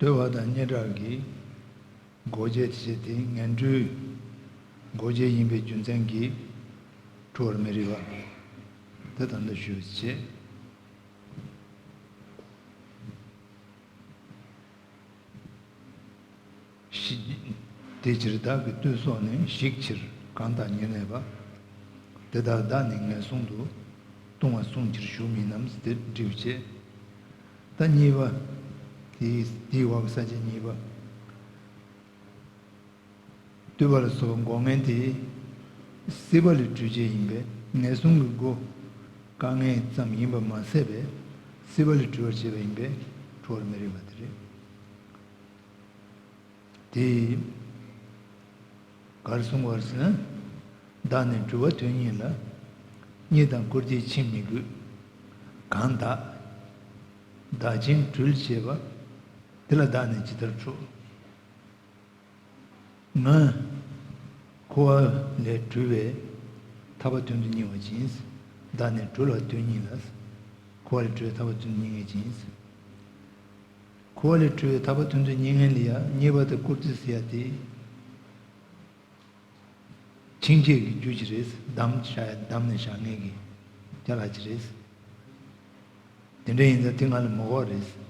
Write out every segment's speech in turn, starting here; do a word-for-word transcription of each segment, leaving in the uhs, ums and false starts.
འདོད་པ་དང་སྙན་གྲགས་ཀྱི་འགོག་བྱེད་བྱས་ཏེ་ངན་འགྲོའི་འགོག་བྱེད་ཡིན་པའི་རྒྱུ་མཚན་གྱིས་འཁྲུལ་བར་མི་རིགས་པ། དེ་ལྟར་འདི་ཞུ་བྱེད། ཞི། དེ་ཕྱིར་བདག་གི་ལྟོས་སོགས་ནི་ཞིག་ཕྱིར་གང་དག་ཉེར་གནས་པ། དེ་དག་བདག་ནི་ངན་སོང་དུ་ལྟུང་བ་བསྲུང་ཕྱིར་ཞུགས་མིན་ནམ། དེ་འདྲི་བྱེད། ད་གཉིས་པ། དེའི་དེའི་འོག་གི་ས་བཅད་གཉིས་པ། འདོད་པ་ལ་སོགས་པ་འགོག་མཁན་དེ་སྲིད་པ་ལས་གྲོལ་བྱེད་ཡིན་པས་ངན་སོང་གི་སྒོ་བཀག་མཁན་ཙམ་ཡིན་པ་མ་ཟད་པས་སྲིད་པ་ལས་གྲོལ་བར་བྱེད་པ་ཡིན་པས་འཁྲུལ་བར་མི་རིགས་པ་དེ་རེད། དེ་གར་གསུངས་པར་ཟེར་ན། བདག་ནི་གྲོལ་བ་དོན་གཉེར་ལ། རྙེད་དང་བཀུར་སྟིས་འཆིང་མི་དགོས། གང་དག་བདག་རྐྱེན་གྲོལ་བྱེད་པ། དེ་ལ་བདག་ནི་ཇི་ལྟར་འཁྲུལ། ང་འཁོར་བ་ལས་གྲོལ་བའི་ཐར་པ་དོན་དུ་གཉེར་བ་ཅིང་། བདག་ནི་གྲོལ་བ་དོན་གཉེར་ལ། འཁོར་བ་ལས་གྲོལ་བའི་ཐར་པ་དོན་དུ་གཉེར་མཁན་ཅིང་། འཁོར་བ་ལས་གྲོལ་བའི་ཐར་པ་དོན་དུ་གཉེར་མཁན་ལ་ཡང་རྙེད་པ་དང་བཀུར་སྟི་ཟེར་ཡ་དེ། འཆིང་བྱེད་ཀྱི་རྒྱུ་ཅིག་རེད། བསྡམས་བཞག་བསྡམས་ནས་བཞག་མཁན་གྱི་ཅ་ལག་ཅིག་རེད། དེ་འདྲ་ཡིན་ཙང་དེ་ང་ལ་མི་དགོས་རེད།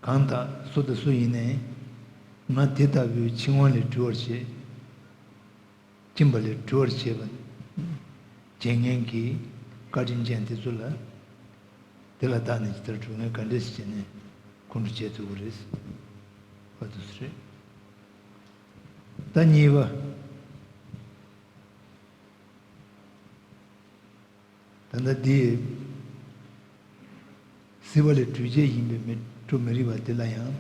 གང་དག་སུ་དང་སུ་ཡིན་ནའི་ང་དེ་ལྟ་བུའི་འཆིང་བ་ལས་གྲོལ་བར་བྱེད། འཆིང་བ་ལས་གྲོལ་བར་བྱེད་པ། བྱེད་མཁན་གྱི་བཀའ་དྲིན་ཅན་དེ་ཚོ་ལ། དེ་ལ་བདག་ནི་ཇི་ལྟར་འཁྲུལ། ངས་ག་འདྲས་བྱས་ནས་ཁོང་ཁྲོ་བྱེད་ཐུབ་ཀྱི་རེད། ཨ་དུ་སུ་རེད། ད་གཉིས་པ། ད་ལྟ་འདི་སྲིད་པ་ལས་གྲོལ་བྱེད་ཡིན་པས་མི་འཁྲུལ་མི་རིགས་པ་དེ་ལ་ཡང་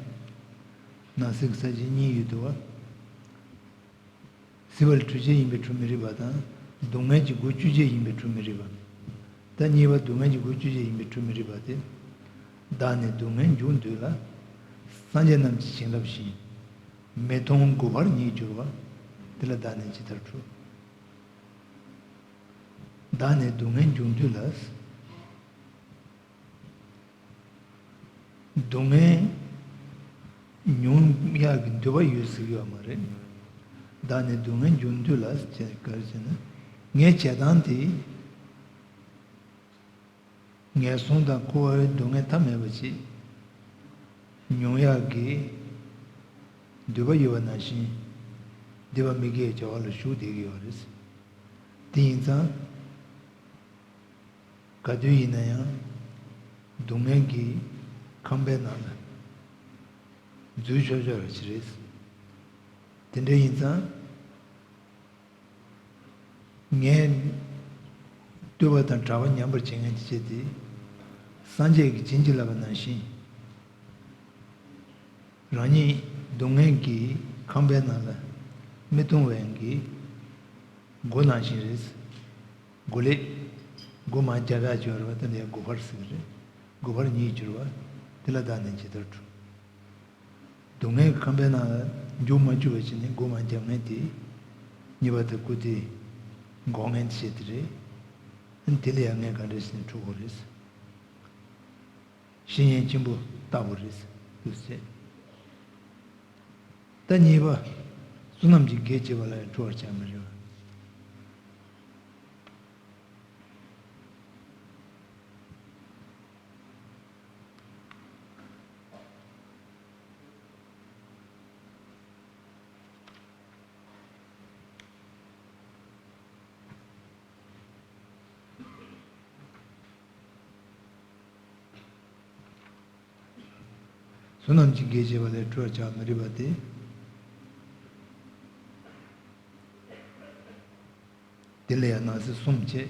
ནང་གསེས་ཀྱི་ས་བཅད་གཉིས་ཡོད་འདུག་བ། སྲིད་པ་ལས་གྲོལ་བྱེད་ཡིན་པས་འཁྲུལ་མི་རིགས་པ་དང་། སྡུག་བསྔལ་གྱི་སྒོ་གཅོད་བྱེད་ཡིན་པས་འཁྲུལ་མི་རིགས་པ། ད་གཉིས་པ་སྡུག་བསྔལ་གྱི་སྒོ་གཅོད་བྱེད་ཡིན་པས་འཁྲུལ་མི་རིགས་པ་སྟེ། བདག་ནི་སྡུག་བསྔལ་འཇུག་འདོད་ལ། སངས་རྒྱས་རྣམས་ཀྱི་བྱིན་རླབས་ཤིང་། མི་མཐོང་གོ་འཕང་ཉིད་གྱུར་པ། དེ་ལ་བདག་ནི་ཇི་ལྟར་འཁྲུལ། བདག་ནི་སྡུག་བསྔལ་འཇུག་འདོད་ལ། སྡུག་བསྔལ་མྱོང་ཡག་གི་འདོད་པ་ཡོད་ཟེར་གྱི་ཡོད་མ་རེད། བདག་ནི་སྡུག་བསྔལ་འཇུག་འདོད་ལ་ཟེར་ག་རེ་ཟེར་ན། ངའི་བྱེད་སྟངས་དེ་ངན་སོང་དང་འཁོར་བའི་སྡུག་བསྔལ་ཐ་མལ་པ་ཅིག་མྱོང་ཡག་གི་འདོད་པ་ཡོད་པ་ནང་བཞིན་སྡིག་པ་མི་དགེ་བའི་བྱ་བ་ལ་ཞུགས་བསྡད་ཀྱི་ཡོད་རེད། དེ་ཡིན་ཙང་། ག་དུས་ཡིན་ན་ཡང་སྡུག་བསྔལ་གྱི་ཁང་པའི་ནང་ལ་འཛུལ་ཆོག་ཆོག་ར་ཅི་རེད། དེ་འདྲ་ཡིན་ཙང་ངས་བསྟོད་པ་དང་གྲགས་པ་ཉམས་པར་བྱེད་མཁན་དེ་བྱས་ཏེ། སངས་རྒྱས་ཀྱིས་བྱིན་གྱིས་བརླབས་པ་ནང་བཞིན། རང་ཉིད་སྡུག་བསྔལ་གྱི་ཁང་པའི་ནང་ལ་མི་ལྟུང་བའི་གི་སྒོ་ནང་བཞིན་རེད། སྒོ་གླེགས། སྒོ་མང་རྒྱ་ཕྲག་སྦྱོར་བ་དེ་ལས་སྒོ་འཕར་ཟེར་གི་རེད། སྒོ་འཕར་ཉིད་གྱུར་པ། དེ་ལ་བདག་ནི་ཇི་ལྟར་འཁྲུལ། སྡུག་བསྔལ་གྱི་ཁང་པའི་ནང་ལ་འཇུག་མ་བཅུག་པ་བྱས་ནས་སྒོ་མང་རྒྱབ་མཁན་དེ། རྙེད་པ་དང་བཀུར་སྟི་འགོག་མཁན་དེ་བྱས་དེ་རེད། དེ་ལ་ཡང་ངས་ག་འདྲ་ཞིག་འཁྲུལ་དགོས་རེད། བཤེས་གཉེན་ཆེན་པོ་ལྟ་བུ་རེད་འདུག་ཟེར། ད་གཉིས་པ། བསོད་ནམས་ཀྱིས་དགེ་བྱས་པ་ལ་ཡང་འཁྲུལ་བར་བྱ་མི་རིགས་པ། བསོད་ནམས་ཀྱིས་དགེ་བྱས་པ་ལས་འཁྲུལ་བར་བྱ་མི་རིགས་པ་སྟེ། དེ་ལ་ཡང་ནང་གསེས་གསུམ་བྱས།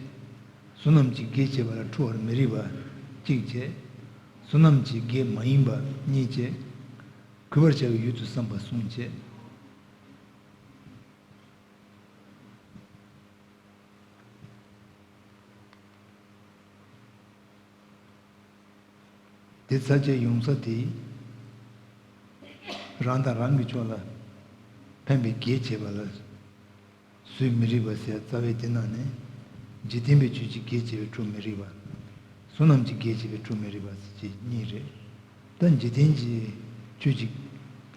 བསོད་ནམས་ཀྱིས་དགེ་བྱས་པ་ལ་འཁྲུལ་བར་མི་རིགས་པ་གཅིག་བྱས། བསོད་ནམས་ཀྱིས་དགེ་མ་ཡིན་པ་གཉིས་བྱས། གུས་པར་བྱ་བའི་ཡུལ་དུ་བསམ་པ་གསུམ་བྱས། དེ་ཚར་བཅད་ཡོང་ས་དེ། རང་དང་རང་གི་ཕྱོགས་ལ་ཕན་པའི་དགེ་བྱས་པ་ལ་སུས་མི་རིགས་པ་ཟེར་རྩ་བའི་དེ་ནང་ནས། འཇིག་རྟེན་པའི་ཆོས་ཀྱིས་དགེ་བྱས་པའི་འཁྲུལ་མི་རིགས་པ། བསོད་ནམས་ཀྱིས་དགེ་བྱས་པའི་འཁྲུལ་མི་རིགས་པ་ཟེར་གྱི་གཉིས་རེད། ད་འཇིག་རྟེན་གྱི་ཆོས་ཀྱི་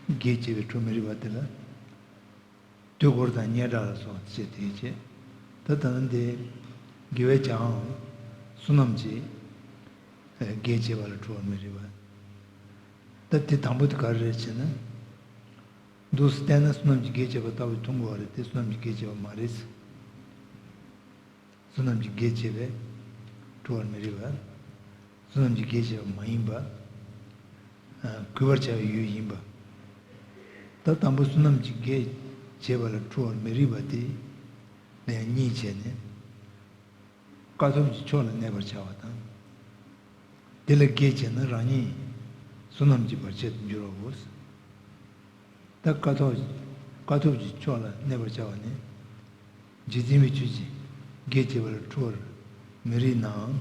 དགེ་བྱས་པས་ཁྲོ་མི་རིགས་པ་དེ་ལ། དུས་འཁོར་དང་སྙན་གྲགས་ལ་སོགས་བྱས་དེའི་ཕྱིར། ད་ལྟ་ན་འདི་དགེ་བའི་བྱའམ་བསོད་ནམས་ཀྱི་དགེ་བྱས་པ་ལ་ཁྲོ་བར་མི་རིགས་པ། ད་དེ་དང་པོ་དེ་ག་རེ་རེད་ཟེར་ན། འདུག་སེ་བལྟས་ན་བསོད་ནམས་ཀྱི་དགེ་བྱས་པ་ལྟ་བུ་མཐོང་དགོས་པ་རེད་དེ་བསོད་ནམས་ཀྱི་དགེ་བྱས་པ་མ་རེད། བསོད་ནམས་ཀྱི་དགེ་བྱས་པས་ཁྲོ་བར་མི་རིགས་པ། བསོད་ནམས་ཀྱི་དགེ་བྱས་པ་མ་ཡིན་པ། ཨ། གུས་པར་བྱ་བའི་ཡུལ་ཡིན་པ། ད་དང་པོ་བསོད་ནམས་ཀྱི་དགེ་བྱས་པ་ལ་ཁྲོ་བར་མི་རིགས་པ་དེ་ལ་ཡང་གཉིས་བྱས་ནས། དཀའ་ཐུབ་ཀྱི་ཕྱོགས་ལ་གནས་པར་བྱ་བ་དང་། དེ་ལ་དགེ་བྱས་ན་རང་ཉིད་བསོད་ནམས་ཀྱི་བར་ཆད་དུ་འགྱུར་བའོ། ད་དཀའ་ཐུབ། དཀའ་ཐུབ་ཀྱི་ཕྱོགས་ལ་གནས་པར་བྱ་བ་ནི། རྗེ་བཙུན་པའི་ཆོས་ཀྱི་དགེ་བྱས་པ་ལ་ཁྲོ་བར་མི་རིགས་ནའང་།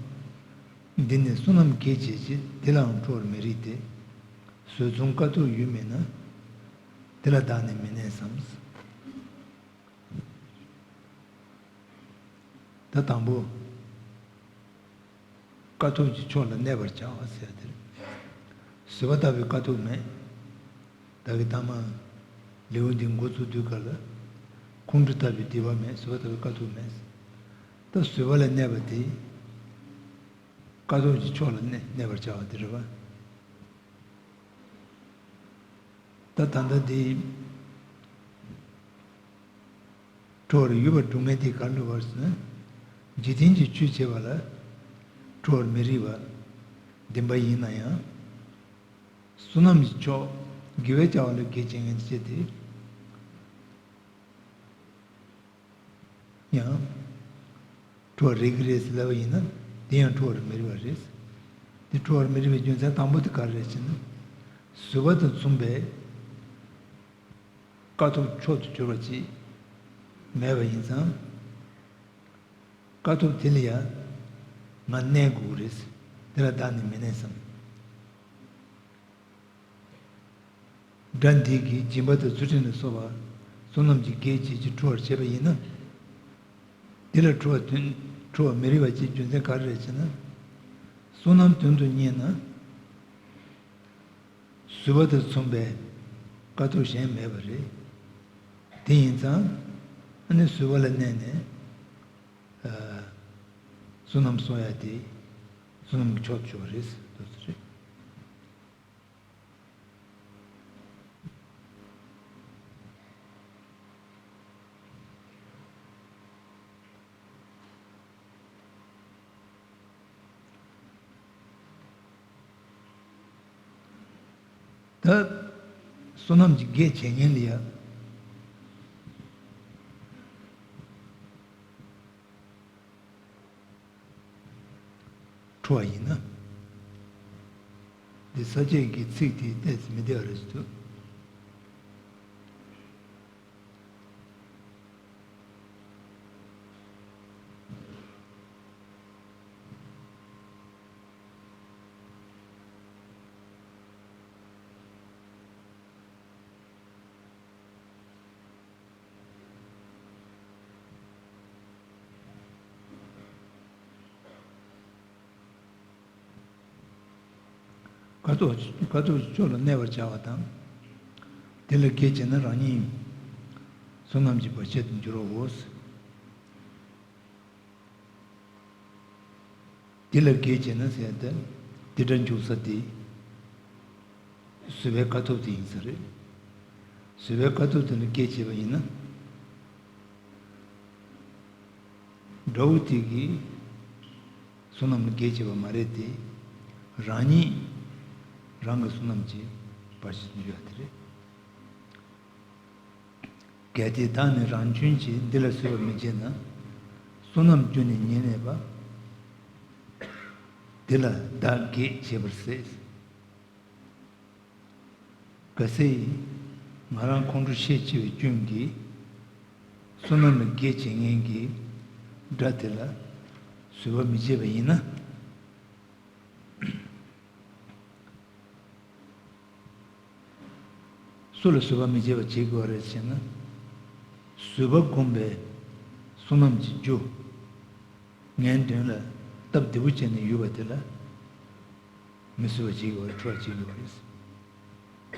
འདི་ནི་བསོད་ནམས་དགེ་བྱས་ཀྱི་དེ་ལའང་ཁྲོ་བར་མི་རིགས་ཏེ། བཟོད་མཚུངས་དཀའ་ཐུབ་ཡོད་མིན་ན། དེ་ལ་བདག་ནི་མི་གནས་སམ། ད་དང་པོ། དཀའ་ཐུབ་ཀྱི་ཕྱོགས་ལ་གནས་པར་བྱ་བ་ཟེར་དེར། བཟོད་པ་ལྟ་བུའི་དཀའ་ཐུབ་མེད། ད་གི་ཐ་མ། ལེའུ་འདི་འགོ་ཚུགས་དུས་སྐབས་ལ། ཁོང་ཁྲོ་ལྟ་བུའི་སྡིག་པ་མེད། བཟོད་པ་ལྟ་བུའི་དཀའ་ཐུབ་མེད། ད་བཟོད་པ་ལ་གནས་པ་དེ། དཀའ་ཐུབ་ཀྱི་ཕྱོགས་ལ་གནས་གནས་པར་བྱ་བ་དེ་རེད་པ། ད་ད་ལྟ་འདི། ཁྲོ་བར་ཡོད་པར་སྒྲུབ་མཁན་དེ་ག་རེ་རེད་ཟེར་ན། འཇིག་རྟེན་གྱི་ཆོས་བྱེད་པ་ལ་ཁྲོ་བར་མི་རིགས་པ་བདེན་པ་ཡིན་ན་ཡང་། བསོད་ནམས་ཀྱི་ཕྱོགས་དགེ་བའི་བྱ་བ་ལ་དགེ་བྱེད་མཁན་ཅིག་དེ་ཡང་ཁྲོ་བར་རིགས་ཀྱི་རེད་ཟེར་ལབ་པ་ཡིན་ན། དེ་ཡང་ཁྲོ་བར་མི་རིགས་པ་རེད། དེ་ཁྲོ་བར་མི་རིགས་པའི་རྒྱུ་མཚན་དང་པོ་དེ་ག་རེ་རེད་ཟེར་ན། བཟོད་པ་དང་མཚུངས་པའི་དཀའ་ཐུབ་མཆོག་ཏུ་གྱུར་པ་ཅིག་མེད་པ་ཡིན་ཙང་། དཀའ་ཐུབ་དེ་ལ་ཡང་ང་གནས་དགོས་ཀྱི་རེད། དེ་ལ་བདག་ནི་མི་གནས་སམ། སྒྲ་འདི་གིས་སྦྱིན་པ་དང་ཚུལ་ཁྲིམས་ལ་སོགས་པ་བསོད་ནམས་ཀྱི་དགེ་བྱེད་ཀྱི་ཁྲོ་བར་བྱེད་པ་ཡིན་ན། དེ་ལ་ཁྲོ་བ་དོན་ཁྲོ་བ་མི་རིགས་པ་ཅིག་རྒྱུ་མཚན་ག་རེ་རེད་ཟེར་ན། བསོད་ནམས་དོན་དུ་གཉེར་ན། བཟོད་པ་དང་མཚུངས་པའི་དཀའ་ཐུབ་གཞན་མེད་པ་རེད། དེ་ཡིན་ཙང་། ཨ་ནི་བཟོད་པ་ལ་གནས་ནས། ཨ། བསོད་ནམས་གསོག་ཡ་དེ་བསོད་ནམས་ཀྱི་མཆོག་ཏུ་གྱུར་པ་རེད་ཟེར་དུས་སུ་རེད། ད་བསོད་ནམས་ཀྱི་དགེ་བྱེད་མཁན་ལ་ཡ། ཁྲོ་བ་ཡིན་ན། འདི་ས་བཅད་ཀྱི་ཚིག་དེ་ཏོག་ཙམ་མི་བདེ་བ་རེད་ཟེར་འདུག། དཀའ་ཐུབ་དཀའ་ཐུབ་ཀྱི་ཕྱོགས་ལ་གནས་པར་བྱ་བ་དང་། དེ་ལ་དགེ་བྱས་ན་རང་ཉིད་བསོད་ནམས་ཀྱི་བར་ཆད་དུ་འགྱུར་རོ། དེ་ལ་དགེ་བྱས་ན་ཟེར་ཏེ། དེ་སྒྲ་འཇུག་ས་དེ། བཟོད་པའི་དཀའ་ཐུབ་དེ་ཡིན་ས་རེད། བཟོད་པའི་དཀའ་ཐུབ་དེ་ལ་དགེ་བྱས་པ་ཡིན་ན། དགྲ་བོ་དེ་གིས་བསོད་ནམས་ལ་དགེ་བྱས་པ་མ་རེད་དེ། རང་ཉིད་རང་གི་བསོད་ནམས་ཀྱི་བར་ཆད་དུ་འགྱུར་བ་དེ་རེད། གལ་ཏེ་བདག་ནི་རང་སྐྱོན་གྱིས། འདི་ལ་བཟོད་པར་མི་བྱེད་ན། བསོད་ནམས་ཀུན་ནས་ཉེར་གནས་པ། འདི་ལ་བདག་དགེ་བྱེད་པར་ཟད། གལ་སྲིད་ང་རང་ཁོང་ཁྲོ་ཤས་ཆེ་བའི་སྐྱོན་གྱིས། བསོད་ནམས་ལ་དགེ་བྱེད་མཁན་གྱི་དགྲ་དེ་ལ་བཟོད་པ་མི་བྱེད་པ་ཡིན་ན། སུ་ལ་བཟོད་པ་མི་བྱེད་པ་བྱེད་དགོས་རེད་ཟེར་ན། བཟོད་པ་སྒོམ་པའི་བསོད་ནམས་ཀྱི་རྒྱུ། ངའི་མདུན་ལ་སྟབས་བདེ་པོ་བྱས་ནས་ཡོད་པ་དེ་ལ། མི་བཟོད་པ་བྱེད་ཀྱི་ཡོད་རེད། ཁྲོ་བ་བྱེད་ཀྱི་ཡོད་རེད། བྱས་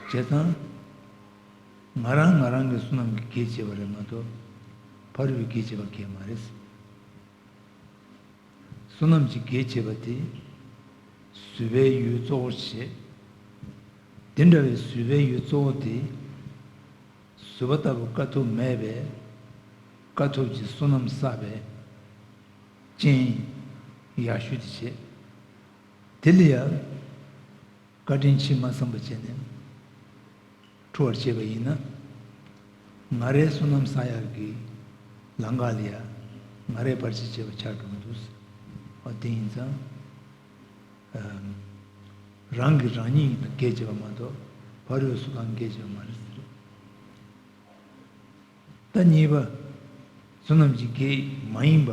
ཙང་། ང་རང་ང་རང་གི་བསོད་ནམས་ཀྱིས་གེགས་བྱས་པ་རེད་མ་གཏོགས། ཕ་རོལ་པོས་གེགས་བྱས་པ་གང་ཡང་མ་རེད། བསོད་ནམས་ཀྱིས་གེགས་བྱས་པ་དེ། བཟོད་པའི་ཡུལ་གཙོ་བོར་བྱེད། དེ་འདྲ་བའི་བཟོད་པའི་ཡུལ་གཙོ་བོ་དེ། བཟོད་པ་ལྟ་བུ་དཀའ་ཐུབ་མེད་པས། དཀའ་ཐུབ་ཀྱི་བསོད་ནམས་བསགས་པའི་རྐྱེན་ཡག་ཤོས་དེ་བྱེད། དེ་ལ་ཡང་བཀའ་དྲིན་ཆེས་མ་བསམ་པ་བྱས་ནས་ཁྲོ་བར་བྱེད་པ་ཡིན་ན། ང་རའི་བསོད་ནམས་བསགས་ཡག་གི་ལམ་ཁ་ལ་ཡང་ང་རས་བར་ཆད་བྱས་པ་ཆགས་འགྲོ་གི་འདུག། འོ་དེ་ཡིན་ཙང་། ཨམ། རང་གིས་རང་ཉིད་ལ་གེགས་བྱས་པ་མ་གཏོགས་ཕ་རོལ་སུ་གང་གིས་གེགས་བྱས་པ་མ་རེད་ཟེར། ད་གཉིས་པ། བསོད་ནམས་ཀྱི་གེགས་མ་ཡིན་པ།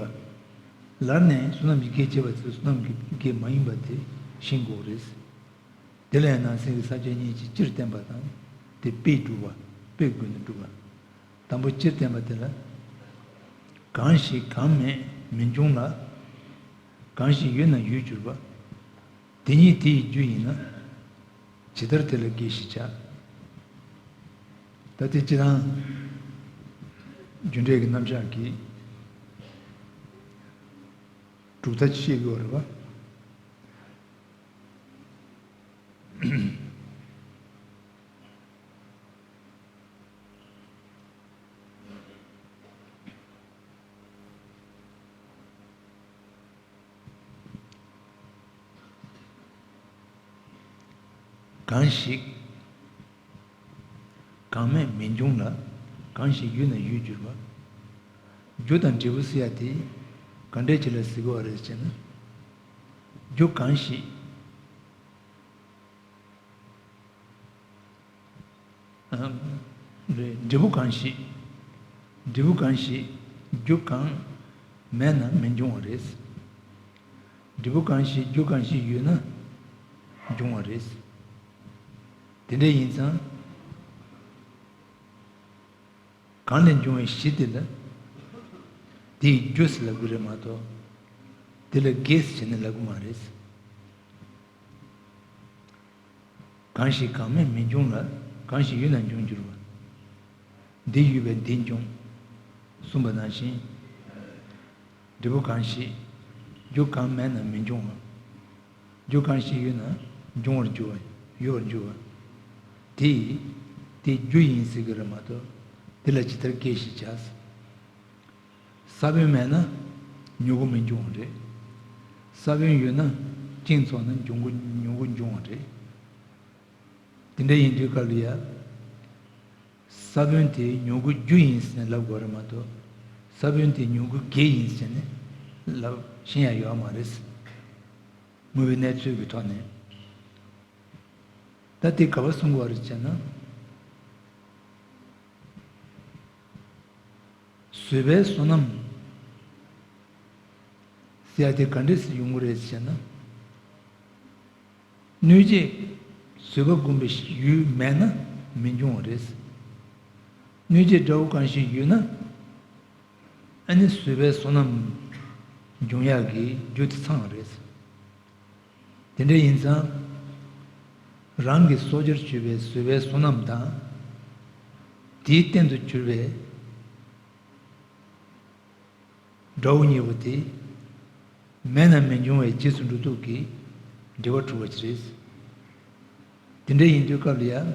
ལར་ནས་བསོད་ནམས་ཀྱི་གེགས་བྱས་པ་དེ་བསོད་ནམས་ཀྱི་གེགས་མ་ཡིན་པ་དེ་ཤེས་དགོས་རེད། དེ་ལ་ཡང་ནང་གསེས་ཀྱི་ས་བཅད་གཉིས་ཀྱིས་སྤྱིར་བསྟན་པ་དང་། དེ་དཔེས་སྒྲུབ་པ། དཔེ་བཀོད་ནས་སྒྲུབ་པ། དང་པོ་སྤྱིར་བསྟན་པ་དེ་ལ། གང་ཞིག་གང་མེད་མི་འབྱུང་ལ། གང་ཞིག་ཡོད་ན་ཡོད་གྱུར་པ། དེ་ཉིད་དེ་ཡི་རྒྱུ་ཡིན་ན། ཇི་ལྟར་དེ་ལ་དགེ་ཞེས་བྱ། ད་དེ་སྤྱིར་བཏང་རྒྱུ་འབྲས་ཀྱི་རྣམ་གཞག་གི་གྲུབ་མཐའ་ཅིག་བཤད་དགོས་རེད་པ། གང་ཞིག་གང་མེད་མི་འབྱུང་ལ། གང་ཞིག་ཡོད་ན་ཡོད་གྱུར་པ། རྒྱུ་དང་འབྲས་བུ་ཟེར་ཡ་དེ་ག་འདྲས་ཅིག་ལ་ཟེར་དགོས་པ་རེད་ཟེར་ན། རྒྱུ་གང་ཞིག་ཨ། རེད། འབྲས་བུ་གང་ཞིག་འབྲས་བུ་གང་ཞིག་རྒྱུ་གང་མེད་ན་མི་འབྱུང་བ་རེད། འབྲས་བུ་གང་ཞིག་རྒྱུ་གང་ཞིག་ཡོད་ན་འབྱུང་བ་རེད། དེ་འདྲ་ཡིན་ཙང་། གང་ལས་འབྱུང་བའི་གཞི་དེ་ལ། དེའི་རྒྱུ་ཟེར་ལབ་ཀྱི་རེད་མ་གཏོགས། དེ་ལ་དགེ་ཟེར་ནས་ལབ་ཀྱི་མ་རེད། གང་ཞིག་གང་མེད་མི་འབྱུང་ལ། གང་ཞིག་ཡོད་ན་འབྱུང་འགྱུར་བ། འདི་ཡོད་པས་འདི་འབྱུང་། གསུངས་པ་ནང་བཞིན། འབྲས་བུ་གང་ཞིག་རྒྱུ་གང་མེད་ན་མི་འབྱུང་བ། རྒྱུ་གང་ཞིག་ཡོད་ན་འབྱུང་བར་འགྱུར་བ། ཡོད་པར་འགྱུར་བ། དེ་ཡིས་དེ་རྒྱུ་ཡིན་ཟེར་གྱི་རེད་མ་གཏོགས། དེ་ལ་ཇི་ལྟར་སྐྱེ་ཞེས་བྱ། ས་བོན་མེད་ན་མྱུ་གུ་མི་འབྱུང་བ་རེད། ས་བོན་ཡོད་ན་སྤྱིན་ཚོགས་ན་འབྱུང་གི་མྱུ་གུ་འབྱུང་བ་རེད། དེ་འདྲ་ཡིན་དུས་སྐབས་ལ་ཡ། ས་བོན་དེ་མྱུ་གུ་རྒྱུ་ཡིན་ཟེར་ནས་ལབ་དགོས་རེད་མ་གཏོགས། ས་བོན་དེ་མྱུ་གུ་གེགས་ཡིན་ཟེར་ནས་ལབ་ཤེས་ཡ་ཡོད་མ་རེད། དངོས་པོའི་གནས་ཚུལ་གྱི་ཐོག་ནས། ད་དེ་ག་པར་གསུང་དགོས་རེད་ཅེ་ན། བཟོད་པའི་བསོད་ནམས་ཟེར་ཡ་དེ་ག་འདྲས་སེ་ཡོང་གི་རེད་ཅེ་ན། སྣོད་བཅུད་བཟོད་པ་སྒོམ་པའི་ཡུལ་མེད་ན་མི་འབྱུང་བ་རེད། སྣོད་བཅུད་འདྲ་བོ་གང་ཞིག་ཡོད་ན། ཨ་ནི་བཟོད་པའི་བསོད་ནམས་འབྱུང་ཡག་གི་རྒྱུ་དེ་ཚང་བ་རེད། དེ་འདྲ་ཡིན་ཙང་། རང་གི་སྲོག་རྒྱར་གྱུར་པའི་བཟོད་པའི་བསོད་ནམས་དང་། དེའི་རྟེན་དུ་གྱུར་པའི་དགྲ་བོ་གཉིས་པོ་དེ། མེད་ན་མི་འབྱུང་བའི་རྗེས་སུ་འགྲོ་ལུགས་ཀྱི་འབྲེལ་བ་གྲུབ་པ་ཅིག་རེད། དེ་འདྲ་ཡིན་དུས་སྐབས་ལ་ཡང་།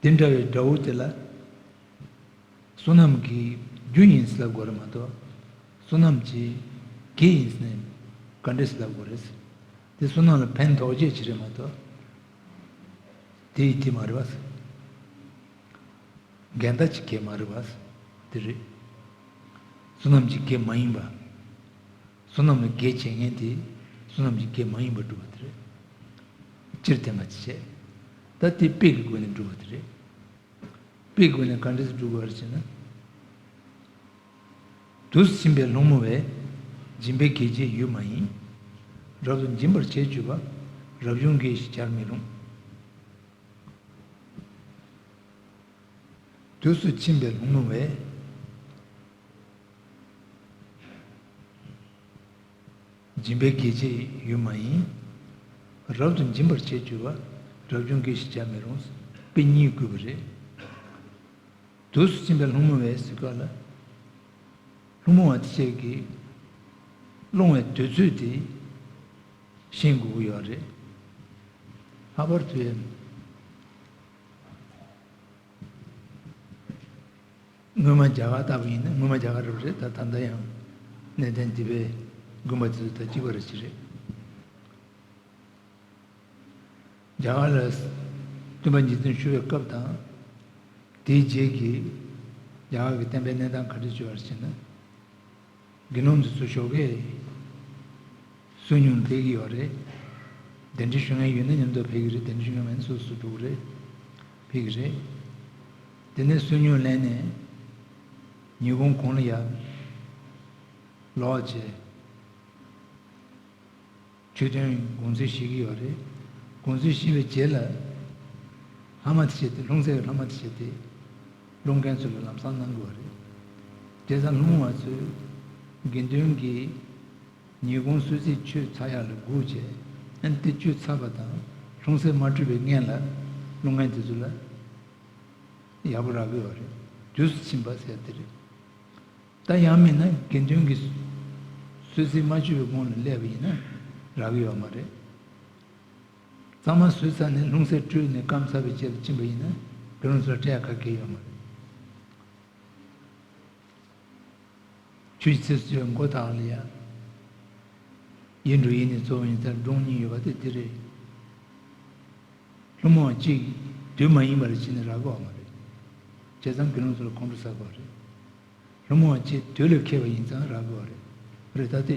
དེ་འདྲ་བའི་དགྲ་བོ་དེ་ལ། བསོད་ནམས་ཀྱི་རྒྱུ་ཡིན་ཟེར་ལབ་དགོས་རེད་མ་གཏོགས། བསོད་ནམས་ཀྱི་གེགས་ཡིན་ཟེར་ནས་ག་འདྲས་ཟེར་ལབ་དགོས་རེད། དེ་བསོད་ནམས་ལ་ཕན་ཐོགས་བྱེད་ཀྱི་རེད་མ་གཏོགས། དེ་ཡི་དེ་མ་རེད་པ། འགལ་ཟླ་གྱི་གེགས་མ་རེད་པ། དེ་རེད། བསོད་ནམས་ཀྱི་གེགས་མ་ཡིན་པ། བསོད་ནམས་ལ་གེགས་བྱེད་མཁན་དེ་བསོད་ནམས་ཀྱི་གེགས་མ་ཡིན་པར་སྒྲུབ་པ་དེ་རེད། སྤྱིར་བསྟན་པ་ཅིག་བྱས། ད་དེ་དཔེ་གི་སྒོ་ནས་སྒྲུབ་པ་དེ་རེད། དཔེ་གི་སྒོ་ནས་ག་འདྲས་སེ་སྒྲུབ་དགོས་རེད་ཅེ་ན། དུས་སུ་ཕྱིན་པའི་སློང་མོ་བས། སྦྱིན་པའི་གེགས་བྱེད་ཡོད་མ་ཡིན། རབ་ཏུ་འབྱིན་པར་བྱེད་གྱུར་པ། རབ་བྱུང་གེགས་ཞེས་བྱར་མི་རུང་། དུས་སུ་ཕྱིན་པའི་སློང་མོ་བས། སྦྱིན་པའི་གེགས་བྱེད་ཡོད་མ་ཡིན། རབ་ཏུ་འབྱིན་པར་བྱེད་བཅུག་པ། རབ་བྱུང་དགེ་ཞེས་བྱར་མི་རུང་། དཔེ་གཉིས་བཀོད་པ་རེད། དུས་སུ་ཕྱིན་པའི་སློང་མོ་བས་ཟེར་སྐབས་ལ། སློང་མོ་བ་དེ་བཅས་ཀྱིས་སློང་བའི་དུས་ཚོད་དེ་ཤེས་དགོས་ཀྱི་ཡོད་རེད། ལྷག་པར་དུ་ཡང་། སྔོན་མ་རྒྱ་གར་ལྟ་བུ་ཡིན་ན། སྔོན་མ་རྒྱ་གར་རེད་པ་རེད། ད་ད་ལྟ་ཡང་གནས་བརྟན་སྡེ་པའི་དགོན་པ་དེ་ཚོ་དང་གཅིག་པ་རེད་ཅི་རེད། རྒྱ་གར་ལ་སྟོན་པ་ཉིད་དུ་ཞུ་བའི་སྐབས་དང་། དེའི་རྗེས་ཀྱི་རྒྱ་གར་གྱི་བསྟན་པའི་གནས་སྟངས་ག་འདྲ་བྱུང་བ་ཞེ་ན། དགེ་སློང་དེ་ཚོ་ཞོགས་ཀས་བསོད་སྙོམས་སླེབས་ཀྱི་ཡོད་རེད། གདན་འདྲེན་ཞུ་མཁན་ཡོད་ན་མཉམ་དུ་ཕེབས་ཀྱི་རེད། གདན་འདྲེན་ཞུ་མཁན་མེད་ན་སོ་སོ་འགྲོ་གི་རེད། ཕེབས་ཀྱི་རེད། དེ་ནས་བསོད་སྙོམས་ལེན་ནས་ཉིན་གུང་གུང་ལ་ཡར་ལོག་བྱས། ཆོས་ཐུན་དགོང་ཚོད་བཞེས་ཀྱི་ཡོད་རེད། དགོང་ཚོད་བཞེས་པའི་རྗེས་ལ། ལྷག་མ་དེ་བྱས་ཏེ། ལྷུང་བཟེད་ཀྱི་ལྷག་མ་དེ་བྱས་ཏེ། སློང་མཁན་ཚོ་ལ་ལམ་སང་གནང་དགོས་པ་རེད། བྱས་ཙང་སློང་མོ་བ་ཚོས་དགེ་འདུན་གྱི་ཉིན་གུང་གསོལ་ཚིགས་མཆོད་ཚར་ཡག་ལ་སྒུག་བྱས། ཨ་ནི་དེ་མཆོད་ཚར་བ་དང་ལྷུང་བཟེད་མ་སྤྲད་པའི་སྔོན་ལ་སློང་མཁན་དེ་ཚོ་ལ་ཡག་པོ་རག་གི་ཡོད་རེད། དུས་སུ་ཕྱིན་པ་ཟེར་དེ་རེད། ད་ཡང་མིན་ན་དགེ་འདུན་གྱི་གསོལ་ཚིགས་མ་མཆོད་པའི་གོང་ལ་སླེབས་པ་ཡིན་ན་རག་གི་ཡོད་མ་རེད། གཙང་མ་བཟོས་ཚར་ནས་ལྷུང་བཟེད་སྤྲོས་ནས་སྐམ་ཚར་བའི་རྗེས་ལ་ཕྱིན་པ་ཡིན་ན་དགེ་སློང་ཚོ་ལ་སྤྲད་ཡག་ག་གེ་ཡོད་མ་རེད། ཆུ་ཡི་ཚིགས་སུ་བཅད་པའི་མགོ་དག་ལ་ཡ། ཡིད་འགྲོ་ཡིད་ནི་གཙོ་བོ་ཡིན་ཙང་སྒྲུང་གཉིས་ཡོད་པ་དེ་དེ་རེད། སློང་མོ་བ་གཅིག་དུས་མ་ཡིན་པར་བྱས་ནས་རག་གི་ཡོད་མ་རེད། བྱས་ཙང་དགེ་སློང་ཚོ་ལ་ཁོང་ཁྲོ་ཟ་དགོས་པ་རེད། སློང་མོ་བ་གཅིག་དུས་ལ་འཁེལ་བ་ཡིན་ཙང་རག་གི་ཡོད་རེད། རེད་ད་དེ།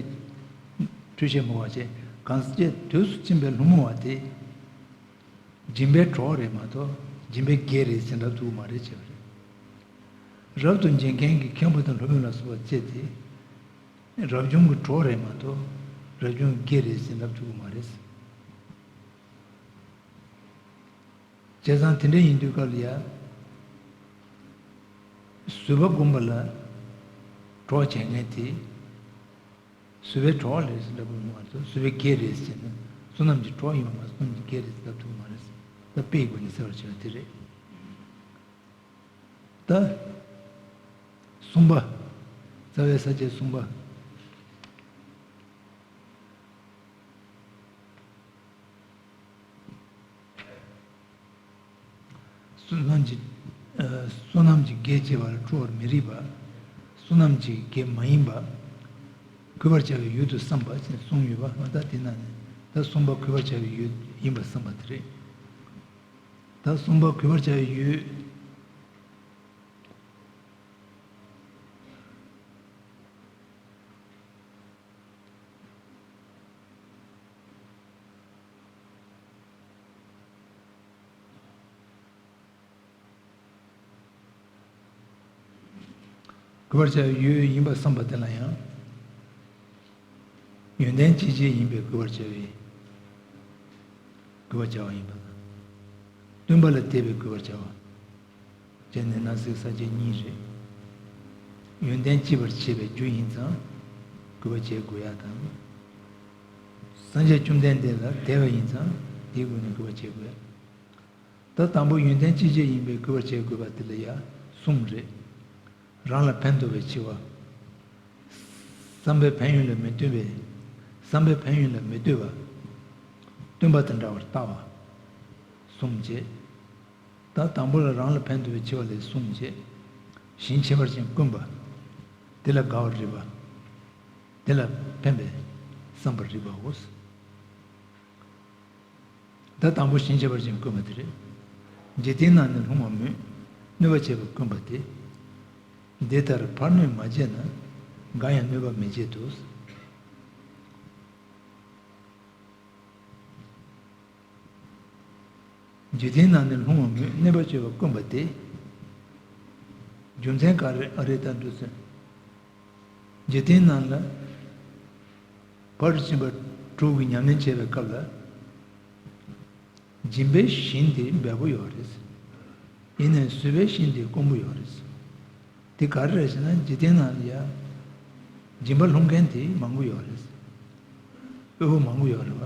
འཁྲུལ་ཤེས་མོ་བ་བྱས། གང་ཟག་གཅིག་དུས་སུ་ཕྱིན་པའི་སློང་མོ་བ་དེ། སྦྱིན་པའི་གྲོགས་རེད་མ་གཏོགས་སྦྱིན་པའི་སྒེར་རེད་ཟེར་འདྲ་ཐུག་གི་མ་རེད་བྱས་པ་རེད། རབ་ཏུ་འབྱིན་མཁན་གྱི་མཁན་པོ་དང་སློབ་དཔོན་ལ་སོགས་པ་བཅས་ཏེ། རབ་བྱུང་གི་གྲོགས་རེད་མ་གཏོགས་རབ་བྱུང་གི་སྒེར་རེད་ཟེར་འདྲ་ཐུག་གི་མ་རེད། བྱས་ཙང་དེ་འདྲ་ཡིན་དུས་སྐབས་ལ་ཡ། བཟོད་པ་སྒོམ་པ་ལ་གྲོགས་བྱེད་མཁན་དེ། བཟོད་པའི་གྲོགས་རེད་ཟེར་འདྲ་པོ་མ་གཏོགས་བཟོད་པའི་སྒེར་རེད་ཟེར་ན། བསོད་ནམས་ཀྱི་གྲོགས་ཡིན་པ་མ་གཏོགས་བསོད་ནམས་ཀྱི་སྒེར་རེད་ཟེར་འདྲ་ཐུག་མ་རེད། ད་དཔེའི་སྒོ་ནས་གསལ་བར་བྱེད་པ་དེ་རེད། ད། གསུམ་པ། རྩ་བའི་ས་བཅད་གསུམ་པ། བསོད་ནམས་ཀྱི། ཨ། བསོད་ནམས་ཀྱི་གེགས་བྱེད་པ་ལ་སྤྲོ་བར་མི་རིགས་པ། བསོད་ནམས་ཀྱི་གེགས་མ་ཡིན་པ། གུས་པར་བྱ་བའི་ཡུལ་དུ་བསམ་པ་ཞེས་གསུངས་ཡོད་པ། ད་དེ་ནང་ནས་ད་གསུམ་པ་གུས་པར་བྱ་བའི་ཡུལ་ཡིན་པར་བསམ་པ་དེ་རེད། ད་གསུམ་པ་གུས་པར་བྱ་བའི་ཡུལ། གུས་པར་བྱ་བའི་ཡུལ་ཡིན་པར་བསམ་པ་དེ་ལ་ཡང་། ཡོན་ཏན་ཅི་བྱེད་ཡིན་པས་གུས་པར་བྱ་བའི། གུས་པར་བྱ་བ་ཡིན་པ་དང་། སྟོན་པ་ལ་དད་པས་གུས་པར་བྱ་བ། བྱས་ནས་ན་ཟུག་ས་བཅད་གཉིས་རེད། ཡོན་ཏན་ལྕི་བར་བྱེད་པའི་རྒྱུ་ཡིན་ཙང་། གུས་པ་བྱེད་དགོས་ཡ་དང་། སངས་རྒྱས་བཅོམ་ལྡན་འདས་ལ་དད་པ་ཡིན་ཙང་དེའི་སྒོ་ནས་གུས་པ་བྱེད་དགོས་ཡ། ད་དང་པོ་ཡོན་ཏན་ཅི་བྱེད་ཡིན་པས་གུས་པར་བྱེད་དགོས་པ་དེ་ལ་ཡ་གསུམ་རེད། རང་ལ་ཕན་ཐོགས་པའི་འཆི་བ། བསམ་པའི་ཕན་ཡོན་ལ་མི་ལྟོས་པའི། བསམ་པའི་ཕན་ཡོན་ལ་མི་ལྟོས་པ། སྟོན་པ་དང་འདྲ་བར་ལྟ་བ། གསུམ་བྱས། ད་དང་པོ་ལ་རང་ལ་ཕན་ཐོགས་པའི་འཆི་བ་ལས་གསུམ་བྱས། ཞིང་ཁྱད་པར་ཅན་དཀོན་པ། དེ་ལ་དགའ་བར་རིགས་པ། དེ་ལ་ཕན་པའི་བསམ་པར་རིགས་པའོ། ད་དང་པོ་ཞིང་ཁྱད་པར་ཅན་དཀོན་པ་དེ་རེད། འཇིག་རྟེན་ན་ནི་ལྷུང་བ་མོད། གནོད་པ་བྱེད་པ་དཀོན་པ་སྟེ། འདི་ལྟར་ཕར་གནོད་མ་བྱས་ན། འགའ་ཡང་གནོད་པ་མི་བྱེད་དོ། འཇིག་རྟེན་ན་ནི་ལྷུང་བ་མོད། གནོད་པ་བྱེད་པ་དཀོན་པ་སྟེ། རྒྱུ་མཚན་ག་རེ་ཨ་རེ་ད་འདུག་ཟེར། འཇིག་རྟེན་ནང་ལ་ཕར་ཕྱིན་པ་དྲུག་གི་ཉམས་ལེན་བྱེད་པའི་སྐབས་ལ། སྦྱིན་པའི་ཞིང་དེ་འབེལ་པོ་ཡོད་རེད། ཡིན་ནའི་བཟོད་པའི་ཞིང་དེ་དཀོན་པོ་ཡོད་རེད། དེ་ག་རེ་རེད་ཟེར་ན་འཇིག་རྟེན་ནང་ལ་ཡ། སྦྱིན་པ་སློང་མཁན་དེ་མང་པོ་ཡོད་རེད། དབུལ་པོ་མང་པོ་ཡོད་རེད་བ།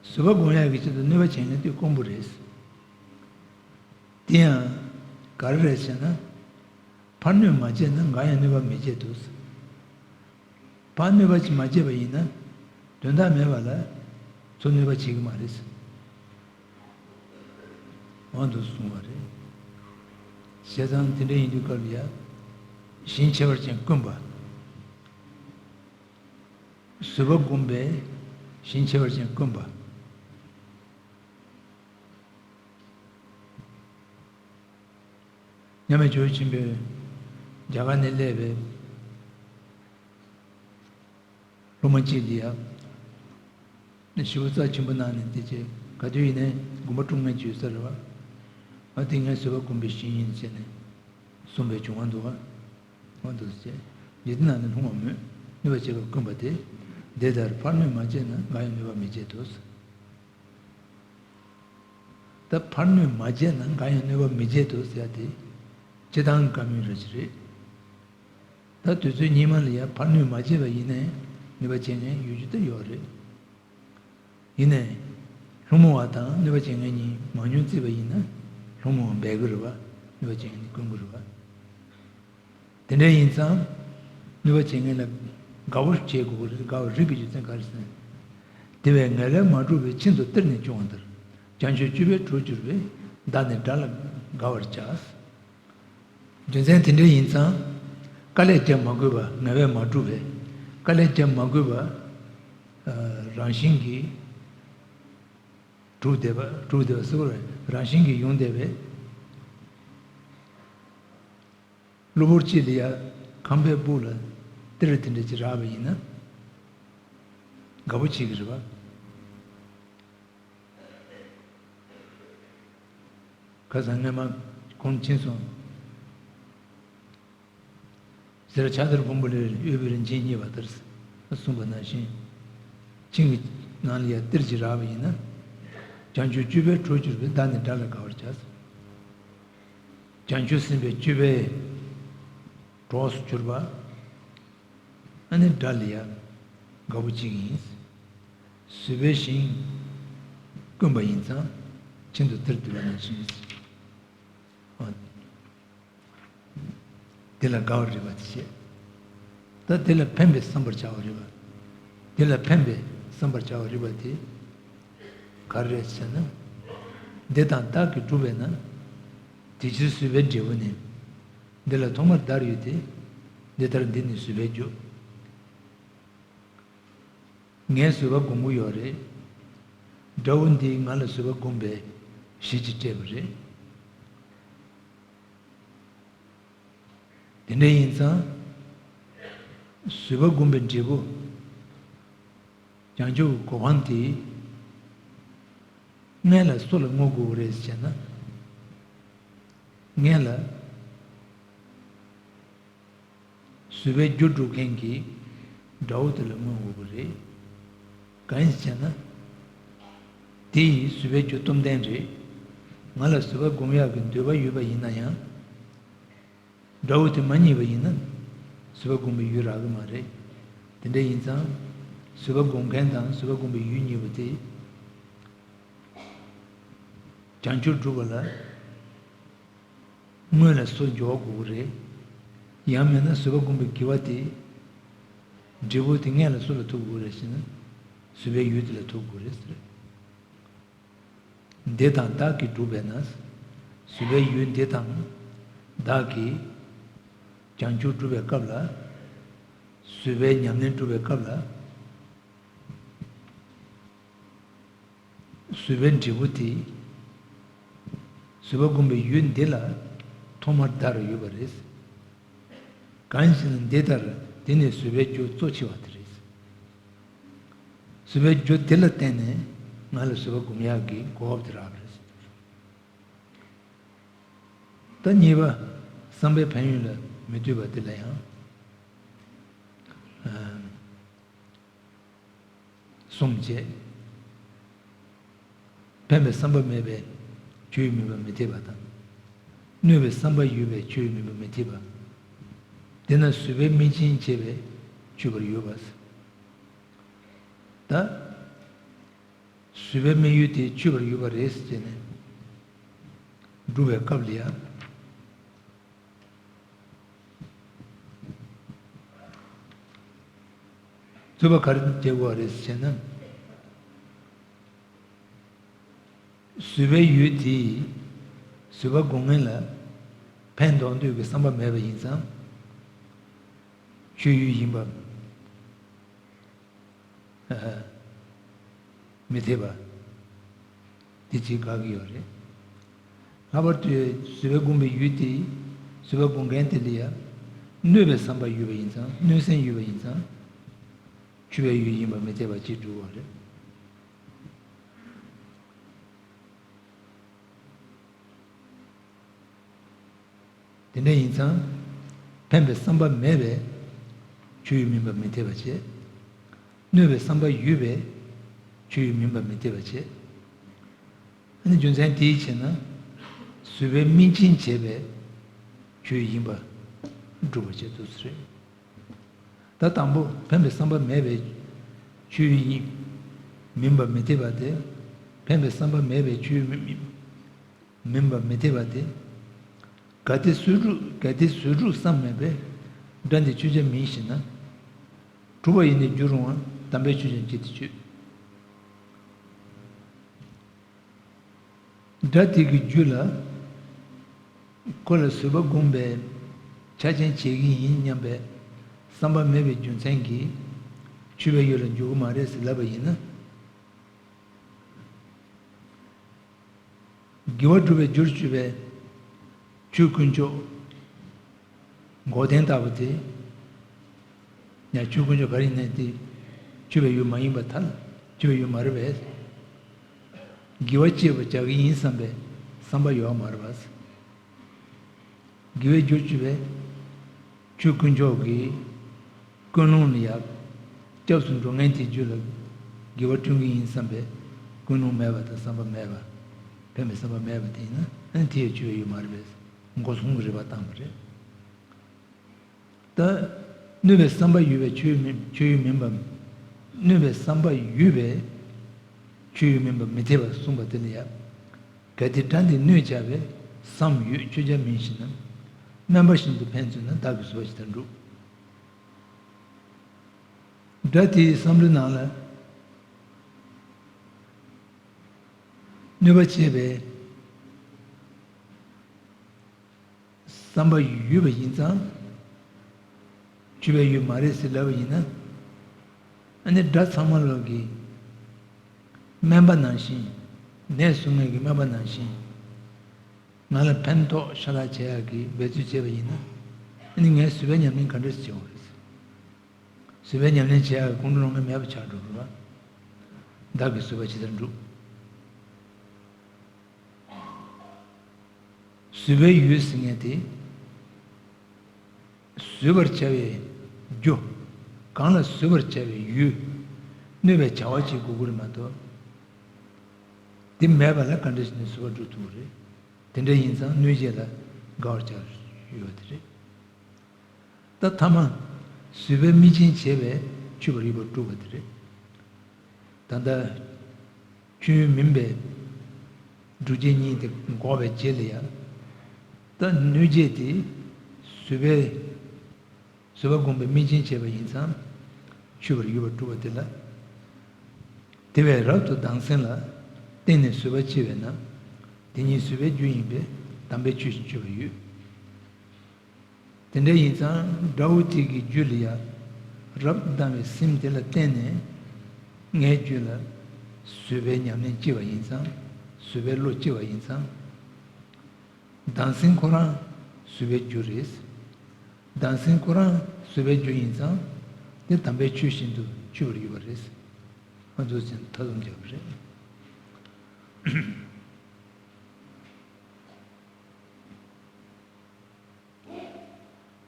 བཟོད་པ་སྒོམ་ཡག་གི་ཆེད་དུ་གནོད་པ་བྱེད་མཁན་དེ་དཀོན་པོ་རེད། དེ་ཡང་ག་རེ་རེད་ཟེར་ན། ཕར་གནོད་མ་བྱས་ན་འགའ་ཡང་གནོད་པ་མི་བྱེད་དོ། ཕར་གནོད་པ་ཅིག་མ་བྱས་པ་ཡིན་ན། དོན་དག་མེད་པ་ལ་ཚུར་གནོད་པ་བྱེད་ཀྱི་མ་རེད། འོ་འདུག་གསུངས་པ་རེད། བྱས་ཙང་དེ་འདྲ་ཡིན་དུས་སྐབས་ལ་ཡ། ཞེན་ཆེ་བར་ཅན་དཀོན་པ། བཟོད་པ་བསྒོམས་པས་ཞེན་ཆེ་བར་ཅན་དཀོན་པ། མཉམ་མེད་ཇོ་བོ་ཆེན་པོས་རྒྱ་གར་ནས་སླེབས་པའི་སློབ་མ་གཅིག་འདི་ཡ། ཞེ་པོ་རྩ་ཆེན་པོ་གནང་ནས་དེ་རྗེས་ག་དུས་ཡིན་ནའི་དགོངས་པ་སྲུང་མཁན་ཅིག་ཡོད་ས་རེད་བ། ཨ་དེ་ངས་བཟོད་པ་བསྒོམས་པའི་ཞིང་ཡིན་ཟེར་ནས་གསུངས་པའི་བྱུང་བ་འདུག་བ། འོ་འདུག་ཟེར། ཡིད་ནང་ནས་ལྷུང་བ་མོད། གནོད་པ་བྱེད་པ་དཀོན་པ་སྟེ། འདི་ལྟར་ཕར་གནོད་མ་བྱས་ན་འགའ་ཡང་གནོད་པ་མི་བྱེད་དོ། ད་ཕར་གནོད་མ་བྱས་ན་འགའ་ཡང་གནོད་པ་མི་བྱེད་དོ་ཟེར་ཡ་དེ། སྤྱིར་བཏང་བཀའ་མོལ་ར་ཅིག་རེད། ད་དུས་ཚོད་སྙིགས་མ་ལ་ཡ་ཕར་གནོད་མ་བྱས་པ་ཡིན་ནའི་གནོད་པ་བྱེད་མཁན་ཡོད་རྒྱུ་ད་ཡོད་རེད། ཡིན་ནའི། སློང་མོ་བ་དང་གནོད་པ་བྱེད་མཁན་གཉིས་མང་ཉུང་བརྩིས་པ་ཡིན་ན། སློང་མོ་བ་འབད་གི་རེད་བ། གནོད་པ་བྱེད་མཁན་གཉིས་དཀོན་གི་རེད་བ། དེ་འདྲ་ཡིན་ཙང་། གནོད་པ་བྱེད་མཁན་ལ་དགའ་བོ་བྱེད་དགོས་ཀྱི་རེད། དགའ་བ་རིགས་ཀྱི་རྒྱུ་མཚན་ག་རེ་ཟེར་ན། དེ་བས་ངལ་བས་མ་དཀྲུགས་པའི་ཆིངས་སུ་གཏེར་ནི་སྐྱོང་བ་ལྟར། བྱང་ཆུབ་སྤྱོད་པའི་གྲོགས་གྱུར་པས། བདག་ནི་དགྲ་ལ་དགའ་བར་བྱ། རྒྱུ་མཚན་དེ་འདྲ་ཡིན་ཙང་། དཀའ་ལས་བརྒྱབ་མ་དགོས་པ་ངལ་བས་མ་དཀྲུགས་པས། དཀའ་ལས་བརྒྱབ་མ་དགོས་པ། ཨ། རང་བཞིན་གྱིས། གྲུབ་བསྡད་པ། གྲུབ་བསྡད་པ་ཟེར་བ་རེད། རང་བཞིན་གྱིས་ཡོང་བསྡད་པའི། གློ་བུར་གཅིག་ལ་ཡ་ཁང་པའི་སྦུག་ལ་གཏེར་དེ་འདྲ་ཅིག་རག་པ་ཡིན་ན། དགའ་པོ་བྱེད་ཀྱི་རེད་པ། ཁ་སང་སྔས་མ་ཁོང་ཕྱིན་སོང་། ཟེར། ཕྱག་དར་ཕུང་པོ་ལས་གཡོས་པའི་རིན་ཆེན་རྙེད་པ་ལྟར། གསུངས་པ་ནང་བཞིན། ཆིངས་ཀྱི་ནང་ལ་ཡ་གཏེར་ཅིག་རག་པ་ཡིན་ན། བྱང་ཆུབ་སྤྱོད་པའི་གྲོགས་གྱུར་པས། བདག་ནི་དགྲ་ལ་དགའ་བར་བྱ། བྱང་ཆུབ་སེམས་དཔའི་སྤྱོད་པའི་གྲོགས་སུ་གྱུར་པ། ཨ་ནི་དགྲ་ལ་ཡ་དགའ་པོ་བྱེད་ཀྱི་ཡིན། བཟོད་པའི་ཞིང་བསྐུམས་པ་ཡིན་ཙང་། ཆིངས་སུ་གཏེར་བསྡུས་པ་ནང་བཞིན། ཨ། དེ་ལ་དགའ་བར་རིགས་པ་དེ་བྱེད། ད་དེ་ལ་ཕན་པའི་བསམ་པར་བྱ་བར་རིགས་པ། དེ་ལ་ཕན་པའི་བསམ་པར་བྱ་བར་རིགས་པ་དེ་ག་རེ་རེད་ཟེར་ན། འདི་དང་བདག་གིས་བསྒྲུབས་པས་ན། དེ་ཕྱིར་བཟོད་པའི་འབྲས་བུ་ནི། འདི་ལ་ཐོག་མར་བདར་ཡོད་དེ། འདི་ལྟར་འདི་ནི་བཟོད་པའི་རྒྱུ། ངས་བཟོད་པ་སྒོམ་གྱི་ཡོད་རེད། དགྲ་བོ་འདིས་ང་ལ་བཟོད་པ་སྒོམ་པའི་གཞི་ཅིག་སྤྲད་པ་རེད། དེ་འདྲ་ཡིན་ཙང་། བཟོད་པ་སྒོམ་པའི་འབྲས་བུ། བྱང་ཆུབ་གོ་འཕང་དེ། སྔོན་ལ་སུ་ལ་བསྔོ་དགོས་རེད་ཟེར་ན། སྔོན་ལ། བཟོད་པའི་རྒྱུ་སྒྲུབ་མཁན་གྱི་དགྲ་བོ་དེ་ལ་བསྔོ་དགོས་ཀྱི་རེད། གང་ཡིན་ཟེར་ན། དེ་ཡིས་བཟོད་པའི་རྒྱུ་སྟོབས་ལྡན་རེད། ང་ལ་བཟོད་པ་སྒོམ་ཡག་གི་འདོད་པ་ཡོད་པ་ཡིན་ན་ཡང་། དགྲ་བོ་དེ་མ་རྙེད་པ་ཡིན་ན། བཟོད་པ་སྒོམ་པའི་ཡུལ་རག་གི་མ་རེད། དེ་འདྲ་ཡིན་ཙང་། བཟོད་པ་སྒོམ་མཁན་དང་བཟོད་པ་སྒོམ་པའི་ཡུལ་གཉིས་པོ་དེ། བྱང་ཆུབ་སྒྲུབ་པ་ལ། སྔོན་ལ་སུ་འབྱོར་དགོས་ཀྱི་རེད། ཡང་མིན་ན་བཟོད་པ་སྒོམ་པའི་དགེ་བ་དེ། འབྲས་བུ་དེ་སྔོན་ལ་སུ་ལ་ཐོབ་དགོས་རེད་ཟེར་ན། བཟོད་པའི་ཡུལ་དེ་ལ་ཐོབ་དགོས་རེད་ཟེར། འདི་དང་བདག་གིས་བསྒྲུབས་པས་ན། བཟོད་པའི་ཡུལ་འདི་དང་། བདག་གིས། བྱང་ཆུབ་སྒྲུབ་པའི་སྐབས་ལ། བཟོད་པའི་ཉམས་ལེན་སྒྲུབ་པའི་སྐབས་ལ། བཟོད་པའི་འབྲས་བུ་དེ། བཟོད་པ་སྒོམ་པའི་ཡུལ་འདི་ལ་ཐོག་མར་བདར་ཡོད་པ་རེད། གང་ཡིན་ཟེར་ན་འདི་ལྟར་འདི་ནི་བཟོད་པའི་རྒྱུ་གཙོ་ཆེ་བ་དེ་རེད། བཟོད་པའི་རྒྱུ་འདི་ལ་བརྟེན་ནས་ང་ལ་བཟོད་པ་སྒོམ་ཡག་གི་གོ་སྐབས་དེ་རག་པ་རེད། ད་གཉིས་པ། བསམ་པའི་ཕན་ཡོན་ལ་མི་ལྟོས་པ་དེ་ལ་ཡང་། ཨ། གསུམ་བྱས། ཕན་པའི་བསམ་པ་མེད་པས་ཆོས་ཡོད་མིན་པ་མི་འཐད་པ་དང་། གནོད་པའི་བསམ་པ་ཡོད་པས་ཆོས་ཡོད་མིན་པ་མི་འཐད་པ། དེས་ན་བཟོད་པའི་སྨིན་ཅིང་བྱེད་པས་ཆོས་པར་ཡོད་པ། ད། བཟོད་པའི་དམིགས་ཡུལ་དེ་ཆོད་པར་ཡོད་པ་རེད་ཟེར་ནས་སྒྲུབ་པའི་སྐབས་ལ་ཡང་། རྩོད་པ་ག་རེ་བྱེད་དགོས་པ་རེད་ཟེར་ན། བཟོད་པའི་ཡུལ་དེས་བཟོད་པ་སྒོམ་མཁན་ལ་ཕན་འདོགས་འདོད་ཀྱི་བསམ་པ་མེད་པ་ཡིན་ཙང་། ཆོས་ཡུལ་ཡིན་པ་མི་འཐད་པ་དེ་ཅིག་དགག་གི་ཡོད་རེད། ལྷག་པར་དུ་བཟོད་པ་སྒོམ་པའི་ཡུལ་དེ་བཟོད་པ་སྒོམ་མཁན་དེ་ལ་ཡང་གནོད་པའི་བསམ་པ་ཡོད་པ་ཡིན་ཙང་གནོད་སེམས་ཡོད་པ་ཡིན་ཙང་ཆོས་པའི་ཡུལ་ཡིན་པ་མི་འཐད་པ་ཅིག་འགྲུབ་པ་རེད། དེ་འདྲ་ཡིན་ཙང་། ཕན་པའི་བསམ་པ་མེད་པས་ཆོས་ཡུལ་མིན་པ་མི་འཐད་པ་བྱེད། གནོད་པའི་བསམ་པ་ཡོད་པས་ཆོས་ཡུལ་མིན་པ་མི་འཐད་པ་བྱེད། ཨ་ནི་རྒྱུ་མཚན་དེའི་ཕྱིར་ན། བཟོད་པའི་དམིགས་རྐྱེན་བྱས་པས་ཆོས་ཡུལ་ཡིན་པ་སྒྲུབ་པར་བྱེད་དུ་ཟེར། ད་དང་པོ་ཕན་པའི་བསམ་པ་མེད་པས་ཆོས་ཡིན་མིན་པ་མི་འཐད་པ་སྟེ། ཕན་པའི་བསམ་པ་མེད་པས་ཆོས་མིན་པ་མི་འཐད་པ་སྟེ། གལ་ཏེ་བཟོད་སྒྲུབ་གལ་ཏེ་བཟོད་སྒྲུབ་བསམ་མེད་པས་སྒྲ་འདི་ཆོས་ཅན་མིན་ཞེ་ན། གྲུབ་པ་ཡིན་ནས་འགྱུར་རུང་བ་དམ་པའི་ཆོས་ཅན་ཅི་སྟེ་ཆོས། སྒྲ་དེ་གི་རྒྱུད་ལ་ཁོ་ལ་བཟོད་པ་སྒོམ་པའི་ཆ་རྐྱེན་བྱེད་ཀྱི་ཡིན་སྙམ་པའི་བསམ་པ་མེད་པའི་རྒྱུ་མཚན་གྱིས་ཆོས་པའི་ཡུལ་ལ་འགྱུར་གྱི་མ་རེད་ཟེར་ལབ་པ་ཡིན་ན། དགེ་བ་སྒྲུབ་པའི་རྒྱུར་གྱུར་པའི་ཆོས་དཀོན་མཆོག་འགོག་བདེན་ལྟ་བུ་དེ། ཡང་ཆོས་དཀོན་མཆོག་ག་རེ་ཡིན་ནའི་དེ་ཆོས་པའི་ཡུལ་མ་ཡིན་པར་ཐལ། ཆོས་པའི་ཡུལ་མ་རེད་པས། དགེ་བ་བྱེད་པར་བྱ་གི་ཡིན་བསམ་པའི་བསམ་པ་ཡོད་མ་རེད་པས། དགེ་བའི་རྒྱུར་གྱུར་པའི་ཆོས་དཀོན་མཆོག་གི་ཀུན་སློང་ལ་ཡང་སྐྱབས་སུ་འགྲོ་མཁན་དེའི་རྒྱུད་ལ་དགེ་བ་བསྐྲུན་གྱི་ཡིན་བསམ་པའི་ཀུན་སློང་མེད་པ་དང་བསམ་པ་མེད་པ། ཕན་པའི་བསམ་པ་མེད་པ་དེ་ཡིན་ན་ཨ་ནི་དེ་ཡང་ཆོས་པའི་ཡུལ་མ་རེད་པས། མགོ་ཟུང་གི་རེ་བ་བཏང་བ་རེད། ད། གནོད་པའི་བསམ་པ་ཡོད་པས་ཆོས་ཡུལ་མིན་ཆོས་ཡུལ་མིན་པ། གནོད་པའི་བསམ་པ་ཡོད་པས་ཆོས་ཡུལ་མིན་པ་མི་འཐད་པར་གསུངས་པ་དེ་ལ་ཡང་། གལ་ཏེ་སྒྲ་འདི་གནོད་བྱ་བའི་བསམ་ཡོད་ཆོས་ཅན་མིན་ཞེ་ན། དམན་པ་བཞིན་དུ་ཕན་ཚུན་ན་བདག་གིས་བཟོད་པ་ཇི་ལྟར་འགྲུབ། སྒྲ་དེའི་བསམ་བློའི་ནང་ལ་གནོད་པ་བྱེད་པའི་བསམ་པ་ཡོད་པ་ཡིན་ཙང་། ཆོས་པའི་ཡུལ་མ་རེད་ཟེར་ལབ་པ་ཡིན་ན། ཨ་ནི་དགྲ་ཚང་མ་ལོག་གི་དམན་པ་ནང་བཞིན། ནས་བཟུང་ངེད་ཀྱི་དམན་པ་ནང་བཞིན། ང་ལ་ཕན་ཐོགས་ཤ་སྟག་བྱེད་ཡག་གི་འབད་རྩོལ་བྱས་པ་ཡིན་ན། ཨ་ནི་ངས་བཟོད་པའི་ཉམས་ལེན་ག་འདྲས་བྱེད་འོང་རེད། བཟོད་པའི་ཉམས་ལེན་བྱེད་ཡག་གི་ཁོང་ཁྲོ་ལངས་མཁན་མེད་པ་ཆགས་འགྲོ་གི་རེད་པ། བདག་གིས་བཟོད་པ་ཇི་ལྟར་འགྲུབ། བཟོད་པའི་ཡུལ་ཟེར་མཁན་དེ། བཟོད་པར་བྱ་བའི་རྒྱུ། གང་ལ་བཟོད་པར་བྱ་བའི་ཡུལ། གནོད་པའི་བྱ་བ་ཅིག་དགོས་ཀྱི་རེད་མ་གཏོགས། དེ་མེད་པ་ལ་ག་འདྲ་ཞིག་ནས་བཟོད་པ་སྒྲུབ་ཐུབ་ཀྱི་རེད། དེ་འདྲ་ཡིན་ཙང་གནོད་བྱེད་ལ་དགའ་བར་བྱ་ཡོད་པ་དེ་རེད། ད་ཐ་མ། བཟོད་པའི་དམིགས་རྐྱེན་བྱས་པས་ཆོད་པར་ཡོད་པ་སྒྲུབ་པ་དེ་རེད། ད་ལྟ། ཆོས་མིན་པའི་སྒྲུབ་བྱེད་གཉིས་དེ་འགོག་པའི་རྗེས་ལ་ཡང་། ད་གནོད་བྱེད་དེ་བཟོད་པའི་བཟོད་པ་སྒོམ་པའི་དམིགས་རྐྱེན་བྱས་པ་ཡིན་ཙང་ཆོད་པར་ཡོད་པ་སྒྲུབ་པ་དེ་ལ། དེ་བས་རབ་ཏུ་སྡང་སེམས་ལ་བརྟེན་ནས་བཟོད་པ་སྐྱེ་བས་ན། དེ་ཉིད་བཟོད་པའི་རྒྱུ་ཡིན་པས་དམ་པའི་ཆོས་བཞིན་གཅོད་པ་ཡོད། དེ་འདྲ་ཡིན་ཙང་དགྲ་བོ་དེ་གི་རྒྱུད་ལ་ཡང་རབ་ཏུ་སྡང་བའི་སེམས་དེ་ལ་བརྟེན་ནས་ངའི་རྒྱུད་ལ་བཟོད་པའི་ཉམས་ལེན་སྐྱེ་བ་ཡིན་ཙང་། བཟོད་པའི་བློ་སྐྱེ་བ་ཡིན་ཙང་། སྡང་སེམས་ཁོ་རང་བཟོད་པའི་རྒྱུ་རེད། སྡང་སེམས་ཁོ་རང་བཟོད་པའི་རྒྱུ་ཡིན་ཙང་དེ་དམ་པའི་ཆོས་བཞིན་དུ་གཅོད་པར་ཡོད་པ་རེད། ང་ཚོས་ཀྱང་མཐའ་སྡོམ་བརྒྱབ་པ་རེད།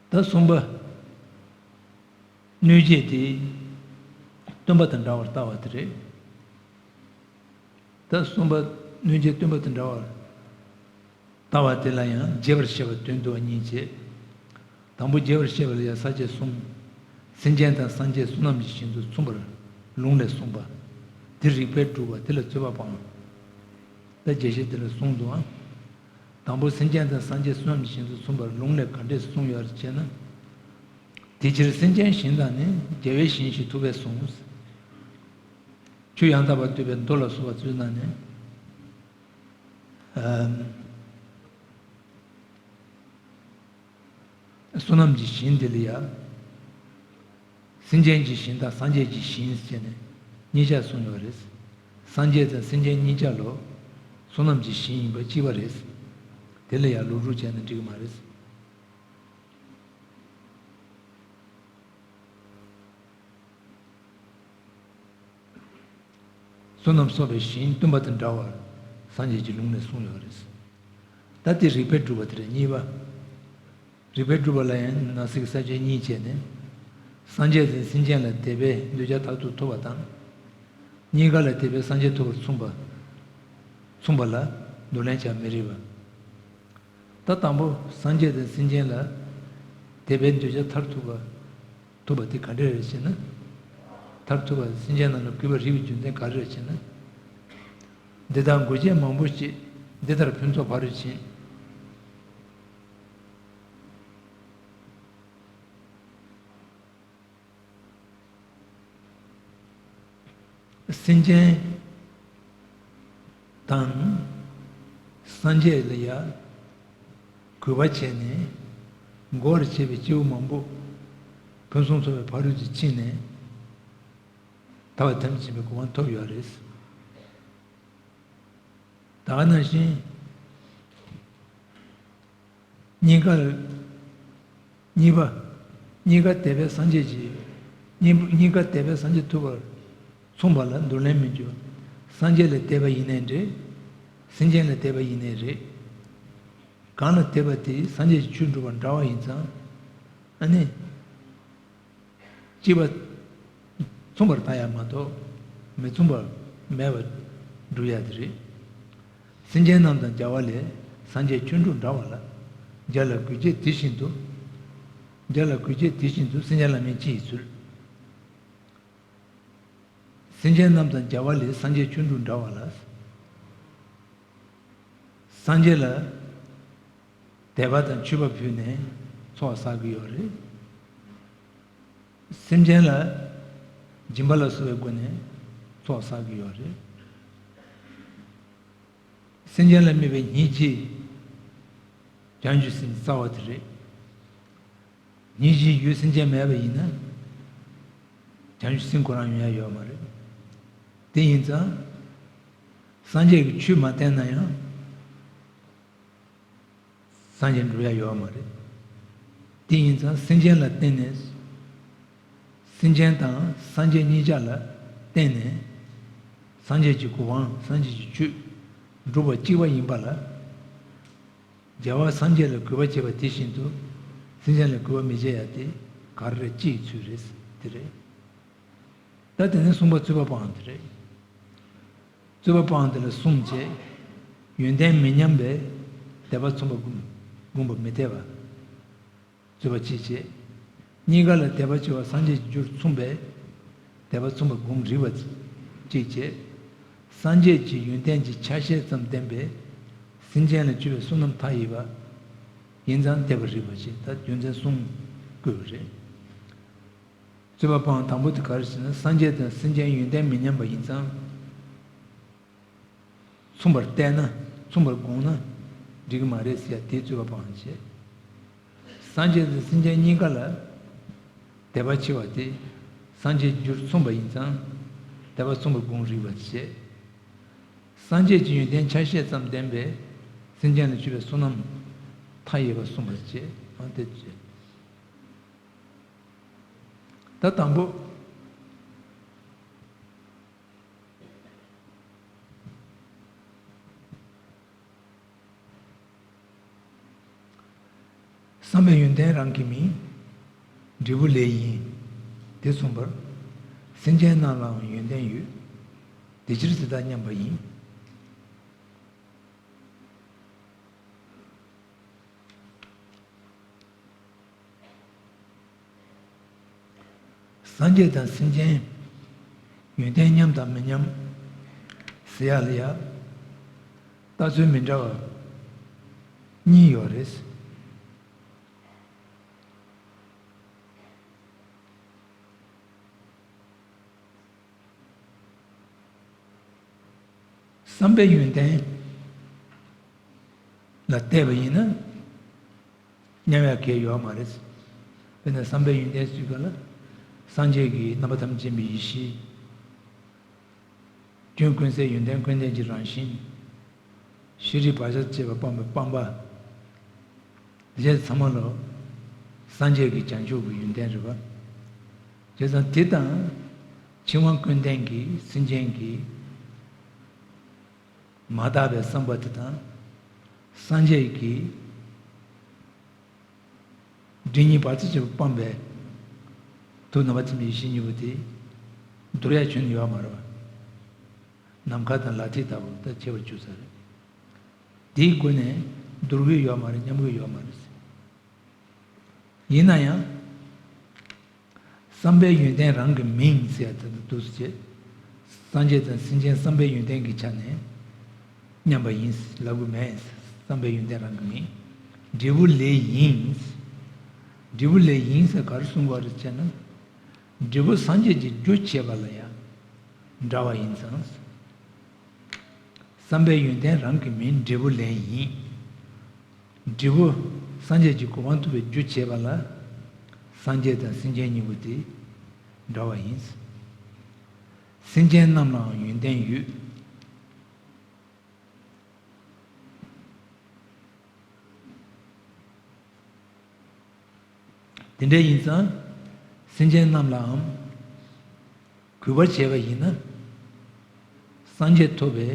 ད་གསུམ་པ། གནོད་བྱེད་དེ་སྟོན་པ་དང་འདྲ་བར་ལྟ་བ་དེ་རེད། ད་གསུམ་པ། གནོད་བྱེད་སྟོན་པ་དང་འདྲ་བར་ལྟ་བ་དེ་ལ་ཡང་རྒྱས་པར་བཤད་པ་དོན་བསྡུ་བ་གཉིས་བྱས། དང་པོ་རྒྱས་པར་བཤད་པ་ལ་ཡང་ས་བཅད་གསུམ། སེམས་ཅན་དང་སངས་རྒྱས་བསོད་ནམས་ཀྱི་ཞིང་དུ་མཚུངས་པར་ལུང་ལས་གསུངས་པ། དེ་རིགས་པས་སྒྲུབ་པ་དེ་ལ་རྩོད་པ་སྤང་། ད་རྒྱས་བཤད་དེ་ལ་གསུངས་འདུག་ཨང་། དང་པོ་སེམས་ཅན་དང་སངས་རྒྱས་བསོད་ནམས་ཀྱི་ཞིང་དུ་མཚུངས་པར་ལུང་ལས་ག་འདྲས་གསུངས་ཡོད་ཅེ་ན། དེ་ཕྱིར་སེམས་ཅན་གཞན་དག་ནི། རྒྱལ་བའི་ཞིང་བཞིན་ཐུབ་པས་གསུངས། ཆོས་ཡང་དག་པར་འདོད་པའི་མདོ་ལ་སོགས་པ་ཚོའི་ནང་ནས། ཨམ། བསོད་ནམས་ཀྱི་ཞིང་འདི་ལ་ཡང་། སེམས་ཅན་གྱི་ཞིང་དང་སངས་རྒྱས་ཀྱི་ཞིང་ཟེར་ནས་གཉིས་ཆར་གསུངས་ཡོད་རེད། སངས་རྒྱས་དང་སེམས་ཅན་གཉིས་ཆར་ལོ། བསོད་ནམས་ཀྱི་ཞིང་ཡིན་པ་གཅིག་པ་རེད། དེ་ལ་ཡང་ལོག་སྒྲུབ་བྱས་ན་འགྲིག་གི་མ་རེད། བསོད་ནམས་གསོག་པའི་ཞིང་བསྟུན་པ་དང་འདྲ་བར་སངས་རྒྱས་ཀྱི་ལུང་ནས་གསུངས་ཡོད་རེད། ད་དེ་རིགས་པས་སྒྲུབ་པ་དེ་རེད། གཉིས་པ། རིགས་པས་སྒྲུབ་པ་ལ་ཡང་ནང་གསེས་ཀྱི་ས་བཅད་གཉིས་བྱས་ནས། སངས་རྒྱས་དང་སེམས་ཅན་ལ་དད་པས་འདོད་ཆགས་མཐར་ཐུག་ཐོབ་པ་དང་། གཉིས་ཀ་ལ་དད་པས་སངས་རྒྱས་ཐོབ་པར་མཚུངས་པ། མཚུངས་པ་ལ་འདུ་ལེན་བྱ་མི་རིགས་པ། ད་དང་པོ་སངས་རྒྱས་དང་སེམས་ཅན་ལ་དད་པའི་འདོད་ཆགས་མཐར་ཐུག་པ། ཐུབ་པ་དེ་ག་འདྲ་རེད་ཅེ་ན། མཐར་ཐུག་པ་སེམས་ཅན་རྣམས་ལ་གུས་པར་རིགས་པའི་རྒྱུ་མཚན་ག་རེ་རེད་ཅེ་ན། འདི་དག་འགོག་བྱེད་མང་པོ་ཞིག་འདི་ལྟར་ཕུན་ཚོགས་ཕ་རོལ་ཕྱིན། སེམས་ཅན་དང་སངས་རྒྱས་ལ་ཡང་གུས་པ་བྱས་ནས་འགོག་པར་བྱེད་པའི་སྐྱེས་བུ་མང་པོ་ཕུན་སུམ་ཚོགས་པའི་ཕ་རོལ་ཏུ་ཕྱིན་ནས་ཐར་པ་ཐམས་ཅད་མཁྱེན་པའི་གོ་འཕང་ཐོབ་ཡོད་རེད། ད་ག་ནང་བཞིན། གཉིས་ཀ། གཉིས་པ། གཉིས་ཀ་དད་པས་སངས་རྒྱས་ཀྱི། གཉིས་གཉིས་ཀ་དད་པས་སངས་རྒྱས་ཐུབ་པར་མཚུངས་པ་ལ་འདུ་ལེན་མི་འགྱུར། སངས་རྒྱས་ལ་དད་པ་ཡིན་ནའི་འདྲ། སེམས་ཅན་ལ་དད་པ་ཡིན་ནའི་རེད། གང་ལ་དད་པ་དེས་སངས་རྒྱས་ཀྱི་ཆོས་འགྲུབ་པ་འདྲ་བ་ཡིན་ཙང་། ཨ་ནི། གཅིག་པ། མཚུངས་པར་ལྟ་ཡ་མ་གཏོགས་མི་མཚུངས་པ་མེད་པར་སྒྲུབ་ཡ་དེ་རེད། སེམས་ཅན་རྣམས་དང་རྒྱལ་བ་ལས། སངས་རྒྱས་ཆོས་འགྲུབ་འདྲ་བ་ལ། རྒྱལ་ལ་གུས་བྱེད་དེ་བཞིན་དུ། རྒྱལ་ལ་གུས་བྱེད་དེ་བཞིན་དུ་སེམས་ཅན་ལ་མིན་ཅི་ཡི་ཚུལ། སེམས་ཅན་རྣམས་དང་རྒྱལ་བ་ལས། སངས་རྒྱས་ཆོས་འགྲུབ་འདྲ་བ་ལ། སངས་རྒྱས་ལ་དད་པ་དང་མཆོད་པ་ཕུལ་ནས་ཚོགས་བསགས་ཀྱི་ཡོད་རེད། སེམས་ཅན་ལ་སྦྱིན་པ་ལ་སོགས་པའི་སྒོ་ནས་ཚོགས་བསགས་ཀྱི་ཡོད་རེད། སེམས་ཅན་ལ་དམིགས་པའི་སྙིང་རྗེ། བྱང་ཆུབ་སེམས་རྩ་བ་དེ་རེད། སྙིང་རྗེའི་རྒྱུ་སེམས་ཅན་མེད་པ་ཡིན་ན། བྱང་ཆུབ་སེམས་ཁོ་རང་ཡོང་ཡ་ཡོད་མ་རེད། དེ་ཡིན་ཙང་། སངས་རྒྱས་ཀྱི་ཆོས་མ་བསྟན་ན་ཡང་། སངས་རྒྱས་འགྲུབ་ཡ་ཡོད་མ་རེད། དེ་ཡིན་ཙང་སེམས་ཅན་ལ་བརྟེན་ནས། སེམས་ཅན་དང་སངས་རྒྱས་གཉིས་ཆ་ལ་བརྟེན་ནས། སངས་རྒྱས་ཀྱི་གོ་འཕང་སངས་རྒྱས་ཀྱི་ཆོས་སྒྲུབ་པ་གཅིག་པ་ཡིན་པ་ལ། རྒྱལ་བ་སངས་རྒྱས་ལ་གུས་པ་བྱེད་པ་དེ་བཞིན་དུ། སེམས་ཅན་ལ་གུས་པ་མི་བྱེད་ཡ་དེ་ག་རེ་རེད། ཅི་ཡི་ཚུལ་རེད། དེ་རེད། ད་དེ་ནས་གསུངས་པ་རྩོད་པ་སྤང་དེ་རེད། རྩོད་པ་སྤང་དེ་ལ་གསུམ་བྱས། ཡོན་ཏན་མི་མཉམ་པའི་དད་པ་མཚུངས་པ་བསྒོམ་བསྒོམ་པ་མི་འཐད་པ། རྩོད་པ་གཅིག་བྱས། གཉིས་ཀ་ལ་དད་པ་ཆེ་བ་སངས་རྒྱས་ཀྱི་རྒྱུར་མཚུངས་པའི་དད་པ་མཚུངས་པ་བསྒོམ་རིགས་པ་གཅིག་བྱས། སངས་རྒྱས་ཀྱི་ཡོན་ཏན་གྱི་ཆ་ཤས་ཙམ་ལྡན་པའི་སེམས་ཅན་ལ་སྤྱོད་པའི་བསོད་ནམས་མཐའ་ཡས་པ་ཡིན་ཙང་དད་པ་རིགས་པ་བྱས། ད་རྒྱུ་མཚན་གསུམ་བཀོད་པ་རེད། རྩོད་པ་སྤང་དང་པོ་དེ་ག་རེ་ཟེར་ན། སངས་རྒྱས་དང་སེམས་ཅན་ཡོན་ཏན་མི་མཉམ་པ་ཡིན་ཙང་། མཚུངས་པར་བལྟས་ན། མཚུངས་པར་དགོངས་ན་འགྲིག་གི་མ་རེད་ཟེར་ཡ་དེའི་རྩོད་པ་སྤང་བྱས། སངས་རྒྱས་དང་སེམས་ཅན་གཉིས་ཀ་ལ་དད་པ་ཆེ་བ་དེ་སངས་རྒྱས་རྒྱུར་མཚུངས་པ་ཡིན་ཙང་དད་པ་མཚུངས་པར་དགོངས་རིགས་པ་བྱས། སངས་རྒྱས་ཀྱི་ཡོན་ཏན་ཆ་ཤས་ཙམ་ལྡན་པའི་སེམས་ཅན་ལ་སྤྱོད་པའི་བསོད་ནམས་མཐའ་ཡས་པ་གསུངས་པར་བྱས། ཨ་དེ་བྱས། ད་དང་པོ། བསམ་པའི་ཡོན་ཏན་རང་གི་མིང་། འབྲས་བུ་ལས་ཡིན། དེ་མཚུངས་པར། སེམས་ཅན་རྣམས་ལའང་ཡོན་ཏན་ཡོད། དེ་ཕྱིར་དེ་དག་མཉམ་པ་ཡིན། སངས་རྒྱས་དང་སེམས་ཅན་ཡོན་ཏན་མཉམ་དང་མི་མཉམ། ཟེར་ཡག་ལ་ཡ། ལྟ་ཚུལ་མི་འདྲ་བ་གཉིས་ཡོད་རེད། བསམ་པའི་ཡོན་ཏན་ལ་བལྟས་པ་ཡིན་ན། མཉམ་ཡག་གང་ཡང་ཡོད་མ་རེད། དཔེར་ན་བསམ་པའི་ཡོན་ཏན་ཟེར་ག་ལ། སངས་རྒྱས་ཀྱི་རྣམ་པ་ཐམས་ཅད་མཁྱེན་པའི་ཡེ་ཤེས། སྐྱོན་ཀུན་ཟད་ཡོན་ཏན་ཀུན་ལྡན་གྱི་རང་བཞིན། ཤེས་རིག་བག་ཆགས་བཅས་པ་སྤངས་པའི་སྤངས་པ། དེ་ཚང་མ་ལོ། སངས་རྒྱས་ཀྱི་བྱང་ཆུབ་ཀྱི་ཡོན་ཏན་རེད་པ། བྱས་ཙང་དེ་དང་། འཆིང་བ་ཀུན་ལྡན་གྱི་སེམས་ཅན་གྱི། མ་དག་པའི་བསམ་པ་དེ་དང་། སངས་རྒྱས་ཀྱི་སྒྲིབ་གཉིས་བར་ཆད་བཅས་པ་སྤངས་པའི་ཐུགས་རྣམ་པར་ཐིམ་པའི་ཡེ་ཤེས་གཉིས་པོ་དེ་བསྡུར་ཡ་ཁྱོན་ནས་ཡོད་མ་རེད་པ། ནམ་མཁའ་དང་ལག་མཐིལ་ལྟ་བུ་ད་ཕྱེ་བར་འགྱུར་ས་རེད། དེའི་སྒོ་ནས་བསྡུར་གྱི་ཡོད་མ་རེད། མཉམ་གྱི་ཡོད་མ་རེད། ཡིན་ན་ཡང་། བསམ་པའི་ཡོན་ཏན་རང་གི་མིང་ཟེར་ཡ་དེ་འདུག་ཟེར། སངས་རྒྱས་དང་སེམས་ཅན་བསམ་པའི་ཡོན་ཏན་གྱི་ཆ་ནས་མཉམ་པ་ཡིན་ལབ་དགོས་མེད། བསམ་པའི་ཡོན་ཏན་རང་གི་མིང་། འབྲས་བུ་ལས་ཡིན། འབྲས་བུ་ལས་ཡིན་ཟེར་ག་རེ་གསུང་གི་ཡོད་རེད་ཟེར་ན། འབྲས་བུ་སངས་རྒྱས་ཀྱི་རྒྱུ་བྱས་པ་ལ་ཡང་འདྲ་བ་ཡིན་ཙང་། བསམ་པའི་ཡོན་ཏན་རང་གི་མིང་འབྲས་བུ་ལས་ཡིན། འབྲས་བུ་སངས་རྒྱས་ཀྱི་གོ་འཕང་ཐོབ་པའི་རྒྱུ་བྱས་པ་ལ། སངས་རྒྱས་དང་སེམས་ཅན་གཉིས་པོ་དེ་འདྲ་བ་ཡིན། སེམས་ཅན་རྣམས་ལའང་ཡོན་ཏན་ཡོད། དེ་འདྲ་ཡིན་ཙང་། སེམས་ཅན་རྣམས་ལའང་གུས་པ་བྱས་པ་ཡིན་ན། སངས་རྒྱས་ཐོབ་པའི་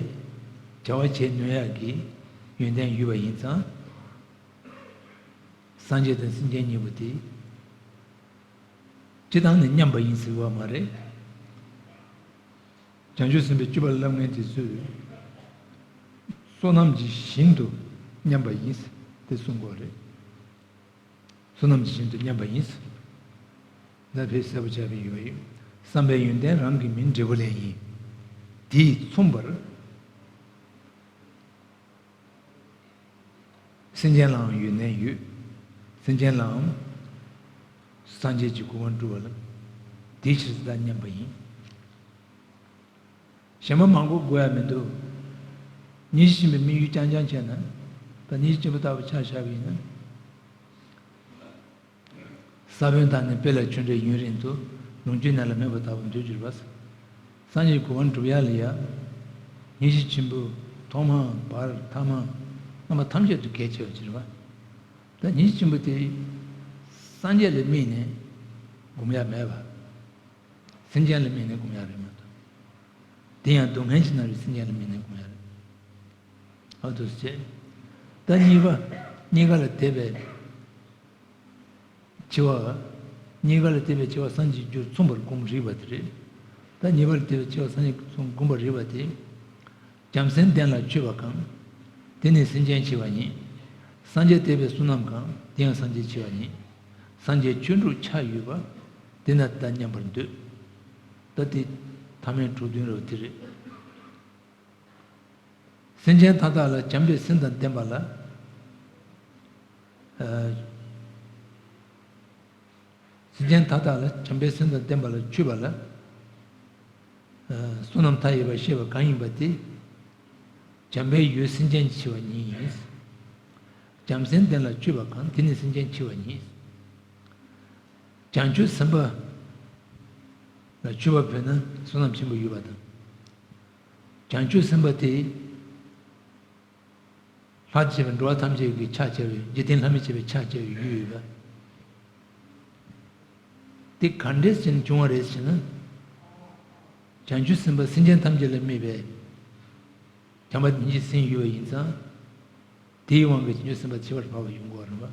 བྱ་བ་བྱེད་ནུས་ཡག་གི་ཡོན་ཏན་ཡོད་པ་ཡིན་ཙང་། སངས་རྒྱས་དང་སེམས་ཅན་གཉིས་པོ་དེ་སྤྱིར་བཏང་ནས་མཉམ་པ་ཡིན་ཟེར་བ་མ་རེད། བྱང་ཆུབ་སེམས་དཔའི་སྤྱོད་པ་ལ་བསླབ་མཁན་དེ་ཚོས་བསོད་ནམས་ཀྱི་ཞིང་དུ་མཉམ་པ་ཡིན་དེ་གསུང་གི་ཡོད་རེད། བསོད་ནམས་ཀྱི་ཞིང་དུ་མཉམ་པ་ཡིན། ད་དཔེ་གསལ་པོ་ཆགས་པའི་ཡོད་ཡོད། བསམ་པའི་ཡོན་ཏན་རང་གི་མིང་འབྲས་བུ་ལས་ཡིན། དེས་མཚུངས་པར། སེམས་ཅན་ལའང་ཡོན་ཏན་ཡོད། སེམས་ཅན་ལའང་སངས་རྒྱས་ཀྱི་གོ་འཕང་བསྒྲུབ་པ་ལ། དེའི་ཕྱིར་ད་མཉམ་པ་ཡིན། གཞན་པ་མང་པོ་དགོས་ཡ་མི་འདུག། མཉེས་གཤིན་པོའི་དམིགས་ཡུལ་རྐྱང་རྐྱང་བྱས་ན། ད་མཉེས་གཤིན་པོ་ལྟ་བུ་ཆ་བཞག་པ་ཡིན་ན། ས་བོན་དག་ནི་དཔེ་ལ་ཆུ་འདྲ་ཡུན་རིང་དུ། ལོངས་སྤྱོད་གནས་ལ་སྨོད་པ་ལྟ་བུ་འདོད་གྱུར་པ། སངས་རྒྱས་གོ་འཕང་སྒྲུབ་ཡ་ལ་ཡ། མཉེས་གཤིན་ཆེན་པོ་ཐོག་མ་བར་ཐ་མ་རྣམ་པ་ཐམས་ཅད་དུ་གལ་ཆེ་བར་གྱུར་པ། ད་མཉེས་གཤིན་ཆེན་པོ་དེ་སངས་རྒྱས་ལ་དམིགས་ནས་སྒོམ་ཡ་མེད་པ། སེམས་ཅན་ལ་དམིགས་ནས་སྒོམ་ཡ་རེད་མ་གཏོགས། དེ་ཡང་སྡུག་བསྔལ་གྱི་ནང་རུ་སེམས་ཅན་ལ་དམིགས་ནས་སྒོམ་ཡ་རེད། ཨ་ཏོ་ཟེར། ད་གཉིས་པ། གཉིས་ཀ་ལ་དད་པའི་ཆེ་བ། གཉིས་ཀ་ལ་དད་པའི་ཆེ་བ་སངས་རྒྱས་རྒྱུར་མཚུངས་པར་སྒོམ་རིགས་པ་དེ་རེད། ད་གཉིས་པ་ལ་དད་པའི་ཆེ་བ་སངས་རྒྱས་མཚུངས་སྒོམ་པར་རིགས་པ་དེ། བྱམས་སེམས་ལྡན་ལ་མཆོད་པ་གང་། དེ་ནི་སེམས་ཅན་ཆེ་བ་ཉིད། སངས་རྒྱས་དད་པའི་བསོད་ནམས་གང་། དེ་ཡང་སངས་རྒྱས་ཆེ་བ་ཉིད། སངས་རྒྱས་ཆོས་དྲུག་ཆ་ཡོད་པ། དེ་ན་ད་མཉམ་པར་འདོད། ད་དེ་ཐ་མལ་དྲུག་བདུན་རོ་དེ་རེད། སེམས་ཅན་མཐའ་དག་ལ་བྱམས་པའི་སེམས་དང་ལྡན་པ་ལ། ཨ། སེམས་ཅན་མཐའ་དག་ལ་བྱམས་པའི་སེམས་དང་ལྡན་པ་ལ་མཆོད་པ་ལ། ཨ། བསོད་ནམས་མཐའ་ཡས་པ་བཤད་པ་གང་ཡིན་པ་དེ། བྱམས་པའི་ཡུལ་སེམས་ཅན་ཆེ་བ་ཉིད་ཡིན། བྱམས་སེམས་ལྡན་ལ་མཆོད་པ་གང་། དེ་ནི་སེམས་ཅན་ཆེ་བ་ཉིད། བྱང་ཆུབ་སེམས་དཔའ་ལ་མཆོད་པ་ཕུལ་ན་བསོད་ནམས་ཆེན་པོ་ཡོད་པ་དང་། བྱང་ཆུབ་སེམས་དཔའ་དེ། ལྷ་བཅས་པའི་འགྲོ་བ་ཐམས་ཅད་ཀྱི་ཕྱག་བྱ་བའི། འཇིག་རྟེན་ལྷ་མི་བཅས་པའི་ཕྱག་བྱ་བའི་ཡུལ་ཡོད་པ། དེ་ག་འདྲས་ཟེར་ནས་བྱུང་བ་རེད་ཟེར་ན། བྱང་ཆུབ་སེམས་དཔའ་སེམས་ཅན་ཐམས་ཅད་ལ་དམིགས་པའི་བྱམས་པ་སྙིང་རྗེའི་སེམས་ཡོད་པ་ཡིན་ཙང་། དེའི་དབང་གིས་བྱང་ཆུབ་སེམས་དཔའ་ཁྱད་པར་དུ་འཕགས་པ་ཡོང་གི་ཡོད་རེད་པ།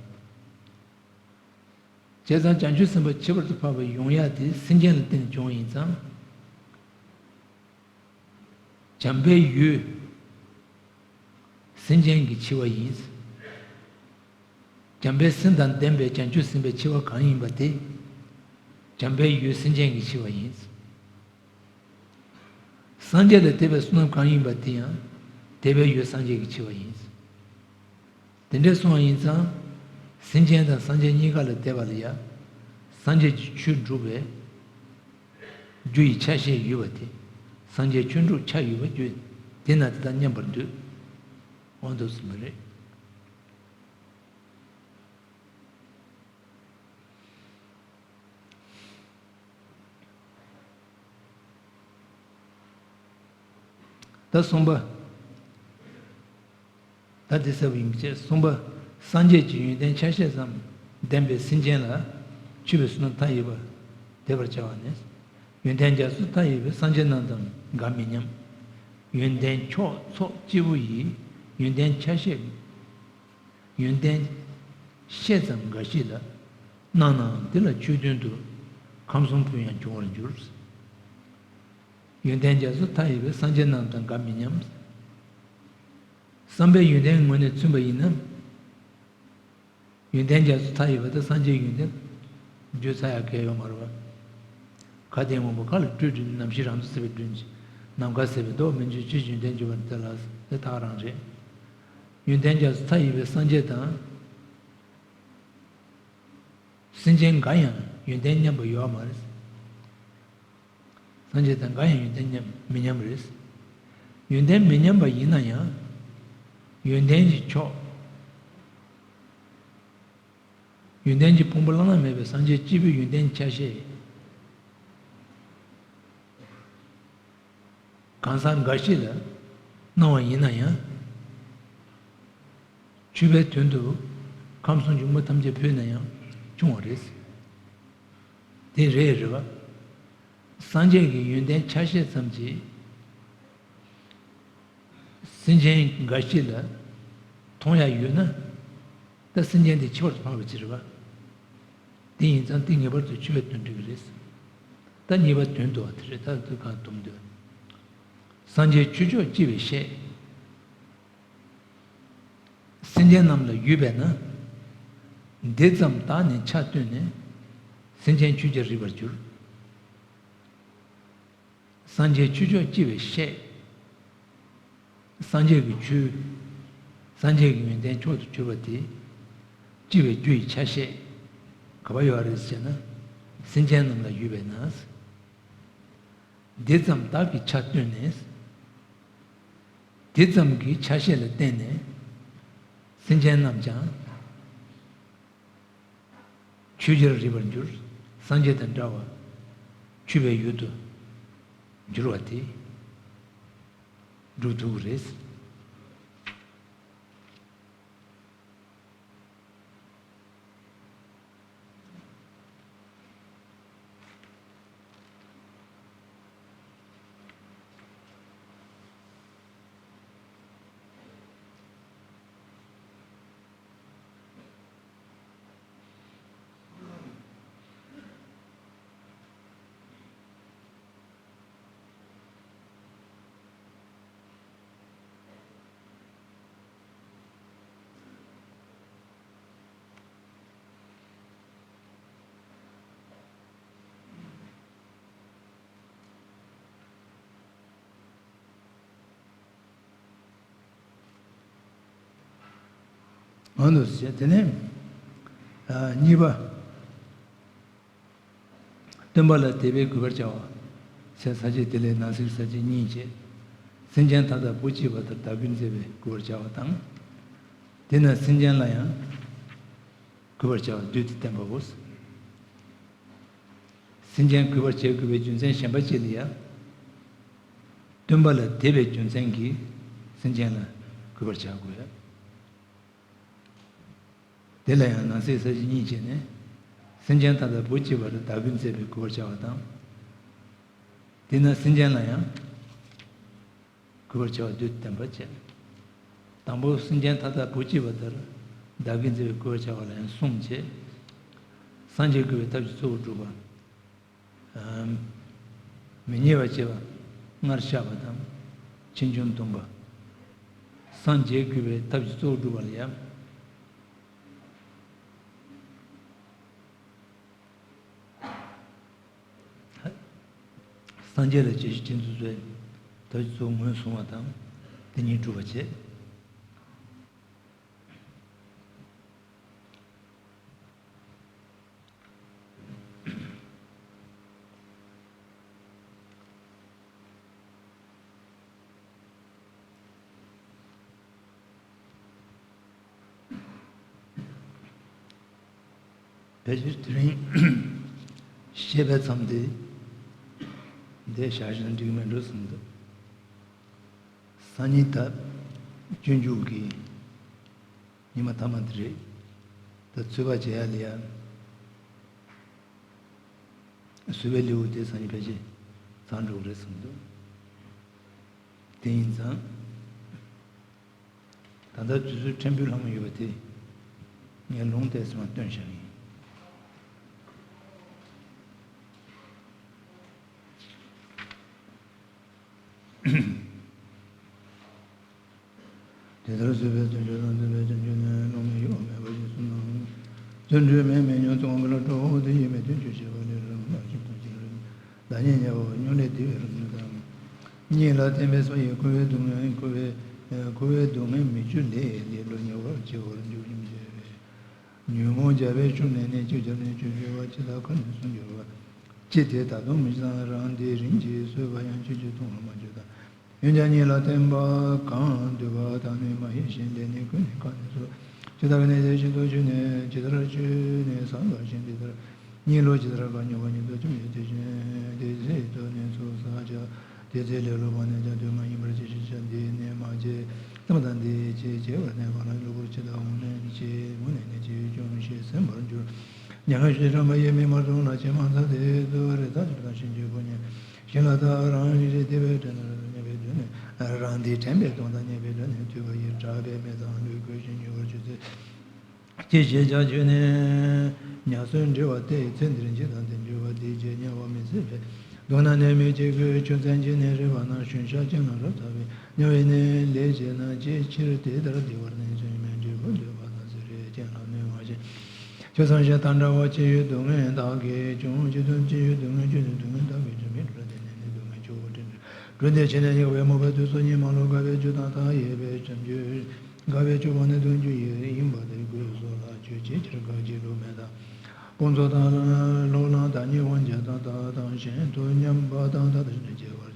བྱས་ཙང་བྱང་ཆུབ་སེམས་དཔའ་ཁྱད་པར་དུ་འཕགས་པ་ཡོང་ཡ་དེ་སེམས་ཅན་ལ་བརྟེན་ནས་བྱུང་བ་ཡིན་ཙང་། བྱམས་པའི་ཡུལ་སེམས་ཅན་གྱི་ཆེ་བ་ཡིན། བྱམས་པའི་སེམས་དང་ལྡན་པའི་བྱང་ཆུབ་སེམས་དཔའི་ཆེ་བ་གང་ཡིན་པ་དེ། བྱམས་པའི་ཡུལ་སེམས་ཅན་གྱི་ཆེ་བ་ཡིན། སངས་རྒྱས་ལ་དད་པའི་བསོད་ནམས་གང་ཡིན་པ་དེ་ཡང་དད་པའི་ཡུལ་སངས་རྒྱས་ཀྱི་ཆེ་བ་ཡིན། དེ་འདྲའི་སོང་བ་ཡིན་ཙང་། སེམས་ཅན་དང་སངས་རྒྱས་གཉིས་ཀ་ལ་དད་པ་ལ་ཡང་སངས་རྒྱས་ཀྱི་ཆོས་སྒྲུབ་པའི་རྒྱུ་ཡི་ཆ་ཤས་ཡོད་པ་དེ། སངས་རྒྱས་ཆོས་སྒྲུབ་ཆ་ཡོད་པ་རྒྱུ་དེ་ན་དེ་དང་མཉམ་པར་འདོད། འོ་འདུག་སེ་མི་རེད། ད་གསུམ་པ། ད་དེ་ཟེར་བ་ཡིན་པའི་ཕྱིར། གསུམ་པ། སངས་རྒྱས་ཀྱི་ཡོན་ཏན་ཆ་ཤས་ཙམ་ལྡན་པའི་སེམས་ཅན་ལ་མཆོད་པའི་བསོད་ནམས་མཐའ་ཡས་པ་དད་པར་བྱ་བ་ནི། ཡོན་ཏན་རྒྱ་མཚོ་མཐའ་ཡས་པའི་སངས་རྒྱས་རྣམས་དང་འགའ་མི་མཉམ། ཡོན་ཏན་མཆོག་ཚོགས་སྐྱེས་བུ་ཡི་ཡོན་ཏན་ཆ་ཤས། ཡོན་ཏན་ཤས་ཙམ་འགའ་ཞིག་ལ་སྣང་ནའང་དེ་ལ་ཆོས་མཐུན་དུ་ཁམས་གསུམ་ཕན་ཡང་འབྱུང་བར་འགྱུར། ཡོན་ཏན་རྒྱ་མཚོ་མཐའ་ཡས་པའི་སངས་རྒྱས་རྣམས་དང་འགའ་མི་མཉམ། བསམ་པའི་ཡོན་ཏན་ངོས་ནས་མཚོན་པ་ཡིན་ན། ཡོན་ཏན་རྒྱ་མཚོ་མཐའ་ཡས་པ་དང་སངས་རྒྱས་ཡོན་ཏན་བརྗོད་ཚར་ཡག་གལ་ཡོད་མ་རེད་པ། ག་དེ་སྔོན་པོ་ག་ལ་སྤྲོས་བྲལ་ནམ་ཞིག་རང་དུ་སྲིད་པའི་སྒྲོན་གྱི་ནམ་མཁའ་ཟེར་བའི་མདོ་མི་འགྱུར་ཆོས་ཀྱི་ཡོན་ཏན་བརྗོད་པ་དེ་ལ་དེ་ད་ག་རང་རེད། ཡོན་ཏན་རྒྱ་མཚོ་མཐའ་ཡས་པའི་སངས་རྒྱས་དང་། སེམས་ཅན་འགའ་ཡང་ཡོན་ཏན་མཉམ་པ་ཡོད་མ་རེད། སངས་རྒྱས་དང་འགའ་ཡང་ཡོན་ཏན་མཉམ་མི་མཉམ་རེད། ཡོན་ཏན་མི་མཉམ་པ་ཡིན་ན་ཡང་། ཡོན་ཏན་གྱི་མཆོག་ཡོན་ཏན་གྱི་ཕུང་པོ་བླ་ན་མེད་པའི་སངས་རྒྱས་སྐྱེས་བུའི་ཡོན་ཏན་ཆ་ཤས། གང་ཟག་འགའ་ཞིག་ལ་སྣང་བ་ཡིན་ན་ཡང་། ཆོས་པའི་དོན་དུ་ཁམས་གསུམ་འབྱུང་པོ་ཐམས་ཅད་ཕུལ་ན་ཡང་བྱུང་བ་རེད། དེ་རེད་རེད་བ། སངས་རྒྱས་ཀྱི་ཡོན་ཏན་ཆ་ཤས་ཙམ་གྱིས་སེམས་ཅན་འགའ་ཞིག་ལ་མཐོང་ཡག་ཡོད་ན། ད་སེམས་ཅན་དེ་ཁྱད་པར་དུ་འཕགས་པ་ཅིག་རེད་བ། དེ་ཡིན་ཙང་དེ་ངེས་པར་དུ་ཆོས་པའི་དོན་འགྲིག་གི་རེད། ད་གཉིས་པ་དོན་བསྡུ་བ་དེ་རེད། ད་དུ་གང་དུམ་འདོད། སངས་རྒྱས་ཆོས་མཆོག་སྐྱེ་བའི་ཤས། སེམས་ཅན་རྣམས་ལ་ཡོད་པས་ན། འདི་ཙམ་བདག་ནི་ཆ་བཏོན་ནས། སེམས་ཅན་ཆོས་ཀྱི་རིག་པར་འགྱུར། སངས་རྒྱས་ཆོས་མཆོག་སྐྱེ་བའི་ཤས། སངས་རྒྱས་ཀྱི་ཆོས། སངས་རྒྱས་ཀྱི་ཡོན་ཏན་མཆོག་ཏུ་གྱུར་པ་དེ། སྐྱེ་བའི་རྒྱུ་ཡི་ཆ་ཤས། ག་པར་ཡོད་རེད་ཟེར་ན། སེམས་ཅན་རྣམས་ལ་ཡོད་པས་ན། འདི་ཙམ་བདག་གིས་ཆ་བཏོན་ནས། དེ་ཙམ་གྱི་ཆ་ཤས་ལ་བརྟེན་ནས་སེམས་ཅན་རྣམས་ཀྱང་ཆོས་ཀྱི་རིག་པར་འགྱུར། སངས་རྒྱས་དང་འདྲ་བར་མཆོད་པའི་ཡུལ་དུ་འགྱུར་བ་དེ་སྒྲུབ་ཐུབ་ཀྱི་རེད། འོ་འདུག་ཟེར། དེ་ནས་གཉིས་པ། སྟོན་པ་ལ་དད་པས་གུས་པར་བྱ་བ། ཞེས་ས་བཅད་དེ་ལས་ནང་གསེས་ས་བཅད་གཉིས་བཅས། སེམས་ཅན་མཐའ་དག་བུ་གཅིག་པ་ལྟར་བདག་གིར་མཛད་པས་གུས་པར་བྱ་བ་དང་། དེས་ན་སེམས་ཅན་ལ་ཡང་གུས་པར་བྱ་བ་བསྡུས་ཏེ་བསྟན་པའོ། སེམས་ཅན་གུས་པར་བྱེད་དགོས་པའི་རྒྱུ་མཚན་གཞན་པ་ཅིག་ལ་ཡང་། སྟོན་པ་ལ་དད་པའི་རྒྱུ་མཚན་གྱིས་སེམས་ཅན་ལ་གུས་པར་བྱ་དགོས། དེ་ལ་ཡང་ནང་གསེས་ས་བཅད་གཉིས་བྱས་ནས། སེམས་ཅན་མཐའ་དག་བུ་གཅིག་པ་ལྟར་བདག་གིར་མཛད་པས་གུས་པར་བྱ་བ་དང་། དེས་ན་སེམས་ཅན་ལ་ཡང་གུས་པར་བྱ་བ་བསྡུས་ཏེ་བསྟན་པ་བྱས། དང་པོ་སེམས་ཅན་མཐའ་དག་བུ་གཅིག་པ་ལྟར་བདག་གིར་མཛད་པས་གུས་པར་བྱ་བ་ལ་ཡང་གསུམ་བྱས། སངས་རྒྱས་གུས་པའི་ཐབས་ཀྱི་གཙོ་བོ་སྒྲུབ་པ། མི་ཉེས་པ་བྱེད་པ། སྔར་བཤགས་པ་དང་། ཕྱིས་འབྱུང་སྡོམ་པ། སངས་རྒྱས་གུས་པའི་ཐབས་ཀྱི་གཙོ་བོ་སྒྲུབ་པ་ལ་ཡང་། སངས་རྒྱས་ལ་བྱིན་གྱིས་བརྒྱན་དུ་གསོལ། ད་གཙོ་བོ་ངོས་བཟུང་བ་དང་། དེ་ཉིད་སྒྲུབ་པ་བྱེད། ཕལ་ཆེར་དེ་རིང་བཤད་པའི་མཚམས་དེ་འདི་བཞག་བཞིན་འགྲིག་མེད་འགྲོ་བསམ་འདུག། སང་ཉིན་ད་སྤྱོད་འཇུག་གི་ཉི་མ་མཐའ་མ་དེ་རེད། ད་ཚོད་དཔག་བྱེད་ཡ་ལ་ཡ། བཟོད་པའི་ལེའུ་དེ་སང་ཉིན་ཕལ་ཆེར་ཚང་འགྲོ་གི་རེད་བསམ་འདུག། དེ་ཡིན་ཙང་། ད་ལྟ་དུས་ཚོད་ཕྲན་བུ་ལྷག་མ་ཡོད་པ་དེ་ངས་ལུང་བསྟན་ཟིན་པ་སྟོན་བཞག་ཡིན། དེ་ལྟར་བཟོད་པའི་བརྩོན་འགྲུས་དང་། བཟོད་པའི་བྱང་ཆུབ་ནི། བློ་མི་གཡོ་བ་མེད་པར་རྗེས་སུ་གནང་། བརྩོན་འགྲུས་མེད་མི་ཉམས་སུ་འོང་གི་ལ་སྤྲོ། དེ་ཡིས་མི་མཐུན་ཕྱོགས་ཆད་པ་ལས། རང་ལ་ཞིག་ཐོགས་ཤིང་རེ། བདག་ཉིད་དམྱལ་བ་མྱོང་ལས་བདེ་བའི་རང་བཞིན་དང་། གཉིས་ལ་བརྟེན་པའི་སོ་ཡི་འཁོར་བའི་སྡུག་བསྔལ། འཁོར་བའི་འཁོར་བའི་སྡུག་བསྔལ་མི་བསྐྱུར་ལས། ལས་བློ་ཉེ་བར་འཆི་བར་འགྱུར་ཞིང་འཆི་བས། ཉོན་མོངས་རྒྱ་བས་ཕྱུག་ནས་ནི། ཅི་བྱ་ནས་ཅི་བྱ་བ། ཅི་དག་ཁ་ནས་གསུང་གྱུར་པ། ཅི་སྟེ་ད་དུང་མི་བྱེད་དང་། རང་དེ་རིམ་གྱིས་གསོད་པ་ཡང་། ཅི་བྱེད་ལྟུང་བར་མ་གྱུར་ཏམ། འོན་ཀྱང་གཉིས་ལ་བརྟེན་པ་གང་། འདོད་པ་དག་ནི་མ་ཡིན་ཞིང་། ལས་ནི་ཀུན་ནས་ཁ་ནས་གསོད། ཇི་ལྟར་གནས་དེ་བཞིན་དུ་བཅུག་ནས། ཇི་ལྟར་བཅུག་ནས་བཟའ་དགའ་ཞིང་། དེ་ལྟར་གཉིད་ལོག་ཇི་ལྟར་ཁ་སྙོམས་པ་ཉིད་དུ་བཅུག་ནས། དེ་བཞིན་དེ་ཚེ་ཏུ་ནི་ཚུར་བཟའ་བྱ། དེ་ཚེ་ལས་སླ་བ་ནི་ཀྱང་དུས་མ་ཡིན་པར་ཅི་ཞིག་བྱ། འདི་ནི་མ་བྱེད་བསམ་པ་དང་། འདི་བྱེད་བྱེད་པར་གནས་པ་ལ། གློ་བུར་ཇི་ལྟར་འོང་ནས་ཤེས། འོང་ནས་ནི་ཅི་བྱུང་ཞེས་ཟིན་པར་འགྱུར། མྱ་ངན་ཞེས་བྱ་བ་ཡིས་མི་མ་བཟུང་ལ། ཕྱིར་མ་འཚལ་ཏེ་ལྟོ་རེ་ད་ཅིག་དང་། ཤིང་གི་བུ་ཉལ་ཞིང་ལ། ད་རང་རིག་བདེ་བའི་དྲན་ནས་རྙེད་པའི་དོན་ནི། རང་དེ་དྲན་པའི་དོན་དང་མཉམ་པའི་དོན་ནི། ཐོས་པ་ཡིས་གྲགས་པའི་མི་ཚང་ལུས་གོས་ཤིང་མྱུར་བར་ཆུད་ཟོས། ཅི་ཞིག་བྱ་བྱོས་ནས། ཉ་གསོད་འདྲི་བ་སྟེ། ཚེ་འདིར་འཇིག་དང་དེར་འགྱུར་བ། དེ་ཅི་སྙམ་པ་མི་སྲིད་པས། སྡུག་ན་ནི་མི་བྱེད་ཀྱི། ཆུ་ཚན་གྱིས་ནི་རེག་པ་ན། ཞུན་ཤ་ཅན་ལ་རབ་ཚ་བས། དམྱལ་བའི་ནི་ལས་བྱེད་ན། ཅིའི་ཕྱིར་དེ་ལྟར་བདེ་བར་གནས། ཚུལ་མིན་འབྲས་བུ་འདོད་པ་དང་། ཚེ་རིང་ཅན་ལ་གནོད་མ་བྱེད། ཆུ་ཚན་ཞིག་དང་འདྲ་བ། ཅི་ཡོད་སྡུག་བསྔལ་བདག་གིས་བྱུང་། ཅི་ཡོད་ཅི་ཡོད་སྡུག་བསྔལ་ཁྱོད་ཀྱིས་བྱུང་། བདག་གིས་བྱུང་མི་འགྲོ། དེ་ནས་ནི་སྡུག་བསྔལ་ཆུ་བོ་སྤྲིན་འདྲ། འགྲོ་འདི་ཕྱི་ནས་ཡོང་བའི་མུན་པ་དུས་སུ་ཉིད་མ་ལོག་དགའ་བའི་རྒྱུ་དང་། མཐའ་ཡས་པའི་བྱང་ཆུབ། དགའ་བའི་སྤྱོད་པ་ནི་སྡུག་རྒྱུ་ཡིན་པ་དེ། གོས་སོགས་ལ་ཁྱོད་ཅིའི་ཕྱིར་དགའ། ཅི་བློ་མེད་དང་། དཔུང་ཚོགས་དང་། ལོག་ལམ་བདག་ཉིད་དབང་བྱེད་དང་། བདག་དང་གཞན་དུ་མཉམ་པ་དང་། ད་ལྟ་ཕྱི་ནས་སྐྱེ་བར་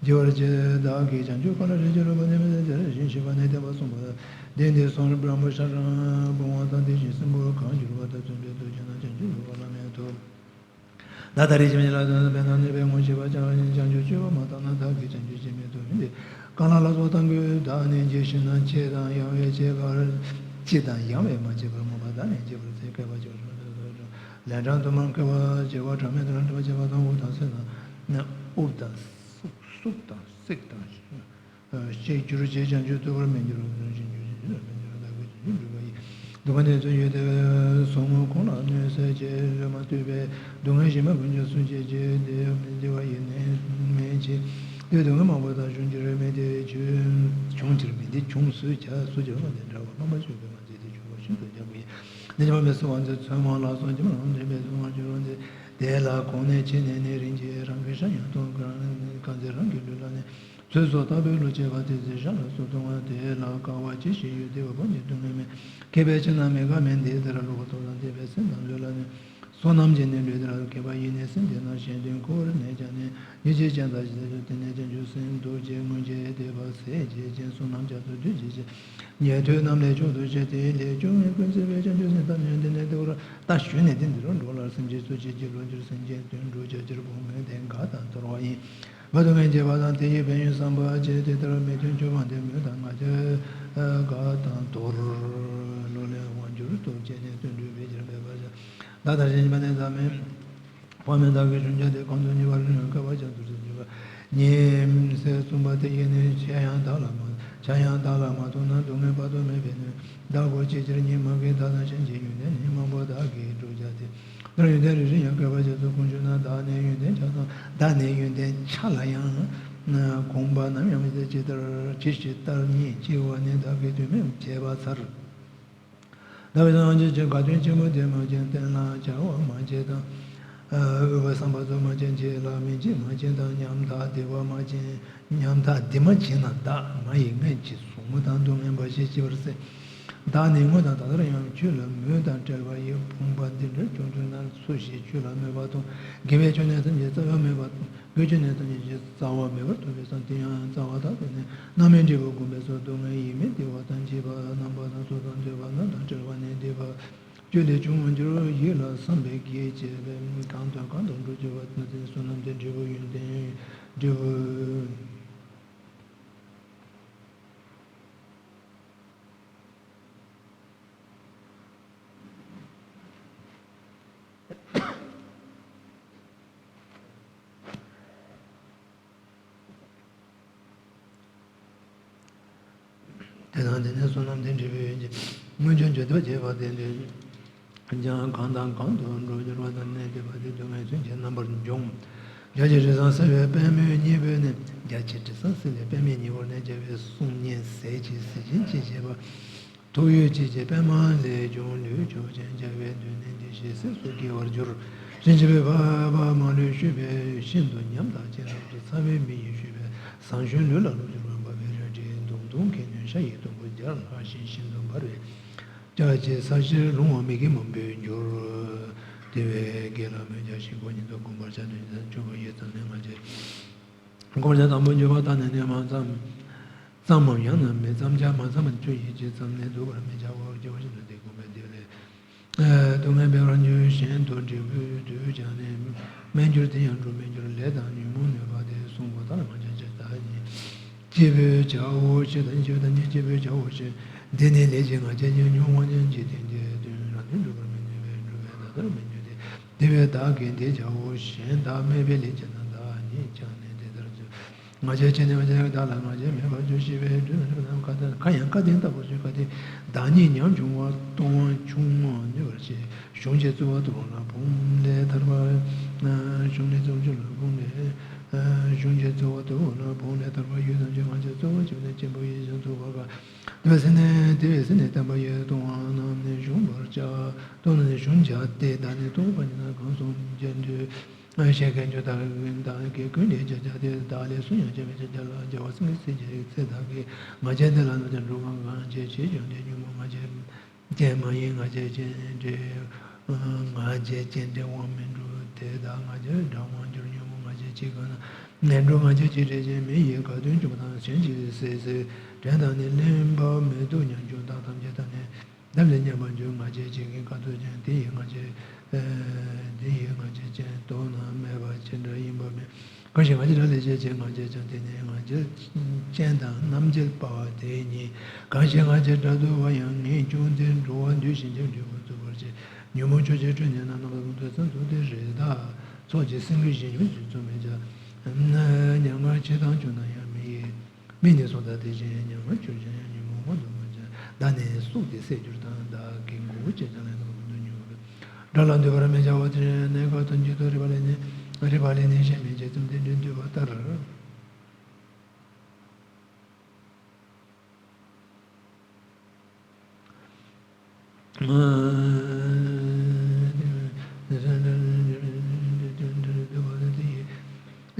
སྐྱེ་བར་བྱེད། བདག་གིས་བྱང་ཆུབ་འཁོར་ལ་རེ་ཅིག་རོལ་པ་ནི་མི་འཛད། དེ་བཞིན་གཤེགས་པ་ནི་བསྟན་པ་སྲུང་བ་དང་། དེ་འདི་གསུང་རབ་སྦྲང་བུ་ཤ་ར་བུང་བ་དང་། དེ་བཞིན་སྲིན་པོ་གང་གྱུར་པ་དང་། བརྩོན་པས་ཐུགས་བསྐྱེད་ན་བྱང་ཆུབ་འགྲུབ་པ་བླ་མེད་ཐོབ། ད་ལྟ་རེ་ཅིག་མི་ལ་དོན་དུ་ཕན་དང་ནུས་པའི་དངོས་ཤེས་པ་ཅན་ལ་ནི། བྱང་ཆུབ་སྤྱོད་པ་མ་བཏང་ན། བདག་གིས་བྱང་ཆུབ་སྤྱད་མི་ཐུབ་མིན་ཏེ། གང་ལ་ལ་སོགས་དང་པོས་བདག་ནི་བགྱིས་ཤིང་ན། ལྕེ་དང་ཡང་བས་བྱེད་པར། ལྕེ་དང་ཡང་བས་མ་བྱས་པར་མོས་པ་བདག་ནི་བགྱིས་པར་འཚལ། མཁས་པ་ཅིག་ལན་གྲངས་དུ་མ་མཁས་པ་བྱེད་པ་གྲངས་མེད་དུ་ལ་འདྲ་བ་བྱེད་པ་དང་། དབུགས་དང་སེམས་དང་། དབུགས་དང་སུག་སུག་དང་སིག་དང་། ཤེས་གྱུར་ཅིག་བྱང་ཆུབ་ཐོབ་པར་མི་འགྱུར་རོ། རང་བཞིན་གྱུར་ཅིག་ཅི་ལ་མི་འགྱུར་རོ། བདག་གིས་བྱང་ཆུབ་འགྲུབ་པ་ཡིན། སྡུག་བསྔལ་ནི་ཚུར་ཡོད་དེ། བཟུང་ངོ་ཁོང་ལ་གནོད་སེལ་བྱེད། བློས་མ་བཏུབ་པའི་སྡུག་བསྔལ་ཞི་མི་དཀོན་ཀྱང་སུ་བྱེད་ཀྱི། དེ་ཡང་མི་བདེ་བ་ཡེ་ནས་མེད་ཀྱི། དེ་སྡུག་བསྔལ་མང་པོ་དག་བྱུང་ཕྱིར་མི་བདེ་བྱུང་། བྱུང་ཕྱིར་མི་བདེ་བྱུང་སུ་བྱ། སུ་བྱ་བ་དེ་འདྲ་བ་རྣམ་པ་ཚོས་གོས་མ་མཛད་དེ་ཆོས་པ་ཤིན་ཏུ་རྒྱལ་པོ་ཡིན། འདི་ཉིད་མ་མི་སྲུང་བ་མཛད། ཚོད་མ་ལ་སོགས་ཀྱིས་མ་རུངས་འདྲེན་པའི་སྲུང་བ་གྱུར་རུང་མཛད། དེ་ལ་གོང་ནས་ཕྱི་ནས་ནི་རིམ་གྱིས། རང་གི་ཤ་ཡང་འཐུང་། གང་ཚེ་རང་གི་ལུས་ལ་ནི། ཚོད་སོགས་ལྟ་བུའི་བློ་སྐྱེ་བ་དེ་ཚེ་ཤ་ལ་སོགས་འཐུང་བ། དེ་ལ་དཀའ་བ་ཅི་ཞིག་ཡོད། བདེ་བ་ཕོ་ཉའི་སྡུག་བསྔལ་མེད། མཁས་པས་ཕྱིར་ན་མི་དགའ་མིན། དེ་ལྟར་བློ་ཁོག་སྟོབས་དང་ལྡན་པས། སེམས་དང་ལུས་ལ་ནི། བསོད་ནམས་ཀྱིས་ནི་ལུས་འདི་ལ། མཁས་པ་ཡིས་ནི་སེམས་འདི་ན། གཞན་དོན་ཁོ་བོར་གནས་ཀྱང་ནི། ཡིད་ཆེས་ཅན་དག་ཞིག་དེ་ནས་བྱང་ཆུབ་སེམས། ཐུགས་རྗེ་མངོན་བྱེད་དད་པ་ཟས་བཅས་ཅན། བསོད་ནམས་རྒྱ་མཚོ་བདུད་ཀྱི་ཞལ། ཉན་ཐོས་རྣམས་ལས་མཆོག་ཏུ་གྱུར། དེ་ལས་སྐྱོབ་མི་ཀུན་བརྩེ་བའི། བྱང་ཆུབ་སེམས་དང་ནི་འདི་ནི་བདེ་བར། ད་ཞུས་ནས་འདི་འདི་རུ་འགྲོ་ལ། སེམས་ཅན་སུ་སྐྱེ་སྐྱེ་བློ་འགྱུར། སེམས་ཅན་དོན་སྒྲུབ་བྱ་ཕྱིར་འོང་མོད་དེ་དགའ་དང་དོར་བ་ཡིན། བར་དུ་ངས་བྱས་པ་དང་། དེ་ཡི་ཕན་ཡོན་བསམ་པ་བྱས། དེ་ལྟར་མི་མཐུན་ཕྱོགས་མ་འདི་མོད་དང་། ང་རྒྱལ་དགའ་དང་དོར། བློ་ལས་དབང་བསྒྱུར་སྟོབས་བསྐྱེད་ནས། དོན་སྒྲུབ་པའི་ཕྱིར་འབད་པར་བྱ། ད་ལྟ་རེ་ཅིག་མི་ལ་དོན་དུ་ཕན། དཔག་མེད་བདག་གིས་བྱུང་བྱ་སྟེ། གང་དུ་གཉིས་པར་རིང་བསྐལ་པ་བྱང་དུ་སེམས་བསྐྱེད་པ། ཉིན་མཚན་གསུམ་པ་དེ་ཡིས་ནི། ཆ་ཡང་བདག་ལ་མ་ཆ་ཡང་བདག་ལ་མ་ཐོབ་ན། སྡུག་བསྔལ་དཔག་ཏུ་མེད་པས་ནི། བདག་གོ་ཅི་ཕྱིར་གཉིད་མ་ཁུག་ད་དང་གཞན་གྱི་ཡོན་ཏན་ནི། མང་པོ་བདག་གིས་བསྒྲུབ་བྱ་སྟེ། དེར་ཡོན་ཏན་རེ་རེ་ཡང་བསྐལ་པ་བྱང་དུ། གང་བྱུང་ན་བདག་ནི་ཡོན་ཏན་ཆ་ཚང་། བདག་ནི་ཡོན་ཏན་ཆ་ལ་ཡང་གོམས་པ་ནམ་ཡང་མི་ཟད། ཇི་ལྟར་ཇི་ཞིག་ལྟར་གཉིད་ཆེ་བ་ནི། བདག་གིས་དུས་མིན་བྱས་པ་མཚར། ཟླ་བའི་སངས་རྒྱས་ཀྱི་དགའ་སྟོན་ཆེན་པོ་དེ་མ་མཇལ། བསྟན་ལ་བྱ་བ་མ་བྱས་དང་། དབུལ་བ་བསམ་པ་ཚོ་མ་བྱིན་གྱིས་ལ་མི་འཇིགས་མ་བྱིན་དང་། ཉམ་ཐག་བདེ་བ་མ་བྱིན། ཉམ་ཐག་བདེ་མ་བྱིན་ན་བདག་མ་ཡི་ངན་གྱིས་བཟུང་མོ་དང་སྡུག་བསྔལ་འབའ་ཞིག་ཅི་བར་སྲིད། བདག་ནི་དངོས་དང་ད་ལྟར་ཡང་། ཆོས་ལ་མོས་དང་བྲལ་བ་ཡི། ཕོངས་པ་འདི་འདྲར་བྱུང་གྱུར་ན། སུ་ཞིག་ཆོས་ལ་མོས་པ་དང་། དགེ་བའི་ཕྱོགས་ནས་ཐམས་ཅད་རྩ་བ་མེད་པ། དགེ་བའི་ཕྱོགས་ནས་ཐམས་ཅད་རྩ་བ་མེད་པར་ཐོབ་པས་སམ། དེ་ཡང་རྩ་བ་དག་ཏུ་ནི། རྣམ་སྨིན་འབྲས་བུ་བསྒོམས་པས་སོ། སྡུག་བསྔལ་ཡིད་མི་བདེ་བ་དང་། བྱིས་པ་རྣམ་པ་དང་། སྲོག་དང་འདོད་པ་རྣམས་དང་བྲལ་བ་ནི། བདེ་བ་ཆོས་ལས་བྱུང་བར་འགྱུར། ཡིད་ལ་བསམ་པས་གེགས་བྱས་པས། གང་དང་གང་དུ་འགྲོ་འགྱུར་བ་དེ་ནི། བསོད་ནམས་དེ་འབྲས་བུ་ཡོན་ཏན་འབྲས་བུ། དེ་དང་དེ་ནས་བསོད་ནམས་དེ་འབྲས་བུ་ཡོན་ཏན་མངོན་སྤྱོད་བརྗོད་བྱེད་པ་དེ་འདྲ། ཀྱང་གང་དང་གང་དུ་འགྲོ་འགྱུར་བ་དང་། གནས་བརྒྱད་པ་དེ་སྡུག་བསྔལ་ཚུན་ཆད་རྣམ་པར་འཇོམས། རྒྱ་ཆེར་དྲི་བཟང་བསིལ་བའི་པད་མོའི་སྙིང་པོས་ནི། རྒྱ་ཆེར་དྲི་བཟང་བསིལ་བའི་པད་མོའི་སྙིང་པོར་ནི། རྒྱལ་བའི་གསུང་སྙན་ཟས་ཀྱི་ཟིལ་ཆེན་ཅེས་བྱ་བ། ཐུགས་ཡོད་ཅེས་བྱའི་པདྨ་ལས་བྱུང་། ལུས་ཕྱོགས་ཅན་རྒྱལ་བའི་མདུན་ནས། བདེ་གཤེགས་སྲས་སུ་སྐྱེ་བར་འགྱུར། ཕྱིན་ཆད་པའི་བབ་པ་མ་ལུས་བཤུས་པས། ཤིན་ཏུ་ཉམ་ཐག་ཅན་རབ་ཏུ་ཚ་བའི་མི་ཡིས་བཤུས་པའི། ཟངས་གཞོན་ལུས་ལ་ལོག་གྱུར་པ། འབར་བའི་རལ་གྲིས་མདུང་ཐུང་ཁེངས་ནས། ཤ་ཡི་དུམ་བུ་བརྒྱ་ལྷག་བཞིན། ཤིན་ཏུ་འབར་བའི་ལྕགས་ཀྱི་ས་གཞིར་ལྷུང་བ་མི་དགེ་མང་པོས་འགྱུར། དེ་བས་དགེ་སློང་མོས་བརྒྱ་བྱིན་གོ་སྙིང་འདོད། བསྒོམ་པར་བྱ་དོན་བྱེད་ཆོ་ག་ཡི་མཚམས་ནས་སྔ་ཕྱི། བསྒོམ་བྱ་དང་པོ་འཇུག་པ་དང་ནི་ནི་མ་བརྩམས། བརྩམས་མམ་ཡང་ན་མི་བརྩམས་བྱ། མ་བརྩམས་པར་ཆུ་ཡིས་ཅི་བརྩམས་ནས། བསྡུ་བར་མི་བྱའོ། སྐྱེ་བ་ཤིན་ཏུ་འདས་བསྒོམས་པས་དེ་ལས། སྡུག་བསྔལ་འབེལ་བར་འགྱུར། གཞན་དུ་འབྲས་བུ་དུ་ཀྱང་ནི། མེད་འགྱུར་དེ་ཡང་འགྲུབ་མི་འགྱུར། ལས་དང་ཉོན་མོངས་གནོད་པ་དེ། གསུངས་པ་ལྟར་ང་རྒྱལ་ཅན་བདག་ཉིད། སྐྱེས་བུ་བྱའོ་ཞེས་དང་། སྐྱེས་བུ་དང་ནི་སྐྱེས་བུ་བྱའོ་ཞེས། འདི་ནི་ལས་ཀྱི་ང་རྒྱལ་ཉོན་མོངས་ཅན་གྱི་རྟེན་གྱི་དོན་རང་དོན་སྒྲུབ་པར་མི་ནུས་པས་སྒྲུབ་པའི་ད་ལྟར་མི་འགྱུར་ཏེ། དེ་བས་བདག་གིས་འདི་བྱའོ། གཞན་བདག་མེད་པའི་ལས་ཅན་དང་། བདག་ཉིད་ཀྱང་ནི་དེ་ལྟར་འགྱུར། ང་རྒྱལ་ཅན་ནི་བདག་ལ་ང་རྒྱལ་མེད་པར་འགྱུར་ཞེས་པའི་དོན་ནི། ཁ་ཡང་ཁ་དན་ལྟ་བུ་ཞིག་ཁ་དན་བདག་ཉིད་ཉམ་ཆུང་བ་གཏོང་བ་ཆུང་ངུ་ནུས་པར་བྱེད། གཞུང་གཅིག་རྩོལ་བ་དུ་ལ་ཕུང་ལས་ཐར་པ། གཞུང་ལས་རྩོལ་རྒྱུ་ལ་ཕུང་ལས། གཞུང་གཅིག་རྩོལ་བ་དུ་ལ་ཕུང་ལས་ཐར་པ་ཡོད་དམ་ཅི། ང་རྒྱལ་རྩོལ་བ་ཆེན་པོ་ནི་ཆེན་པོ་ཡིས་ཀྱང་རྩོལ་བ་དཀའ། དེ་བས་སེམས་ནི་དེ་བས་སེམས་ནི་བརྟན་པ་ཡིས་གཏོང་བ་རྣམས་ནི་གཞུང་པར་བྱ། གཏོང་ནི་གཞུང་བྱ་སྟེ། བདག་ནི་གཏོང་བ་ཉིད་ན་གང་གསུངས་རྒྱས་འདོད། ཤེས་མཁན་ཆོས་བདག་གིས་ཀུན་ནས་བྱ་བྱ་སྟེ། བདག་ལས་སུ་ཡང་བྱ་བའི་བྱ་བྱ་ལ་བྱ་བ་སེམས་ཀྱི་སེམས་ཀྱི་ཚེ་བདག་གིས་ང་རྒྱལ་འདི་ལ་ནུབ་ཀྱང་འགྲོ་གང་གང་བྱེད་བྱེད་ཀྱང་དེ་ཉོན་མོངས་ང་རྒྱལ་ཅན་མ་ཡིན། ང་རྒྱལ་ཅན་འདྲེ། ང་རྒྱལ་ཅན་འདྲེ་དབང་མི་འགྲོ་སྟེ། བདག་ང་རྒྱལ་དགྲ་དབང་འགྱུར། ཉོན་མོངས་ང་རྒྱལ་གྱིས་གང་ན་ངན་འགྲོ། ང་རྒྱལ་གྱིས་འདྲེ་ཅན་མི་ཡི་ཁ་ཏོན་བཅོམ་དང་གཞན་གྱི་སྲིད་སྲིད་དྲན་དང་ནི། གླེན་པ་མི་སྡུག་ཉམ་ཆུང་དག་ཐམས་ཅད་དང་ནི། འདམ་ལས་ཉམས་པར་འགྱུར། ང་རྒྱལ་གྱིས་ཀྱང་ཁ་ཏོན་ཅན་དེ་ཡི་ང་རྒྱལ། དེ་ཡི་ང་རྒྱལ་ཅན་དོ་ན་མེད་པ་ཅི་འདྲ་ཡིན་པ་མེད། གང་ཞིག་ང་རྒྱལ་དགྲ་ལས་བྱེད་ཅེས། ང་རྒྱལ་ཅན་དེ་ནི་ང་རྒྱལ་ཅན་དང་རྣམ་རྒྱལ་པ་དེ་ཉིད། གང་ཞིག་ང་རྒྱལ་དགྲ་འདུལ་བ་ཡང་། ངེས་འབྱུང་དེ་འགྲོ་བ་འདུལ་ཞིང་འཇམ་འཇུག་པར་རྩོལ་བར་བྱེད། ཉོན་མོངས་ཕྱོགས་ཀྱི་སྤྲོས་ཉེས་རྣམས། རྣམ་པ་ཀུན་ཏུ་སེམས་ཚུགས་ཏེ་རེ་ད། ཚོགས་ཀྱི་སེང་གེ་བཞིན་ཉམས་སུ་རྩོལ་མེད་བྱ། མྱ་ངན་ཕྱི་དང་བྱུང་ན་ཡང་མི་ཡི། མི་ནི་སྲོག་དང་དེ་བཞིན་ཉམ་ང་སྤྱོད་ཅིང་ཉོན་མོངས་མ་དུ་མ་བྱ། བདག་ནི་སྲོག་དེ་བསད་གྱུར་ཏམ། བདག་གི་མགོ་བོ་བཅད་ཀྱང་ལན་དུ་མ་དུ་ཉོན་མོངས་དགྲ་ལ་འདུད་པར་མི་བྱའོ། དེ་ནས་ཁ་ཏོན་གྱི་དོན་རིག་པ་ལས་ནི་རིག་པ་ལས་ནི་ཤེས་མིན་ཇི་ཙམ་དེ་འདྲའི་འདུས་པ་ལྟར།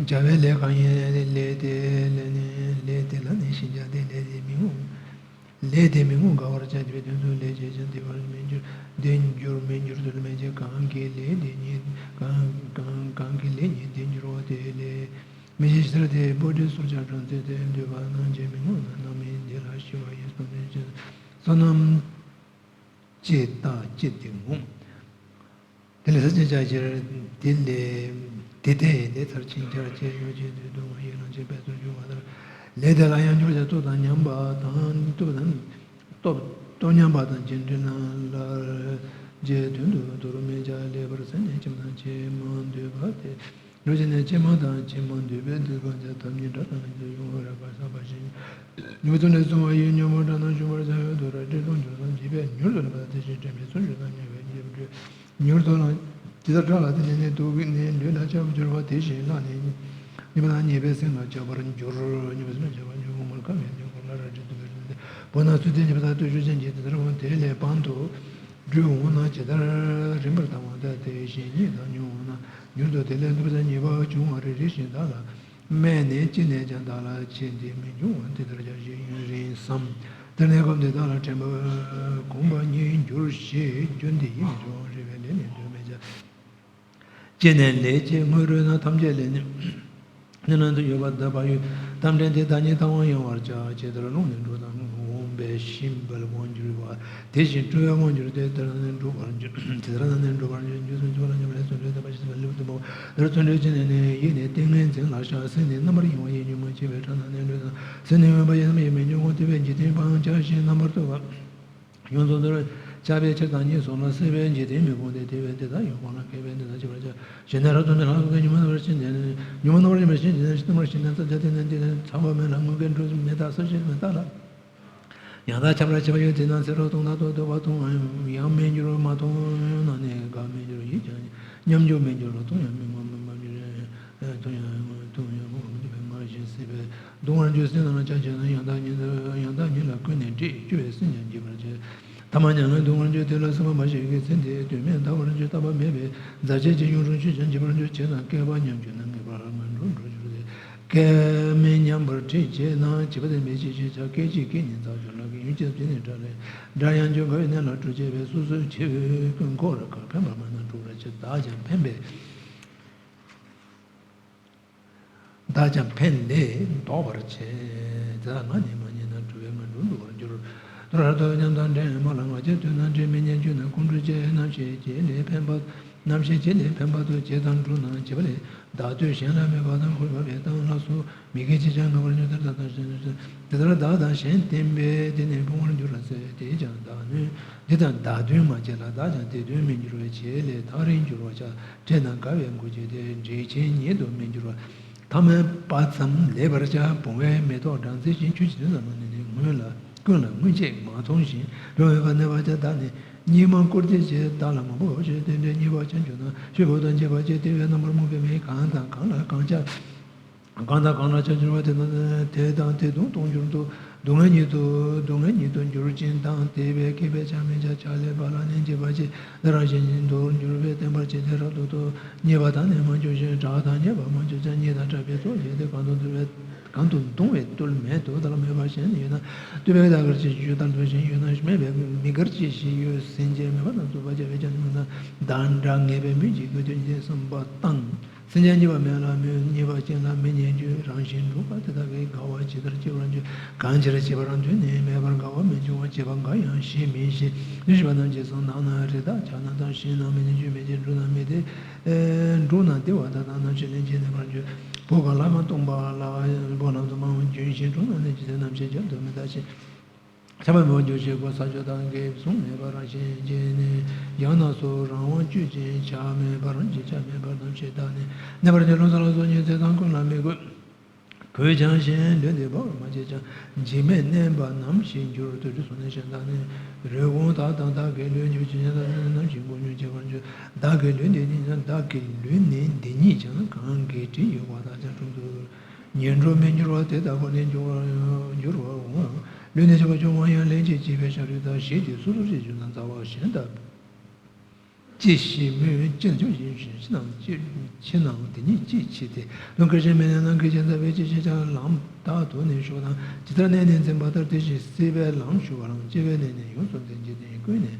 བྱ་བའི་ལས་གང་ཡིན་ལས་དེ་ལས་ནི་ལས་དེ་ལ་ནི་ཞེན་བྱ་སྟེ། ལས་དེ་མི་ངོ་། ལས་དེ་མི་ངོ་། དགའ་བར་བྱ་བའི་དོན་དུ་ལས་བྱས་ཀྱང་བདེ་བར་མི་འགྱུར། བདེ་འགྱུར་མི་འགྱུར་ཚུལ་མེད་ཀྱི། གང་གིས་ལས་དེ་ཉིད་གང་གང་གང་གིས་ལས་ཉིད་བདེ་འགྱུར་བ་དེ་ལས། མི་ཤེས་ཕྱིར་དེ་པོ་ཏི་སོར་ཆ་གྲངས་ཚད་དེ་འདོད་པ་རྣམས་ཀྱིས་མི་ངོ་ན། རྣམ་སྨིན་འདི་ལ་ཞི་བ་ཡི་བསོད་ནམས་ཅན། བསོད་ནམས་ཅི་ལྟ་ཅི་སྟེ་ངོ་། དེ་ལས་ས་ཆེན་ཆ་ཕྱིར་དེ་ལས་དེ་ལྟས་ཡིན་ཏེ། མཐར་ཕྱིན་ཆར་ཆེ་ཡོད་ཅེས་དུས་དུ་མ་ཡིན་ལང་ཆེན་པས་སོར་ཆུང་བ་ལྟར། ལས་དེ་ལ་ཡང་འགྱུར་བྱ་སྟོབས་དང་མཉམ་པ་དང་སྟོབས་དང་། སྟོབས་སྟོབས་མཉམ་པ་དང་རྒྱུ་འབྲས་རྣམས་ལ་རྗེས་མཐུན་དུ་དོར་མི་བྱ། ལེགས་པར་སེམས་ནས་ཁྱིམ་དང་ཁྱིམ་མ་འདུས་པ་སྟེ། འགྲོ་ཕྱིར་ནི་ཕྱིར་མ་དང་ཕྱིར་མ་འདུས་པས་འདུས་པ་བྱ། ཐབས་ཉིད་དགྲ་དང་ནི་ཡོང་བར་རག་པ་བསགས་པ་བཞིན། ཉུང་དུ་ནི་བསྲུང་བ་ཡིས་ཉོན་མོངས་དགྲ་རྣམས་ཞུམ་པར་བྱ་བའི་དོན་ར་སྤྲེལ་གདུང་འགྱུར་དང་བྱིས་པས་མྱུར་དུ་ནི་པ་དེ་བཞིན་དྲན་པས་སོར་ཆུང་དང་ཉམས་པའི་ཉེས་པར་འགྱུར། མྱུར་དུ་ལ་དེ་ལྟར་སྐྲག་ལ་དེ་ནི་ནི་དུག་ནི་ལུས་ལ་ཆགས་པར་འགྱུར་བ་དེ་བཞིན་ལ་ནི་ཉེས་པ་དང་ཉེས་པའི་སེམས་ལ་ཆགས་པར་འགྱུར། ཉེས་པའི་སེམས་ལ་ཆགས་པར་འགྱུར། ངོ་མར་ཁ་མེད་དུས་འཁོར་ལ་རལ་གྲི་འདུག་པའི་རིང་དེ་བོ་ན་ཚུལ་དེ་ཉེས་པ་དང་བརྟུལ་ཞུགས་ཅན་གྱི་དེ་ལྟར་འོང་དེ་ལས་བང་དུ། འགྲུབ་འོང་ན་ཇི་ལྟར་རིམ་པར་བཏང་བ་ལྟར་ཏེ། གཞན་ཉིད་དང་ཉོན་འོང་ན་མྱུར་དུ་དེ་ལས་འདུག་ཟེར། ཉེས་པ་བྱུང་བ་རེ་རེ་བཞིན་བདག་ལ་སྨྲས་ནས། ཅི་ནས་ཀྱང་བདག་ལ་ཆེས་འདི་མི་འབྱུང་བ་འདི་ལྟར་ཀྱང་ཞིག་ཡུན་རིང་བསམ། དེར་གནས་སྐབས་འདི་བདག་ལ་དྲན་པ་གོམས་པ་ཉིད་འགྱུར་ཞེས་རྒྱུ་འདི་ཡིད་མི་འབྱུང་བ་རེ་བའི་ལས་ནི་འདུན་མེད་ཀྱང་། ཅི་ནས་ལས་ཀྱི་དངོས་རོལ་ན། ཐམས་ཅད་ལས་ནི་ནི་ནང་དུ་ཡོད་པ་འདི་བག་ཡོད། རྟ་མགྲིན་དེ་བདག་ཉིད་ལྟ་བ་ཡང་བར་བྱ། ཇི་ལྟར་རླུང་ནི་འགྲོ་དང་འོང་བས་ཞིམ་པའི་དབང་གྱུར་པ། དེ་བཞིན་སྤྲུལ་པའི་དབང་གྱུར་ཏེ། དེ་ལྟར་ན་ནི་འགྲུབ་པར་འགྱུར། དེ་ལྟར་ན་ནི་འགྲུབ་པར་འགྱུར། འགྱུར་སོང་འགྱུར་བ་ལ་འགྱུར་བ་ལས། བརྩོན་འགྲུས་བརྟན་པ་ཞིག་སྲིད་པའི་ལེའུ་སྟོན་པའོ། དེ་ལྟར་བརྩོན་འགྲུས་ཅི་ནས་ནི་ཡིད་ནི་ཏིང་ངེ་འཛིན་ལ་བྱ། སྲིད་ནི་རྣམ་པར་གཡེང་བ་ཡིད་གཉུག་མ་བྱེད་པའི་ཕྲ་ན་ནི་ལུས་དང་། སྲིད་ནི་འོན་པ་ཡིན་ནམ་ཡིད་མི་འབྱུང་ངོ་། དེ་བས་འཇིག་རྟེན་སྤང་བྱ་ཞིང་རྣམ་པར་རྟོག་པ། ཡོངས་སུ་འདུལ་བར་བྱ་བའི་ཕྱིར་བདག་ཉིད་སོགས་ལ། སྲིད་པའི་འཇིག་རྟེན་མི་ཕོངས་ཏེ། དེ་བས་འདི་དག་ཡོངས་སྤངས་ལ། མཁས་པས་འདི་དག་བྱེད་པར་བྱ། གཞན་ནི་རབ་ཏུ་ནི་ལྷག་བསམ་གྱིས། ཉོན་མོངས་རྣམ་པར་ཞེན་པ་ཉོན་མོངས་རྣམ་པར་ཞེན་པ་ཞིག་ཉིད་ནི་ཉོན་མོངས་རྣམ་པར་ཞེན་པ་ཞིག་ཉིད་ནི་ཉོན་མོངས་རྣམ་པར་ཞེན་པ་ཞིག་ཉིད་ནི་ཚངས་པ་མེད་ལ་ངུ་སྐད་འགྲོ་མེད་ལྟར། སྲིད་ཞིའི་མི་རྟག་ལ། ཡང་དག་ཁྱབ་པར་བྱེད་པ་ཡོད། དེས་ན་ཚེ་རབས་སྟོང་དག་ཏུ་འདོད་པ་དང་། ཡང་མི་འགྱུར་མ་མཐོང་ན་ནི་དགའ་མི་འགྱུར་ཡིད་ཀྱང་མཉམ་འཇོག་མི་འགྱུར་ལ། མཐོང་ཡང་མི་ངོམས་མི་འབབ་འགྱུར། མཐོང་ཡང་མཐོང་ཡང་ངོམས་མི་འགྱུར་བས་ངར་ཞིང་སྲིད་པས་གདུང་བར་འགྱུར། སྲིད་ན་ལ་ཆགས་བྱས་ན། ཡང་དག་ཉིད་ཡང་དག་ཉིད་ལ་ཀུན་ནས་འདྲིས་སྐྱོ་བས་སེམས་ཀྱང་འཇིག་པར་བྱེད། ཐ་མ་མྱ་ངན་གདུང་བར་འགྱུར། དེ་ལ་སེམས་པ་མ་ཞིག་གིས་ཚེ་འདིའི་དོན་མེད་ལྟ་བར་འགྱུར། ཐར་པ་མེད་པས་མཛའ་བཤེས་ཀྱི་གཡུང་དྲུང་ཆོས་ཀྱང་འཇིག་པར་འགྱུར། བྱས་ཙང་སྐལ་པ་མཉམ་གྱུར་ན། ངེས་པར་ངན་འགྲོར་འགྲོ་འགྱུར་ཏེ། སྐལ་མེད་མཉམ་པར་འཁྲིད་བྱེད་ན། བྱིས་པ་དེ་མི་བྱེད་ཅེས་བྱ། སྐད་ཅིག་གིས་ནི་འཛག་འགྱུར་ལག་གི་ཡུན་གྱིས་བྱས་ནས་བྲལ་ལས། དགྲ་ཡང་འགྱུར་དགའ་བའི་གནས་ལ་གྲོལ་བྱེད་པས། སོ་སོའི་བྱེད་པོས་ཀུན་བསྐོར་དགའ། ཕན་པར་སྨྲ་ན་འགྲོ་བར་བྱེད། བདག་ཀྱང་ཕན་པས། བདག་ཀྱང་ཕན་ལས་ལྡོག་པར་བྱེད། དེ་དག་ངག་ནི་མ་ཉན་ན། གྲོལ་བས་ངན་འགྲོར་འགྲོ་བར་འགྱུར། དུ་ར་དོ་མཉམ་དང་འདྲེས་མ་ལ། ངག་བཅད་ཐོས་ན་འདྲེ་མི་ཉན་བཅོས་ན་ཁོང་ཁྲོ་བཅས། རྣམ་ཤེས་བྱེད་ལས་ཕན་པ། རྣམ་ཤེས་བྱེད་ལས་ཕན་པ་དང་། བྱེད་དང་འགྲུབ་ན་བྱེད་པ་ལས། བདག་ལྟོས་གཞན་ལ་མོས་པ་དང་། ཁོ་བ་བས་དང་ལ་སོགས་མི་དགེ་ཅི་བྱ་ངེས་པར་འགྱུར། དེ་ལྟར་བདག་དང་གཞན་དེ་ལྟར་བདག་དང་གཞན་བསྟེན་པས་དེ་ནི་ཕུང་བར་འགྱུར་རོ་ཟེར། དེས་ཀྱང་བདག་ནི་འདི་དང་བདག་དོན་མ་བྱས་ལ། བདག་ཀྱང་དེ་དོན་མི་འགྱུར་བས། བྱེད་ལས་ཐག་རིང་འགྱུར་བར་བྱ། འཕྲད་དང་དགའ་བའི་མགོ་བྱས་ཏེ། འབྲེལ་ཆེན་ཉིད་དུ་མི་འགྱུར་བ། ཐ་མལ་པ་ཙམ་ལེགས་པར་བྱ། བུང་བའི་མེ་ཏོག་སྦྲང་རྩི་བཞིན། ཆོས་ཀྱི་དོན་ཙམ་ལ་ནི་ནི་སྔོན་ལ་ཀུན་ལ་སྔོན་ཆད་མ་མཐོང་ཞིང་། འགྲོ་མེད་པར་གནས་པ་བྱ། བདག་ནི་སྙིགས་མ་བཀུར་སྟི་བྱེད། བདག་ལ་མང་པོ་བྱེད་དེ་འདྲའི་ཉེས་པ་ཅན་གྱུར་ན། ཤོག་བུ་དང་བཅས་པ་བཅས་ཏེ་བས་རྣམ་པར་རྨུགས་པའི་མི་གང་དང་གང་ལ་གང་ཆགས། གང་དང་གང་ལ་ཆགས་འགྱུར་བ་དེ་དང་དེ་དང་དེ་དུང་སྟོང་འགྱུར་དུ། སྡུག་བསྔལ་ཉིད་དུ་སྡུག་བསྔལ་ཉིད་དུ་འགྱུར་ཅིང་དང་། དེ་བས་སྐྱེས་པས་ཆགས་མི་ཆགས། ཆགས་ལས་པ་ལ་ནི་འཇིགས་པ་བྱེད། འདི་རང་བཞིན་ཉིད་དུ་འགྱུར་བས་བརྟན་པར་བྱེད་དེ། རབ་ཏུ་ཏུ་ཉེས་པ་དག་ནི་མ་གྱུར་ཞིང་། དྲག་དང་ཉེས་པ་མ་གྱུར་ཀྱང་། ཉེས་དང་དྲག་པའི་ཚོགས་བྱས་ཏེ། གང་དུ་འདུ་བའི་གང་དུ་འདུང་བའི་རྟུལ་མེད་དུ། བདག་ལ་མོས་པ་གཞན་ཡོད་ན། བསྟོད་པས་བདག་གར་བྱེད་ཞུ། བདག་ལ་འདོད་ཞེན་ཡོད་ན་མེད་པས་མི་དགར་ཅེས་ཞེས་ཡོད། སེམས་ཅན་མོས་པ་རྣམས་བསྟོད་པ་བྱ་བའི་ཆ་ནས་མིང་དང་བདག་འདྲ་ངེས་པའི་མོས་ཀྱི་དགོས་དོན་གྱི་བསམ་པ་དང་། སེམས་ཅན་ཉེས་པ་མེད་ལ་མོས། ཉེས་པ་ཅན་ལ་མི་ཉེས་རྒྱུ། རང་བཞིན་གྲུབ་པ་དེ་དག་གིས་དགའ་བ་ཇི་ལྟར་སྐྱེ་བར་འགྱུར། གང་ཕྱིར་བྱིས་པ་རང་དུས་ནས་མེད་པར་དགའ་བ་མི་འབྱུང་བ། བྱིས་པ་འགའ་ཡང་ཞེས་མིན་ཞེས་ཉོན་ཤེས་པ་རྣམས་ཀྱིས་གསུངས། ནགས་ན་རི་དྭགས་བྱ་རྣམས་དང་། ཤིང་ནང་མི་ནི་རྒྱུ་མེད་ཅིང་འབྲུ་རྣམས་མི་བདེ། འབྲུ་རྣམས་བདེ་བ་དག་དང་། རྣམ་ཤེས་ལན་གཅིག་གནས་པར་འགྱུར། བུ་ག་ལ་མ་སྟོང་པ་ལ་བུ་རྣམས་དང་མ་འོངས་རྒྱུན་ཞིང་འབྲུ་རྣམས་ནི་ཇི་ལྟར་རྣམ་ཤེས་བརྒྱ་དུ་མི་རྟག་ཕྱིར། ཁྱབ་པ་མི་འོང་འགྱུར་ཞེས་གོ། ས་ཕྱོགས་དང་འགལ་གསུམ་མེད་པར་རང་བཞིན་གྱིས་ནི། ཡང་ན་སོ་རང་དབང་བཅུད་ཅན་ཆ་མེད་པར་རང་བཞིན་ཆ་མེད་པར་རྣམ་ཤེས་དག་ནི་གནས་པར་འགྱུར། རླུང་ས་ལ་སོགས་ཉིད་ཚེ་དང་ཀུན་ལ་མི་གོས། གོས་ཀྱང་ཞིང་ལུས་འདི་སྦ་བར་མ་བྱས་ཀྱང་། འཇིགས་མེད་མནན་པ་ནམ་ཞིག་འགྱུར། དུར་ཁྲོད་སོགས་ནས་གཞན་དག་ནི། རི་བོང་དག་དང་དག་གི་ལུས་འགྱུར་ཅིང་། གཞན་དག་ནི་ནམ་ཞིག་མགོ་ཉུང་སྐྱེ་བར་འགྱུར། བདག་གི་ལུས་འདི་ཉིད་ཀྱང་བདག་གི་ལུས་ནི་འདི་ཉིད་ཀྱང་། གང་གི་དྲི་ཡོད་པ་དག་ཀྱང་དྲུང་དུ། ངན་འགྲོར་མི་འགྱུར་བ་དེ་ལྟ་བུ་ནི་འགྱུར་བ་འགྱུར་བར་འོང་། ལུས་ནི་ཆགས་པ་བཅོམ་པ་ཡང་། ལན་གཅིག་བྱིས་པའི་ཤ་རུས་ལྟར། ཞིག་དེ་སོ་སོར་ཤེས་བྱུང་ན། མཛའ་བ་གཞན་དག་ཅི་ཞིག་སྨོས། ཅི་ལ་ཆགས་ཞེན་ཞིག་ཕྱི་ནང་ཕྱི་ནང་དེ་ཉིད་ཅི་མཆིས་ཏེ། ལུས་འགའ་ཞིག་མི་གནས་ན། སྐད་ཅིག་མཛའ་བའི་སྐྱེ་ཤེས་ཀྱང་། ལམ་དག་ཏུ་ནི་ཞོག་དང་། ཇི་ལྟར་གནས་ནས་འཛིན་པ་ལྟར། དེ་བཞིན་སྲིད་པའི་ལམ་ཞུགས་པ་ལ། སྐྱེ་བའི་གནས་ནི་ཡོངས་སུ་འཛིན། འཇིག་རྟེན་ཀུན་ནས་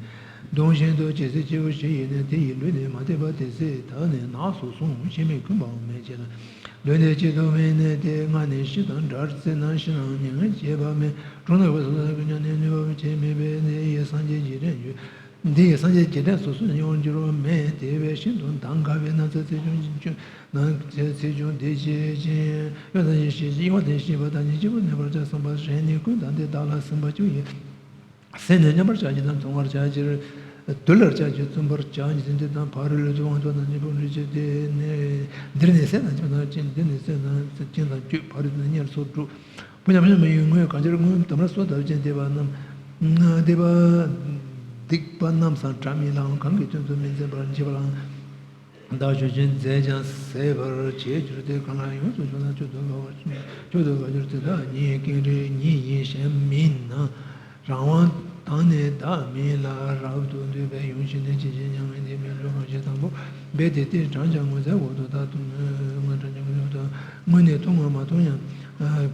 གདུང་ཤིན་ཏུ་ཇི་སྲིད་སྐྱེ་བོ་ཞིག་ཡིན་ནས། དེ་ཡི་ལུས་ནི་མ་བསྡད་པ་དེ་སྲིད་དག་ནི་ནགས་སུ་སོང་། ཤི་མིན་ཀུན་སྤངས་མེད་བྱས་ལ། ལུས་འདི་གཅིག་ཏུ་མི་གནས་ཏེ། སྔ་ནས་ཤི་དང་འདྲར་བརྩིས་ན། ཕྱི་ནང་མྱ་ངན་བྱེད་པ་མེད། གྲོང་ནག་པའི་སོ་སོ་ཀུན་ཀྱང་ནི། གནོད་པ་བྱེད་མེད་པས། འདི་ཡི་སངས་རྒྱས་འཇིག་རྟེན་ཡུལ། འདི་ཡི་སངས་རྒྱས་འཇིག་རྟེན་སོ་སོར་ཡོང་འགྱུར་བ་མེད། དེ་བས་ཤིན་ཏུ་གདངས་དཀའ་བའི་ནགས་ཚལ་ཚེགས་ཆུང་ཆུང་། ནགས་ཚལ་ཚེགས་ཆུང་འདི་སྐྱེ་ཞིང་། གཡོ་དང་ཞེན་ཞེན་གཡེང་བ་དང་ཞེན་པ་དག་ཉིད་གཅིག་པུར་གནས་པར་བྱ། བསམ་པ་གཞན་ནི་ཀུན་དང་འདི་དག་ལ། སེམས་པ་བཅུ་ཡིས། སེམས་ནི་མཉམ་པར་བཞག་ཅིང་དང་མཚུངས་པར་བྱ་ཕྱིར། དུལ་བར་བྱ་ཕྱིར་བརྩོན་པར་བྱ། སེམས་ཅན་དང་ཕ་རོལ་ཏུ་དབང་ཐོབ་དང་ནི་ཕུང་འདྲེས་ཕྱིར། དེ་ནི་འདིར་ནི་སེམས་དང་བྱ་དང་ཅན། འདིར་ནི་སེམས་དང་ཅན་དང་བཅུད་ཕ་རོལ་ཏུ་ནི་དམྱལ་སོགས་དྲུག། ཕུང་ཉམས་ཤིང་མ་ཡིན་དངོས། གང་ཕྱིར་སྔོན་དུ་མར་སོ་བཏབ་ཅིང་སྡིག་པ་རྣམས་སྡིག་པ་སྡིག་པ་རྣམས་སམ་བྲལ་མི་ལའང་། གང་གི་དོན་དུ་མི་འཛིན་པར་བྱེད་པ་ལའང་། བདག་ཆོས་ཅན་མཛད་ཀྱང་ཟད་པར་བྱེད་འགྱུར་ཏེ། གང་ལ་ཡོངས་སུ་ཕྱུག་ན་མཆོག་ཏུ་དགའ་བར་མཆོག་ཏུ་དགའ་འགྱུར་དེ་དག་ཉིད་ཀྱང་རིགས་ཉིད་ཡིན་གཞན་མིན་ན། རང་དབང་ དང་ནི་བདག་མིང་ལ་རབ་ཏུ་འདོད་པས་ཡོངས་ཤེས་ནས་ཇི་བཞིན་མྱ་ངན་འདས། སྨིན་གྲོལ་གང་ཞིག་དང་པོ་འབད་དེ་སྟེ། གྲངས་ཀྱང་ངོ་ཚ་འོག་ཏུ་ད་དུང་ངོ་གྲངས་ཀྱང་ངོ་ཚ་འོག་ཏུ་སྔོན་ནས་མཐོང་ངམ་མ་མཐོང་ཡང་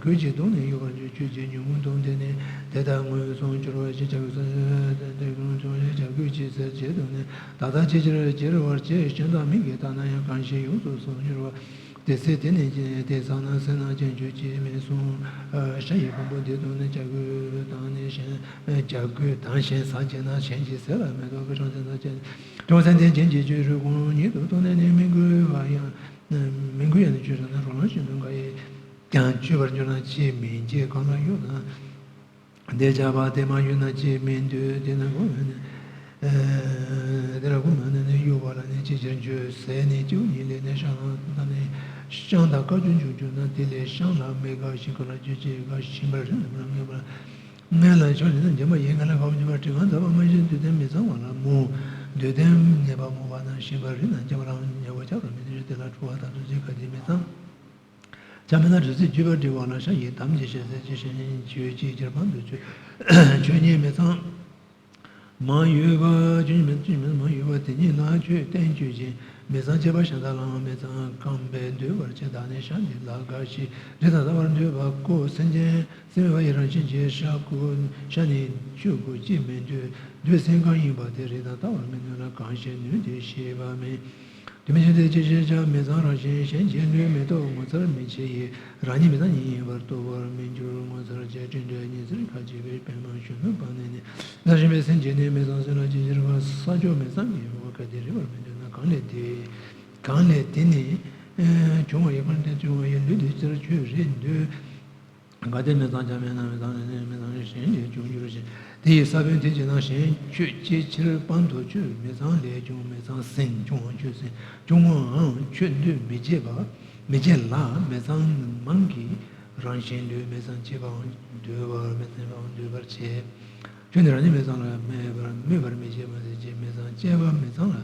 གོས་ཅིག་གདོང་ནས་གཡོ་བར་འགྱུར། ཁྱོད་ཀྱིས་ཉོན་མོངས་གདོང་དེ་ནས་དེ་ལྟར་ངོས་བཟུང་གྱུར་པ་ཞིག་བྱ་དགོས་ས་དེ་ཀུན་བྱུང་བ་ཞིག་བྱ་དགོས་ཅི་ཟེར་བྱེད་དུ་ནས་ད་ལྟ་ཅི་ཕྱིར་བྱེད་རུང་བར་བྱེད། གཞན་དག་མིག་གིས་བལྟས་ན་ཡང་གང་ཞིག་ཡོངས་སུ་བཟུང་གྱུར་པ། དེ་ཚེ་དེ་ནས་དེ་ཙམ་ན་སེར་སྣ་ཅན་ཁྱོད་ཀྱིས་མི་གསུང་། ཤ་ཡི་ཕུང་པོ་འདི་དང་ནི་བྱ་རྒོད་དང་ནི་གཞན་བྱ་རྒོད་དང་གཞན་ཟ་བྱེད་ན་གཞན་གྱི་ཟས་ལ་མི་ལྟོས་པའི་བྱང་སེམས་དང་བཅས་བྱང་སེམས་ལྡན་ཅན་གྱི་ཆོས་རུས་གོང་ཉིད་དུ་རྟོགས་ནས་ནི་མི་འགུལ་བ་ཡང་མི་འགུལ་ཡང་ནི་ཆོས་རང་ན་རོ་ལངས་ཤིན་ཏུ་དགའ་ཡིས་ཀྱང་གཅོད་པར་འགྱུར་ན་ཅིས་མི་བྱེད། གང་ལ་གཡོ་དང་། དེ་བྱ་བ་དེ་མ་གཡོས་ན་ཅིས་མི་འདོད། དེ་ན་གོ་མ་ནི། དེ་ལ་གོ་མ་ནི་ནི་གཡོ་བ་ལ་ནི་ཅི་ཕྱིར་འགྱོད། ཟས་ནི་སྐྱེ་བོ་ཉིད་ལས་ནི་བཤང་ལ་དང་ནི་བཤང་དང་དཀའ་སྤྱོད་འཇུག་གྱུར་ན། དེ་ལས་བཤང་ལ་མི་དགའ་ཞིང་ཁ་ལ་སྐྱོ་ཅེས་དགའ་ཞིང་པར་རིགས་ལ་ངན་པ་ངན་ལ་ཕྱོགས་ནི་ན་འཇམ་པ་ཡིན། ངན་ལ་དགའ་བ་འཇམ་པ་དྲི་གང་འཛག་པ་མ་ཞེན། འདོད་ལྡན་མི་གཙང་བ་ལ་མོ། འདོད་ལྡན་ངན་པ་མོ་བ་ན་ཞིང་པར་རིགས་ན་འཇམ་པ་ལ་ཉེ་བ་ཆགས་པ་མི་འདོད་དེ་ལ་ཁྲོ་བ་དང་དུ་ཅིག་ག་དེ་མི་གཙང་། བྱ་མིན་ན་རི་རྩེ་བརྒྱུས་པ་བསྒྲིལ་བ་ལ། ཤ་ཡི་དམ་གྱི་ཞལ་ཟས་ཀྱི་ཞིང་ཁྱོད་ཀྱིས་ཁྱེར་ཕམ་དུ་ཆོས་ཆོས་ཉིད་མི་གཙང་། མ་ཡོད་པ་ཆོས་ཉིད་མི་ཆོས་ཉིད་མ་ཡོད་པ་དེ་ཉིད་ལ་ཁྱོད་བསྟན་བཅོས་ཤིང་མི་གཙང་། བཅས་པ་གཞན་དག་ལའང་མི་གཙང་། རྐང་པས་འདོད་པར་བྱེད་དང་ནི་ཤ་འདི་ལ་དགའ་ཞིང་རི་དང་ལྟ་བར་འདོད་པ་ཀོ། སེམས་ཅན་སེམས་མེད་པ་ཡི་རང་བཞིན་གྱི་ཤ་ཀོ། ཤ་ནི་ཁྱོད་ཀོ་ཅིས་མི་འདོད། འདོད་སེམས་གང་ཡིན་པ་དེ་རི་དང་ལྟ་བར་མི་ནུས་ལ། གང་ཞིག་ནུས་དེ་ཤེས་པ་མིན། དུ་མི་ཤེས་ཏེ་ཅི་ཞིག་ཀྱང་མི་གཙང་རང་བཞིན་གཞན་གྱི་ལུས་མི་རྟོག་ངོ་མཚར་མི་ཆེ་ཡི་རང་ཉིད་མི་གཙང་ཉིད་ཡིན་པར་རྟོགས་པར་མི་འགྱུར་ངོ་མཚར་ཆེ། སྤྲིན་བྲལ་ཉི་ཟེར་ཁ་ཅིག་པའི་པདྨ་གཞོན་ནུ་བ་ནི་ནི་ན་བཞིན་པའི་སེམས་ཅན་ནི་མི་གཙང་སེམས་ལ་ཅི་ཕྱིར་དགའ། ས་ཕྱོགས་མི་གཙང་གི་འོ་ག་དེ་རིག་པར་མི་འདོད་ན་གང་ལས་དེ་གང་ལས་དེ་ནི་བྱུང་བ་ཡི་གང་ལས་བྱུང་བ་ཡི་ལུས་དེ་ཕྱིར་ཁྱོད་རེད་འདོད། གལ་ཏེ་མི་གཙང་ཆ་མེད་ན་མི་གཙང་ལས་ནི་མི་གཙང་ལས་གཞན་ལས་བྱུང་འགྱུར་ཞིང་དེ་ཡི་ས་བོན་དེ་བྱེད་ན་གཞན་ཁྱོད་ཅིའི་ཕྱིར་དཔང་དུ་ཆོས་མི་གཙང་ལས་བྱུང་མི་གཙང་སེམས་བྱུང་བ་ཁྱོད་སེམས་བྱུང་བའང་ཁྱོད་འདོད་མི་བྱེད་པ་མི་བྱེད་ལ་མི་གཙང་མིང་གི་རང་བཞིན་ལུས་མི་གཙང་བྱེད་པའང་འདོད་པར་མི་གཙང་བའང་འདོད་པར་བྱེད། ཁྱོད་ནི་རང་ཉིད་མི་གཙང་ལ་སྨོད་པར་སྨོད་པར་མི་བྱེད་མ་ཟད་ཅིང་མི་གཙང་བཅས་པ་མི་གཙང་ལ་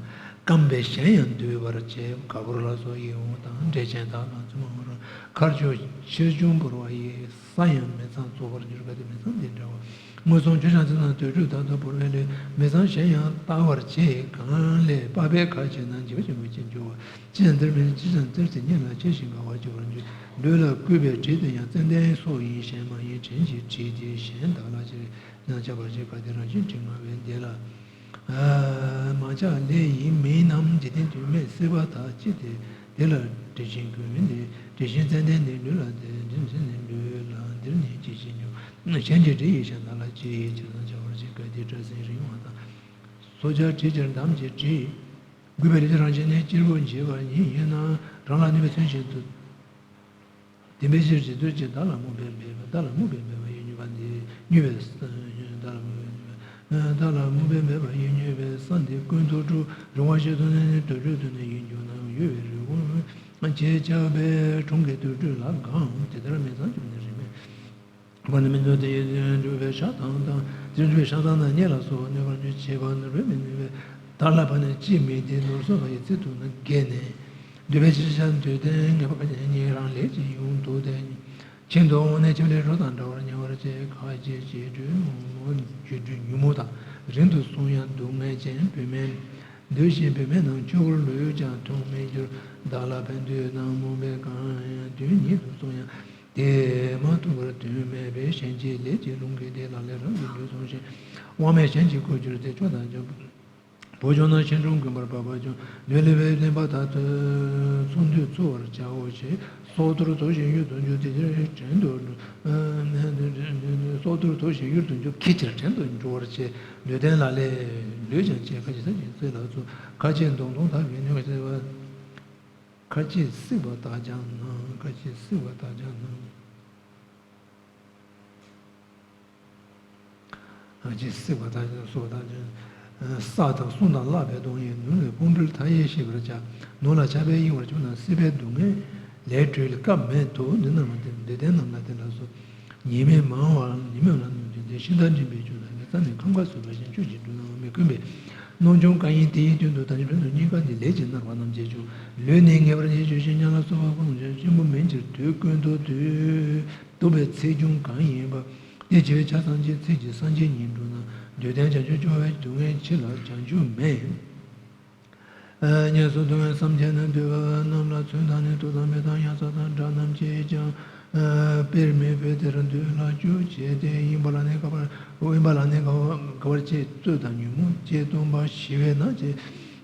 བརྐམ་པས་གཞན་ཡང་འདུད་པར་བྱེད། ག་བུར་ལ་སོགས་ཡིད་འོང་དང་འབྲས་ཆན་དག་དང་བཙུན་མ་འོང་རུང་མཁར་ཆུ་ཕྱིར་བྱུང་བོར་བ་ཡི་ས་ཡང་མི་གཙང་བཙོག་པར་འགྱུར། གལ་ཏེ་མི་གཙང་འདི་འདྲ་བ་མངོན་སུམ་ཁྱོད་བྱང་སེམས་དང་དུར་ཁྲོད་དག་ཏུ་བོར་བའི་ལུས་མི་གཙང་གཞན་ཡང་བལྟ་བར་བྱེད། གང་ལས་པགས་པའི་ཁ་ཕྱེ་ན་འཇིགས་པ་ཆེན་པོས་ཅི་འགྱུར་བ། ཅི་ཡང་འདིར་མིན་ཅི་ཡང་འདིར་དེ་ཉིད་ལ་ཆེ་ཞིང་དགའ་བར་འགྱུར་བར་འགྱུར། ལུས་ལ་བསྐུས་པའི་དྲི་དེ་ཡང་ཙན་དན་སོགས་ཡིན་གཞན་མ་ཡིན། བྲན་གྱི་དྲི་དེ་གཞན་དག་ལ་ཕྱིར། ཡང་ཆགས་པར་བྱེད། གལ་ཏེ་རང་བཞིན་དྲི་མངར་བས་འདི་ལ། མ་ཆགས་ལས་ཡིན་མིན་ནམ་འཇིག་རྟེན་དོན་མེད་སྲིད་པ་དག་ཅི་སྟེ། འདི་ལ་དྲི་ཞིམ་གོས་མིན་ཏེ། དྲི་ཞིམ་ཙན་དན་ནི་ལུས་ལ་སྟེ། དྲི་ཞིམ་ནི་ལུས་ལ་འདིར་ནི་ཅི་ཞིག་འབྱུང་། གཞན་གྱི་དྲི་ཡིས་གཞན་དག་ལ་ཅི་ཡིས་ཕྱིར་ཙམ་ཆགས་པར་བྱེད། གལ་ཏེ་སྐྲ་སེན་རིང་བ་དང་། སོ་སྐྱ་དྲི་ཆེར་འདམ་གྱི་དྲི། རྒུད་པའི་ལུས་ཀྱི་རང་བཞིན་ནི་གཅེར་བུ་འབྱེད་པ་ཉིད་ཡིན་ན་རང་ལ་གནོད་པའི་མཚོན་བཞིན་དུ། དེ་འབད་ཕྱིར་ཇི་ལྟར་ཅི་བདག་ལ་རྨོངས་པས་འབད་པ། བདག་ལ་རྨོངས་པས་འབད་པ་ཡིས་མྱོས་པ་འདི་མྱོས་པས། བདག་ལ་རྨོངས་པས་འབད་པ་ཡིས་མྱོས་པས་ས་འདི་ཀུན་ཏུ་དཀྲུག་རུང་བ་ཞིག་ཏུ་ནི་དུར་ཁྲོད་དུ་ནི་ཡིད་འགྱུ་ན་གཡོ་བའི་རི་བོང་ཅེས་བྱ་བའི་གྲོང་གི་དུར་ཁྲོད་ལ་གང་དེ་ལྟར་མི་གཙང་ཁྱོད་ནི་རིས་མེད། བ་ནི་མི་འདོད་དེ་ཡི་འཇུག་པའི་ཤ་དང་དང་། དེ་འཇུག་པའི་ཤ་དང་དང་གཉེན་ལ་སོགས་གནོད་པར་འགྱུར། བྱེད་པ་ནི་རུས་མི་ནུས་པས་བདག་ལ་བ་ནི་ཅིས་མི་བདེ། ནོར་སོགས་པ་ཡི་ཚིག་ཏུ་ནི་བརྒལ་ནས། འདོད་པའི་ཕྱིར་བྱ་འདོད་ལྡན་ངན་པ་ག་ཉིད་རང་ལས་ཀྱི་ཡོངས་འདུག་སྟེ། ཁྱིམ་དུ་འོངས་ནས་ཁྱིམ་ལས་རོ་དང་འདྲ་བར་ཉེ་བར་བྱེད། ཁ་ཅིག་བྱེད་འགྲོས་ཉོན་མོངས་རྒྱུ་འགྲོས་ཉོན་མོངས་དང་རིང་དུ་སོང་ཡང་སྡུག་བསྔལ་ཅན། བུད་མེད་འདོད་ཅིང་བུད་མེད་རྣམས་ཆོས་སྐོར་ལུས་ཀྱང་མཐོང་མི་འགྱུར། བདག་ལ་ཕན་འདོད་རྣམས་རྨོངས་པས་གང་། དོན་ཉིད་དུ་སོང་ཡང་དེ་མ་ཐོབ་པར་དོན་མེད་པས། གཞན་གྱི་ལས་ཀྱི་རླུང་གིས་དེ་ལ་ལས་རང་གི་ལུས་བཟུང་ཞིང་། དབང་མེད་གཞན་གྱིས་བཀོལ་གྱུར་ཏེ། ཕྱོགས་དང་བརྒྱུད་པ་བོ་བྱུང་ན་ཤིང་དྲུང་དགོན་པར་བབ་པ་བྱུང་། ལུས་ལེགས་པའི་ལེན་པ་དག་ཏུ་ཚོགས་འདུས་འཚོ་བར་བྱའོ་ཞེས། སྲོག་ཐོར་ཐོར་ཞིང་གཡུལ་དུ་འགྱུར། དེ་ཕྱིར་བྲན་དུ། སྲོག་ཐོར་ཐོར་ཞིང་གཡུལ་དུ་འགྱུར། ཁྱེད་ཕྱིར་བྲན་དུ་འགྲོ་བར་བྱེད། ལུས་རྟེན་ལ་ལས་ལུས་ཀྱང་བཅད། ཁ་ཅིག་ས་ཅིག་རྩེ་ལ་བཙུགས། ཁ་ཅིག་མདུང་ཐུང་དག་གིས་ནི་བརྩེགས་པ། ཁ་ཅིག་བརྩེགས་པ་དག་ཀྱང་སྣང་། ཁ་ཅིག་བརྩེགས་པ་དག་ཀྱང་སྣང་། ཨ་ཅེ་བརྩེགས་པ་དག་ཀྱང་སོགས་དག་ཀྱང་། ས་དང་གསུང་དང་བཀླགས་པའི་གདངས་ཡིས་ནོར་ལས་ཕུང་ཁྲོལ་མཐའ་ཡས་ཤེས་པར་བྱ། ནོར་ལ་ཆགས་པས་གཡེང་བར་བྱུང་ན་སྲིད་པའི་སྡུག་བསྔལ་ལས་གྲོལ་སྐབས་མེད་དོ། འདི་རྣམས་ལ་བརྟེན། འདོད་ལྡན་རྣམས་ལ་དེ་ལ་སོགས། ཉེས་དམིགས་མང་བའམ་ཉེས་དམིགས་ལ་གནོད་བྱེད་དེ། ཤིང་རྟ་འགྲིམ་པའི་ཆུ་ལ་ཉེ་ས་ནས་ཁམས་ཁ་ཟུག་པ་བཞིན་ཆོས་ཀྱི་སྒྲུབ་ནའང་མི་དཀོན་པས། རྣམ་བྱུང་བཀའ་ཡིན་དེ་ཡི་དོན་དུ་དམ་ཆོས་ཕན་ཚུན་གཉིས་ཀ་ནི་ལས་ཀྱི་མནར་བ་རྣམས་བྱེད་ཆོག་ལུས་ནི་ངེས་པར་ཉེས་བྱོས་ཤིང་། གཉའ་ལ་སོགས་པ་ཀུན་ཀྱང་གཅིག་པུ་མིན་ཕྱིར། དུས་ཀུན་ཏུ་དུས་གཏུགས་པའི་ཚེགས་ཆུང་གང་ཡིན་པ། དེ་བྱེད་པའི་ཆ་ཚང་གཅིག་ཚིག་གཅིག་སངས་རྒྱས་ཉིད་འགྲུབ་ན། འདོད་ལྡན་བྱང་ཆུབ་སྐྱོང་བའི་སྡུག་བསྔལ་ཕྱི་ལ་བྱང་ཆུབ་མེད། ཉེས་སུ་སྡུག་བསྔལ་བསམ་བྱས་ན། འདོད་པ་རྣམས་ལ་ཚོད་དང་ནི། དུག་དང་མེ་དང་ཡང་ས་དང་དགྲ་རྣམས་ཀྱིས་ཀྱང་དཔེར་མི་ཕོད། དེར་འདོད་ལ་སྐྱོ་བྱས་ཏེ། གཡེངས་པ་ལ་ནི་དགའ་བར་གཡེངས་པ་ལ་ནི་དགའ་བར་དགའ་བར་བྱེད། རྩོད་དང་ཉོན་མོངས་ཀྱིས་སྟོང་པ་ཞི་བས་ན། ཅེས་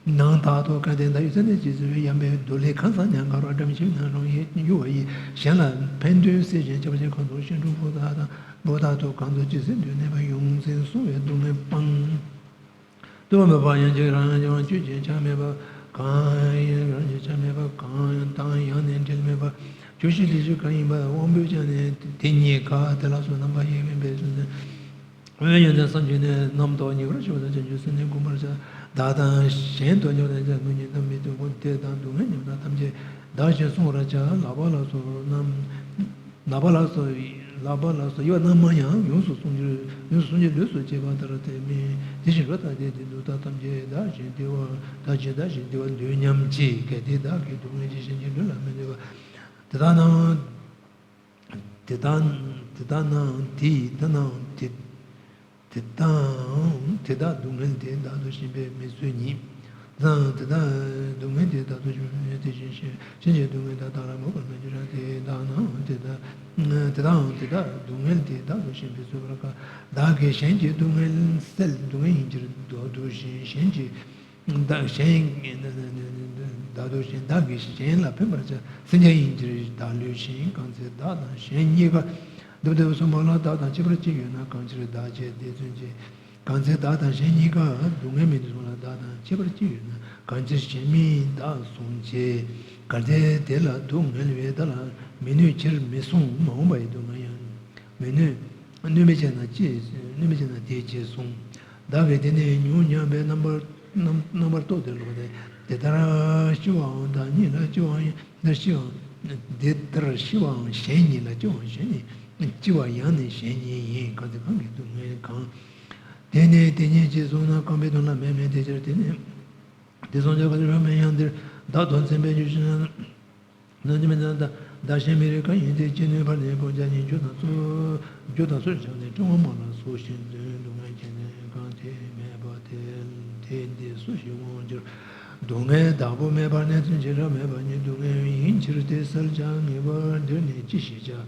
ནང་དག་ཏུ་བཀའ་དྲིན་ཟླ་བའི་ཚེ་ནས་ཅི་ཟེར་བའི་ཡང་པའི་མདོ་ལས། གང་ཟག་ཉམས་དགའ་རོགས་བཀྲ་མི་ཤིས་ན་རང་ཡིད་གཡོ་བ་ཡིས། གཞན་ལ་ཕན་དོན་སེལ་ཞིང་སྐྱབས་ཆེན་ཁོང་དུ་ཤིན་ཏུ་བུ་དག་དང་བུ་དག་ཏུ་གང་དུ་ཅི་ཟེར་འདོད་གནས་པ་ཡོངས་འཛིན་བསྲུང་བའི་སྡུག་བསྔལ་སྤང་། ལྟོས་མེད་པ་ཡང་ཅིག་རང་ཡང་ཡང་སྤྱོད་ཅིང་ཆ་མེད་པ་གང་ཡང་ཡང་ཅིག་ཆ་མེད་པ་གང་དང་ཡང་ནི་འབྲེལ་མེད་པ་ཇི་ཞིག་དེ་ཞིག་གང་ཡིན་པ་དབང་པོས་ཀྱང་ནི་དེ་གཉིས་ཀ་དེ་ལ་སོགས་རྣམ་པ་ཡིན་པས་སོ། འོན་ཡོན་ཏན་བསམ་བྱས་ནས་རྣམ་རྟོག་ཉེ་བར་ཞི་བ་དང་བྱང་ཆུབ་སེམས་ནི་བསྒོམ་པར་བྱ། བདག་དང་གཞན་དུ་སྙོམས་ནས་ཀྱང་མི་གཉིས་དང་མི་མཐུན་ཀུན་དེ་དང་སྡུག་བསྔལ་མཉམ་དང་ཐམས་ཅད་བདག་གཞན་བསྲུང་བར་བྱ། ལག་པ་ལ་སོགས་རྣམས། ལག་པ་ལ་སོགས་ལག་པ་ལ་སོགས་དབྱེ་བ་རྣམ་མང་ཡང་ཡོངས་སུ་བསྲུང་ཕྱིར་ཡོངས་སུ་བསྲུང་ཕྱིར་ལུས་སུ་བྱེད་པ་ལྟར་དེ་མིན། དེ་བཞིན་རོ་ཐ་དད་དེ་དུ་ད་ཐམས་ཅད་བདག་གཞན་བདེ་བ་བདག་གཞན་བདག་གཞན་བདེ་བ་འདོད་སྙམ་བྱེད། གལ་ཏེ་བདག་གི་སྡུག་བསྔལ་གྱིས་གཞན་གྱི་ལུས་ལ་མི་འདོད་པ། དེ་དག་ན། དེ་དག་དེ་དག་ནའང་དེ་ཡི་དེ་ནའང་དེ། དེ་དག་དེ་དག་སྡུག་བསྔལ་དེ་བདག་ཏུ་ཞེན་པས་མི་བཟོད་ཉིད། དེ་དག་དེ་དག་སྡུག་བསྔལ་དེ་བདག་ཏུ་ཞེན་པས་དེ་བཞིན་གཤེགས་གཤེགས་པའི་སྡུག་བསྔལ་དག་བདག་ལ་མོས་པར་མི་འགྱུར་ར། དེ་དག་ནའང་དེ་དག་དེ་དག་དེ་དག་སྡུག་བསྔལ་དེ་བདག་ཏུ་ཞེན་པས་བཟོད་པར་དཀའ། བདག་གིས་གཞན་གྱི་སྡུག་བསྔལ་སེལ། སྡུག་བསྔལ་ཡིན་ཕྱིར་བདག་སྡུག་བཞིན་གཞན་གྱི། བདག་གཞན་བདག་སྡུག་བཞིན་བདག་གིས་གཞན་ལ་ཕན་པར་བྱ། སེམས་ཅན་ཡིན་ཕྱིར་བདག་བསླུས་ཤིང་། གང་ཚེ་བདག་དང་གཞན་གཉིས་ཀ་སྡུག་བསྔལ་བསྲུངས་པ་ལ་བདག་དང་ཁྱད་པར་ཅི་ཡོད་ན། གང་ཕྱིར་བདག་བྱས་དེ་བརྩོན་བྱེད། གང་ཚེ་བདག་དང་གཞན་གཉིས་ཀ་སྡུག་བསྔལ་མི་འདོད་བསྲུངས་ལ་བདག་དང་ཁྱད་པར་ཅི་ཡོད་ན། གང་ཕྱིར་གཞན་མིན་བདག་བསྲུང་བྱེད། གལ་ཏེ་དེ་ལ་སྡུག་བསྔལ་བས་བདག་ལ་མི་གནོད་ཕྱིར་མི་བསྲུང་། མ་འོངས་པ་ཡི་སྡུག་བསྔལ་ཡང་མི་གནོད། གནོད་མི་བྱེད་ན་ཅི་གནོད་མི་བྱེད་ན་དེ་ཅི་གསུངས། བདག་གིས་དེ་ནི་ཉུང་སྙམ་པའི་རྣམ་པར་རྣམ་རྣམ་པར་རྟོག་སྟེ་ལོག་སྟེ། དེ་ལྟར་ཤི་བའང་བདག་ཉིད་ལ་སྐྱོ་བའང་ཡིན། འདིར་ཤི་བའང་འདི་ལྟར་ཤི་བའང་གཞན་ཉིད་ལ་སྐྱོ་བའང་གཞན་ཉིད། སྐྱི་བ་ཡང་ནི་གཞན་ཉིད་ཡིན། གང་ཚེ་གང་གི་སྡུག་བསྔལ་གང་། དེ་ནི་དེ་ཉིད་ཅེས་གསུངས་ན། རྐང་པའི་དོན་ལ་མེད་མིན་དེ་ཕྱིར་དེ་ནི། དེ་སོང་ཙང་ག་ཚོད་རང་མིན་ཡང་འདིར་བདག་དོན་ཚིམ་པའི་རྒྱུ་ཞིག་ན། ན་ནི་མི་ན་བདག་གཞན་མི་རིགས་གང་ཡིན་ཏེ། ཅི་ནུས་པར་ནི་བསྒོམ་བྱ་ཉིད། རྒྱུ་དང་ཚུལ་རྒྱུ་དང་ཚུལ་བྱས་ནས་སྤྲིང་བ་མ་ལ་སོགས་ཤིང་འཛིན། སྡུག་བསྔལ་གྱི་ནི་གང་དེ་མེད་པ་དེ་དེ་འདི་སུ་ཞིག་དབང་བསྒྱུར། སྡུག་བསྔལ་བདག་པོ་མེད་པར་ནི་བརྩོན་བྱེད་རབ་མེད་པ་ཉིད། སྡུག་བསྔལ་ཡིན་ཕྱིར་དེ་བསལ་བྱ་ངེས་པར་འདིར་ནི་ཅི་ཞིག་བྱ།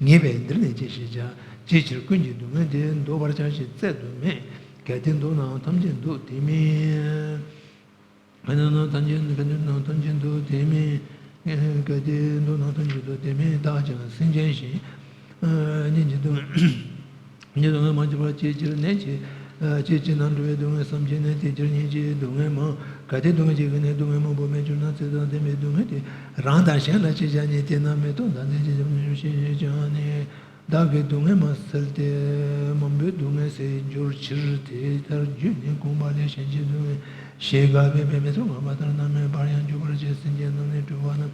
ངེས་པས་འདིར་ནི་ཅི་ཞིག་བྱ། ཅིའི་ཕྱིར་ཀུན་གྱིས་སྡུག་བསྔལ་དེ་བཟློག་པར་བྱ་ཞེས་བཙལ་དུ་མེད། གལ་ཏེ་བཟློག་ནའང་ཐམས་ཅད་བཟློག་དེ་མིན། གལ་ཏེ་བཟློག་ནའང་ཐམས་ཅད་གལ་ཏེ་བཟློག་ནའང་ཐམས་ཅད་བཟློག་དེ་མིན། གལ་ཏེ་བཟློག་ནའང་ཐམས་ཅད་བཟློག་དེ་མིན། བདག་ཀྱང་སེམས་ཅན་གཞན་གཉིས་ཀྱི་སྡུག་བསྔལ་མ་མཆིས་པ་ཅིའི་ཕྱིར་ནད་ཀྱིས་ཅིའི་ཕྱིར་ན་འགྲོ་བའི་སྡུག་བསྔལ་བསམ་བྱས་ནས། དེ་ཕྱིར་སྙིང་རྗེའི་སྡུག་བསྔལ་མང་། གལ་ཏེ་སྡུག་བསྔལ་གྱི་གནས་སྡུག་བསྔལ་མང་པོ་མེད་གྱུར་ན། ཚེ་དང་ལྡན་པའི་སྡུག་བསྔལ་དེ་རང་དང་གཞན་ལ་ཅི་བྱ་ཉེས། དེས་ན་མི་ལྟོ་དང་ལྡན་ཅིང་ཞེས་ཞེས་ཀྱང་ནི། བདག་གི་སྡུག་བསྔལ་མ་བསལ་ཏེ། མང་པོའི་སྡུག་བསྔལ་སེལ་འགྱུར་ཕྱིར། དེ་ལྟར་རྒྱུད་ནས་གོམས་པ་ལས་གཞན་གྱི་སྡུག་བསྔལ་ཞེས་དགག་པའི་དཔེ་མི་སྲིད་ངོ་མ་ལྟར་སྣང་མེད་པར་ཡང་འཇུག་པར་བྱེད། སེམས་ཅན་རྣམས་ནི་གྲོལ་བ་རྣམས་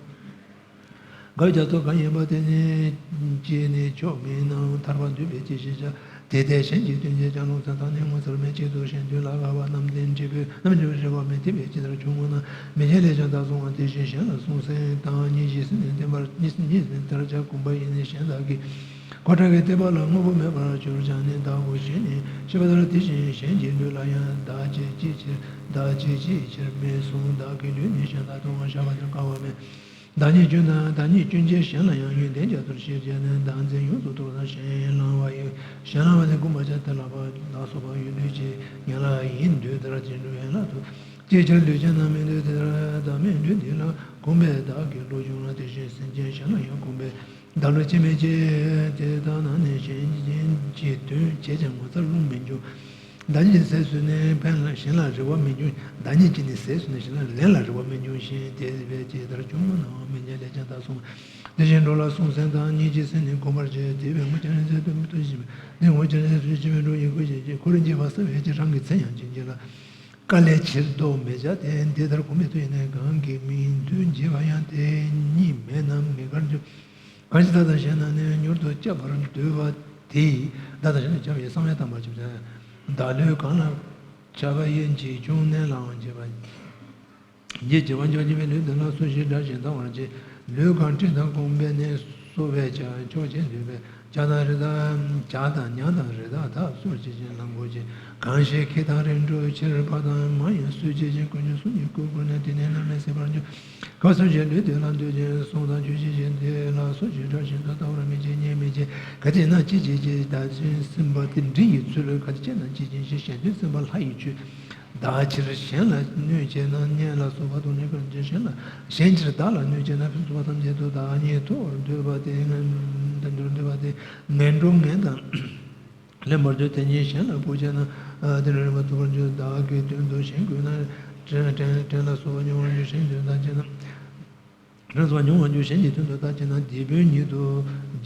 དགག་བྱ་ཚོགས་གང་ཡིན་པ་དེ་ནི་ཅི་ནི་ཕྱོགས་མིན་ནའང་ཐར་པ་འདོད་པས་ཅི་ཞིག་བྱ། དེ་ལྟས་གཞན་གྱི་དོན་བྱེད་ཀྱང་། ལོག་འཚོ་དང་ནི་ངོ་མཚར་མེད། གཅིག་ཏུ་གཞན་དོན་ལ་དགའ་བ་རྣམས་ལྡན། འབྲས་བུ་རྣམས་ཀྱང་རེ་བ་མེད། དེ་བས་ཇི་ལྟར་བྱུང་ངོ་ན། མི་མཇེད་ལས་ཀྱང་བདག་བསྲུང་བ་དེ་བཞིན་གཞན་ལ་བསྲུང་སེམས་དང་། གཉིས་ཀྱིས་སེམས་ནི་བརྟན་པར་གཉིས་གཉིས་ནི་ཐར་བྱ། གོམས་པ་ཡིས་ནི་གཞན་བདག་གི། མགོ་སྐྲ་གི་ཐོད་པ་ལ་དངོས་པོ་མེད་པར་གྱུར་ཀྱང་ནི། བདག་གོ་གཞན་ནི་ཤེས་པ་ལྟར། དེ་བཞིན་གཞན་གྱི་ལུས་ལ་ཡང་། བདག་བྱས་ཅིའི་ཕྱིར་བདག་བྱས་ཅིའི་ཕྱིར་མི་བསྲུང་། བདག་གི་ལུས་ནི་གཞན་ལ་གཏོང་བར་བྱ་བ་དེར་དཀའ་བ་མེད། བདག་ཉིད་སྐྱོན་དང་། བདག་ཉིད་སྐྱོན་བྱས་གཞན་ལ་ཡང་། ཡོན་ཏན་རྒྱ་མཚོར་ཕྱིར་བྱས་ནས། བདག་འཛིན་ཡོངས་སུ་དོར་དང་གཞན་བླང་བ་ཡི། གཞན་བླང་བ་ནི་བསྒོམ་པར་བྱ། དེ་ལ་ཕར་ལ་སོགས་པ་ཡོད་ལུས་ཀྱི། ངན་ལ་ཡིན་འདོད་ལྟར་ཅི་འགྲུབ་ཡན་ལག་ཏུ། ཅིའི་ཕྱིར་འདོད་ཅན་རྣམས་མི་འདོད་དེ་ལྟར། བདག་མེད་འདོད་དེ་ལ་གོམས་པས་བདག་གི་བློ་ཆུང་ལ། དེ་བཞིན་སེམས་ཅན་གཞན་ལ་ཡང་གོམས་པས་བདག་བློ་ཆེ་མི་བྱེད། དེ་ལྟ་ན་ནི་གཞན་གྱི་དོན་བྱས་ཀྱང་ངོ་མཚར་རླུང་མི་འབྱུང་། བདག་ཉིད་ཀྱི་ཟས་ཟོས་ནས་ཕན་ལ་གཞན་ལ་རེ་བ་མི་འབྱུང་། བདག་ཉིད་ཀྱིས་ནི་ཟས་ཟོས་ནས་གཞན་ལ་ལན་ལ་རེ་བ་མི་འབྱུང་ཞིང་། དེ་བས་ཇི་ལྟར་བྱུང་ངོ་ན། མི་མཇེད་ལས་ཀྱང་བདག་བསྲུང་བ་དེ་བཞིན་འགྲོ་ལ་བསྲུང་སེམས་དང་། གཉིས་ཀྱིས་སེམས་ནི་གོམས་པར་བྱེད། དེ་བས་ངུ་ཀྱང་ནི་ཟས་དུ་མི་ཐུབ་ཞིང་། འདི་ངུ་ཀྱང་ནི་ཟས་ཅི་མི་འགྲོ་ཡི་ཁུ་ཞེས་བྱེད། ཁུར་འགྱེད་པ་བསམ་ཡས་ཀྱི། རང་གི་མཚན་ཡང་ཅི་འགྱེད་ལ། དཀའ་ལས་ཕྱིར་ལྡོག་མི་བྱ་སྟེ། འདི་ལྟར་གོམས་པའི་མཐུ་ཡིས་ནི། གང་གིས་མི་མཐུན་བྱེད་པ་ཡང་། དེ་གཉིས་མེད་རྣམས་ངེས་དགར་འགྱུར། གང་ཞིག་བདག་དང་གཞན་རྣམས་ནི། མྱུར་དུ་སྐྱོབ་པར་འདོད་པ་དེས། བདག་དང་གཞན་ལ་སྐྱོབ་པའི་བསམ་ཡས་དམ་པ་ཆུབ་བྱ། བདག་ལུས་གང་ལ་ཆགས་པ་ཡིས། འཇིགས་བྱུང་ནད་ལའང་བྱེད་པ་ཡིས། འཇིགས་བྱེད་པ་འཇིགས་པའི་ལུས་འདི་ལ། སུ་ཞིག་དགྲ་བཞིན་སྡང་བར་བྱེད། ལུས་གང་སྤྲིན་དང་བསྐུམས་པས་ནི། གསོ་བས་ཀྱང་ཆོག་ཅེས་འདོད་པས། བྱ་དང་རི་དྭགས་བྱ་དང་ཉ་དང་རི་དྭགས་དག་གསོད་བྱེད་ཅིང་ལ་མགོ་བཅད། གང་ཞིག་ཁེ་དང་རིན་འཕྲོག་ཕྱིར་ཕ་དང་མ་ཡང་གསོད་བྱེད་ཅིང་། དཀོན་མཆོག་གསུམ་གྱི་སྐུ་བསྐོར་ནས། དེ་ནས་མནར་མེད་སྲིད་པར་འགྱུར། ཁམས་གསུམ་གྱི་ལུས་དེ་ལ་འདུད་ཅིང་། སྲོག་དང་ཆོས་ཅན་གྱི་དེ་ལ་སོགས་ཀྱི་དགྲ་བཞིན་དུ། ལྟ་བར་མི་བྱེད་ཉན་མི་བྱེད། གལ་ཏེ་ན་ཅི་བྱེད་ཅེས། བདག་གཞན་སེམས་པ་དེ་འདྲི་ཡི་ཚུལ། གལ་ཏེ་ཅི་ན་ཅི་བྱེད་ཅེས། གཞན་དོན་སེམས་པ་ལྷ་ཡི་ཆོས། བདག་ཕྱིར་གཞན་ལ་གནོད་བྱེད་ན། གཉེན་ལ་སོགས་པ་དང་ནི་ཕན་ཕྱིར་གཞན་ལ། གཞན་ཕྱིར་བདག་ལ་གནོད་བྱེད་ན། ཕུན་སུམ་ཚོགས་པ་ཐམས་ཅད་དུ། བདག་ཉིད་མཐོ་བར་འདོད་པ་དེ། དེ་མཐོ་བར་འདོད་པ་དེ། ངན་འགྲོ་ངན་དང་ལེན་པར་འགྱུར། དེ་ཉིད་གཞན་ལ་ཕོག་བྱས་ན། དེ་ནི་རིམ་པ་ཐོབ་པར་འགྱུར། བདག་གི་དོན་དུ་གཞན་བསྐོས་ན། བྲན་བྲན་བྲན་ལ་སོགས་པ་མྱོང་བར་འགྱུར། གཞན་དོན་དག་བྱེད་ན། རང་སོགས་མྱོང་བར་འགྱུར། གཞན་གྱི་དོན་དུ་བདག་བྱེད་ན། དེད་དཔོན་ཉིད་དུ་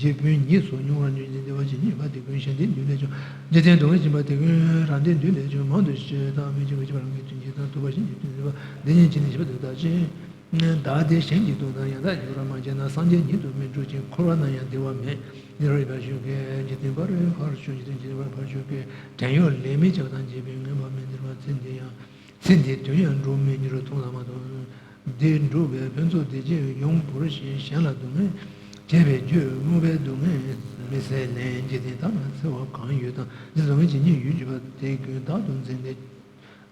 དེད་དཔོན་ཉིད་སོགས་མྱོང་བར་འགྱུར། འདི་བ་ཇི་སྙེད་པ་དེད་དཔོན་གཞན་སྡེ་འདུལ་ལས་བྱུང་། འཇིག་རྟེན་སྡུག་བསྔལ་སྦྱིན་པ་དེད་དཔོན་རང་སྡེ་འདུལ་ལས་བྱུང་། མང་དུ་སྤྱོད་དང་མི་འཇིགས་པ་སྤྱོད་པ་རང་གི་དོན་གྱིས་དང་། ཐུབ་པ་གཞན་གྱི་དོན་བྱེད་པ་འདི་ཉིད་ཇི་སྙེད་ཞི་བ་དེ་དག་ཅན། བདག་དེ་གཞན་གྱི་དོན་དང་ཡང་དག་སྦྱོར་བར་མ་བྱས་ན། སངས་རྒྱས་ཉིད་དུ་མི་འགྲུབ་ཅིང་། འཁོར་བ་ན་ཡང་བདེ་བ་མེད། འདི་རུ་ཡོད་པར་ཞུ་གེ། འཇིག་རྟེན་པ་རེ་ཕར་ཞོག་འཇིག་རྟེན་ཅན་པ་ཕར་ཞོག་གེ། བྲན་གཡོག་ལས་མི་བྱ་དང་བྱེད་པའི་ངན་པ་མི་འདིར་བ་ཚེ་འདི་ཡང་། ཚེ་འདིའི་དོན་ཡང་འགྲུབ་མི་འགྱུར་མཐོང་ལ་མ་མཐོང་། འདི་འགྲུབ་པའི་ཕུན་ཚོགས་འདི་ཕྱིར་ཡོང་བོར་ཞིང་། གཞན་ལ་སྡུག་བསྔལ་བྱས་པའི་རྒྱུ། བསྔོ་བས་སྡུག་བསྔལ་མི་བཟད་ལེན། འཇིག་རྟེན་ཐ་ན་འཚེ་བ་གང་ཡོད་དང་། འདི་སྡུག་བསྔལ་ཇི་སྙེད་ཡོད་བརྗོད་པ་དེ་ཀུན་བདག་ཏུ་འཛིན་ཏེ།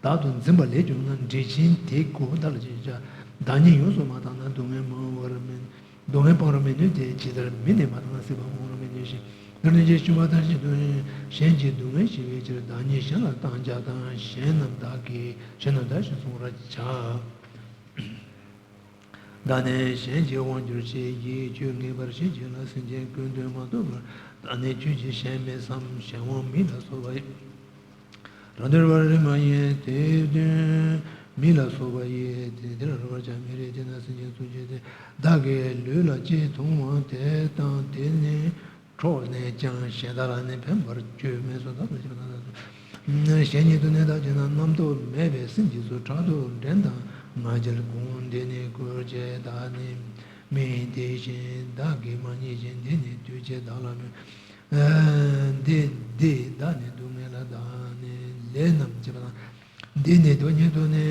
བདག་ཏུ་འཛིན་པ་ལས་བྱུང་ན། འདྲེ་ཆེན་དེ་ཀོ་བདག་ལ་ཅི་བྱ། བདག་ཉིད་ཡོངས་སུ་མ་བཏང་ན། སྡུག་བསྔལ་སྤང་བར་མི། སྡུག་བསྔལ་སྤང་བར་མི་ནུས་ཏེ། ཇི་ལྟར་མི་ནི་མ་བཏང་ན། སྲིད་པ་སྤོང་བར་མི་ནུས་ཤིང་། འདིར་ནི་ཅི་འབྱུང་བ་ལྟར་ཞིག་ཏུ། གཞན་གྱི་སྡུག་བསྔལ་ཞི་བའི་ཕྱིར། བདག་ཉིད་གཞན་ལ་བཏང་བྱ་དང་། གཞན་རྣམས་བདག་གིས་གཞན་རྣམས་བདག་བཞིན་བསྲུང་བར་བྱ། བདག་ནི་གཞན་གྱི་དབང་གྱུར་ཅིག། ཡིད་དཔྱོད་ངེས་པར་གཞན་གྱི་ལ། སེམས་ཅན་ཀུན་དོན་མ་རྟོགས་པར། བདག་ནི་ཁྱོད་ཀྱི་གཞན་མིན་བསམ། གཞན་དབང་མི་ལ་སོགས་པ་ཡི། རང་དོན་བར་རིགས་མ་ཡིན་དེ། དོན་མི་ལ་སོགས་པ་ཡི། དེ་དེ་ལ་རོལ་བར་བྱ་མི་རིགས། དེས་ན་སེམས་ཅན་སྲུང་བྱེད་དེ། བདག་གི་ལུས་ལ་ཅི་མཐོང་བ་དེ་དང་། དེ་ནི་འཕྲོགས་ནས་ཀྱང་། གཞན་དག་ལ་ནི་ཕན་པར་བྱེད་མིན་སོ། བདག་ཏུ་བྱེད་པ་དང་། གཞན་ཉིད་དུ་ནི་བདག་བྱེད་ན། རྣམ་རྟོག་མེད་པའི་སེམས་ཀྱིས་སོ། ཕྲག་དོག་འགྲན་དང་ང་རྒྱལ་གང་། འདི་ནི་བཀོལ་བྱས་བདག་ནི་མི་ཡིན། དེ་བཞིན་བདག་གིས་མ་རྙེད་ཅིང་། འདི་ནི་འདུས་བྱས་བདག་ལ་མིན། འདི་འདི་བདག་ནི་སྡུག་བསྔལ་ལ། བདག་ནི་ལས་རྣམས་བྱེད་པ་དང་། འདི་ནི་དོན་ཉིད་དུ་ནི།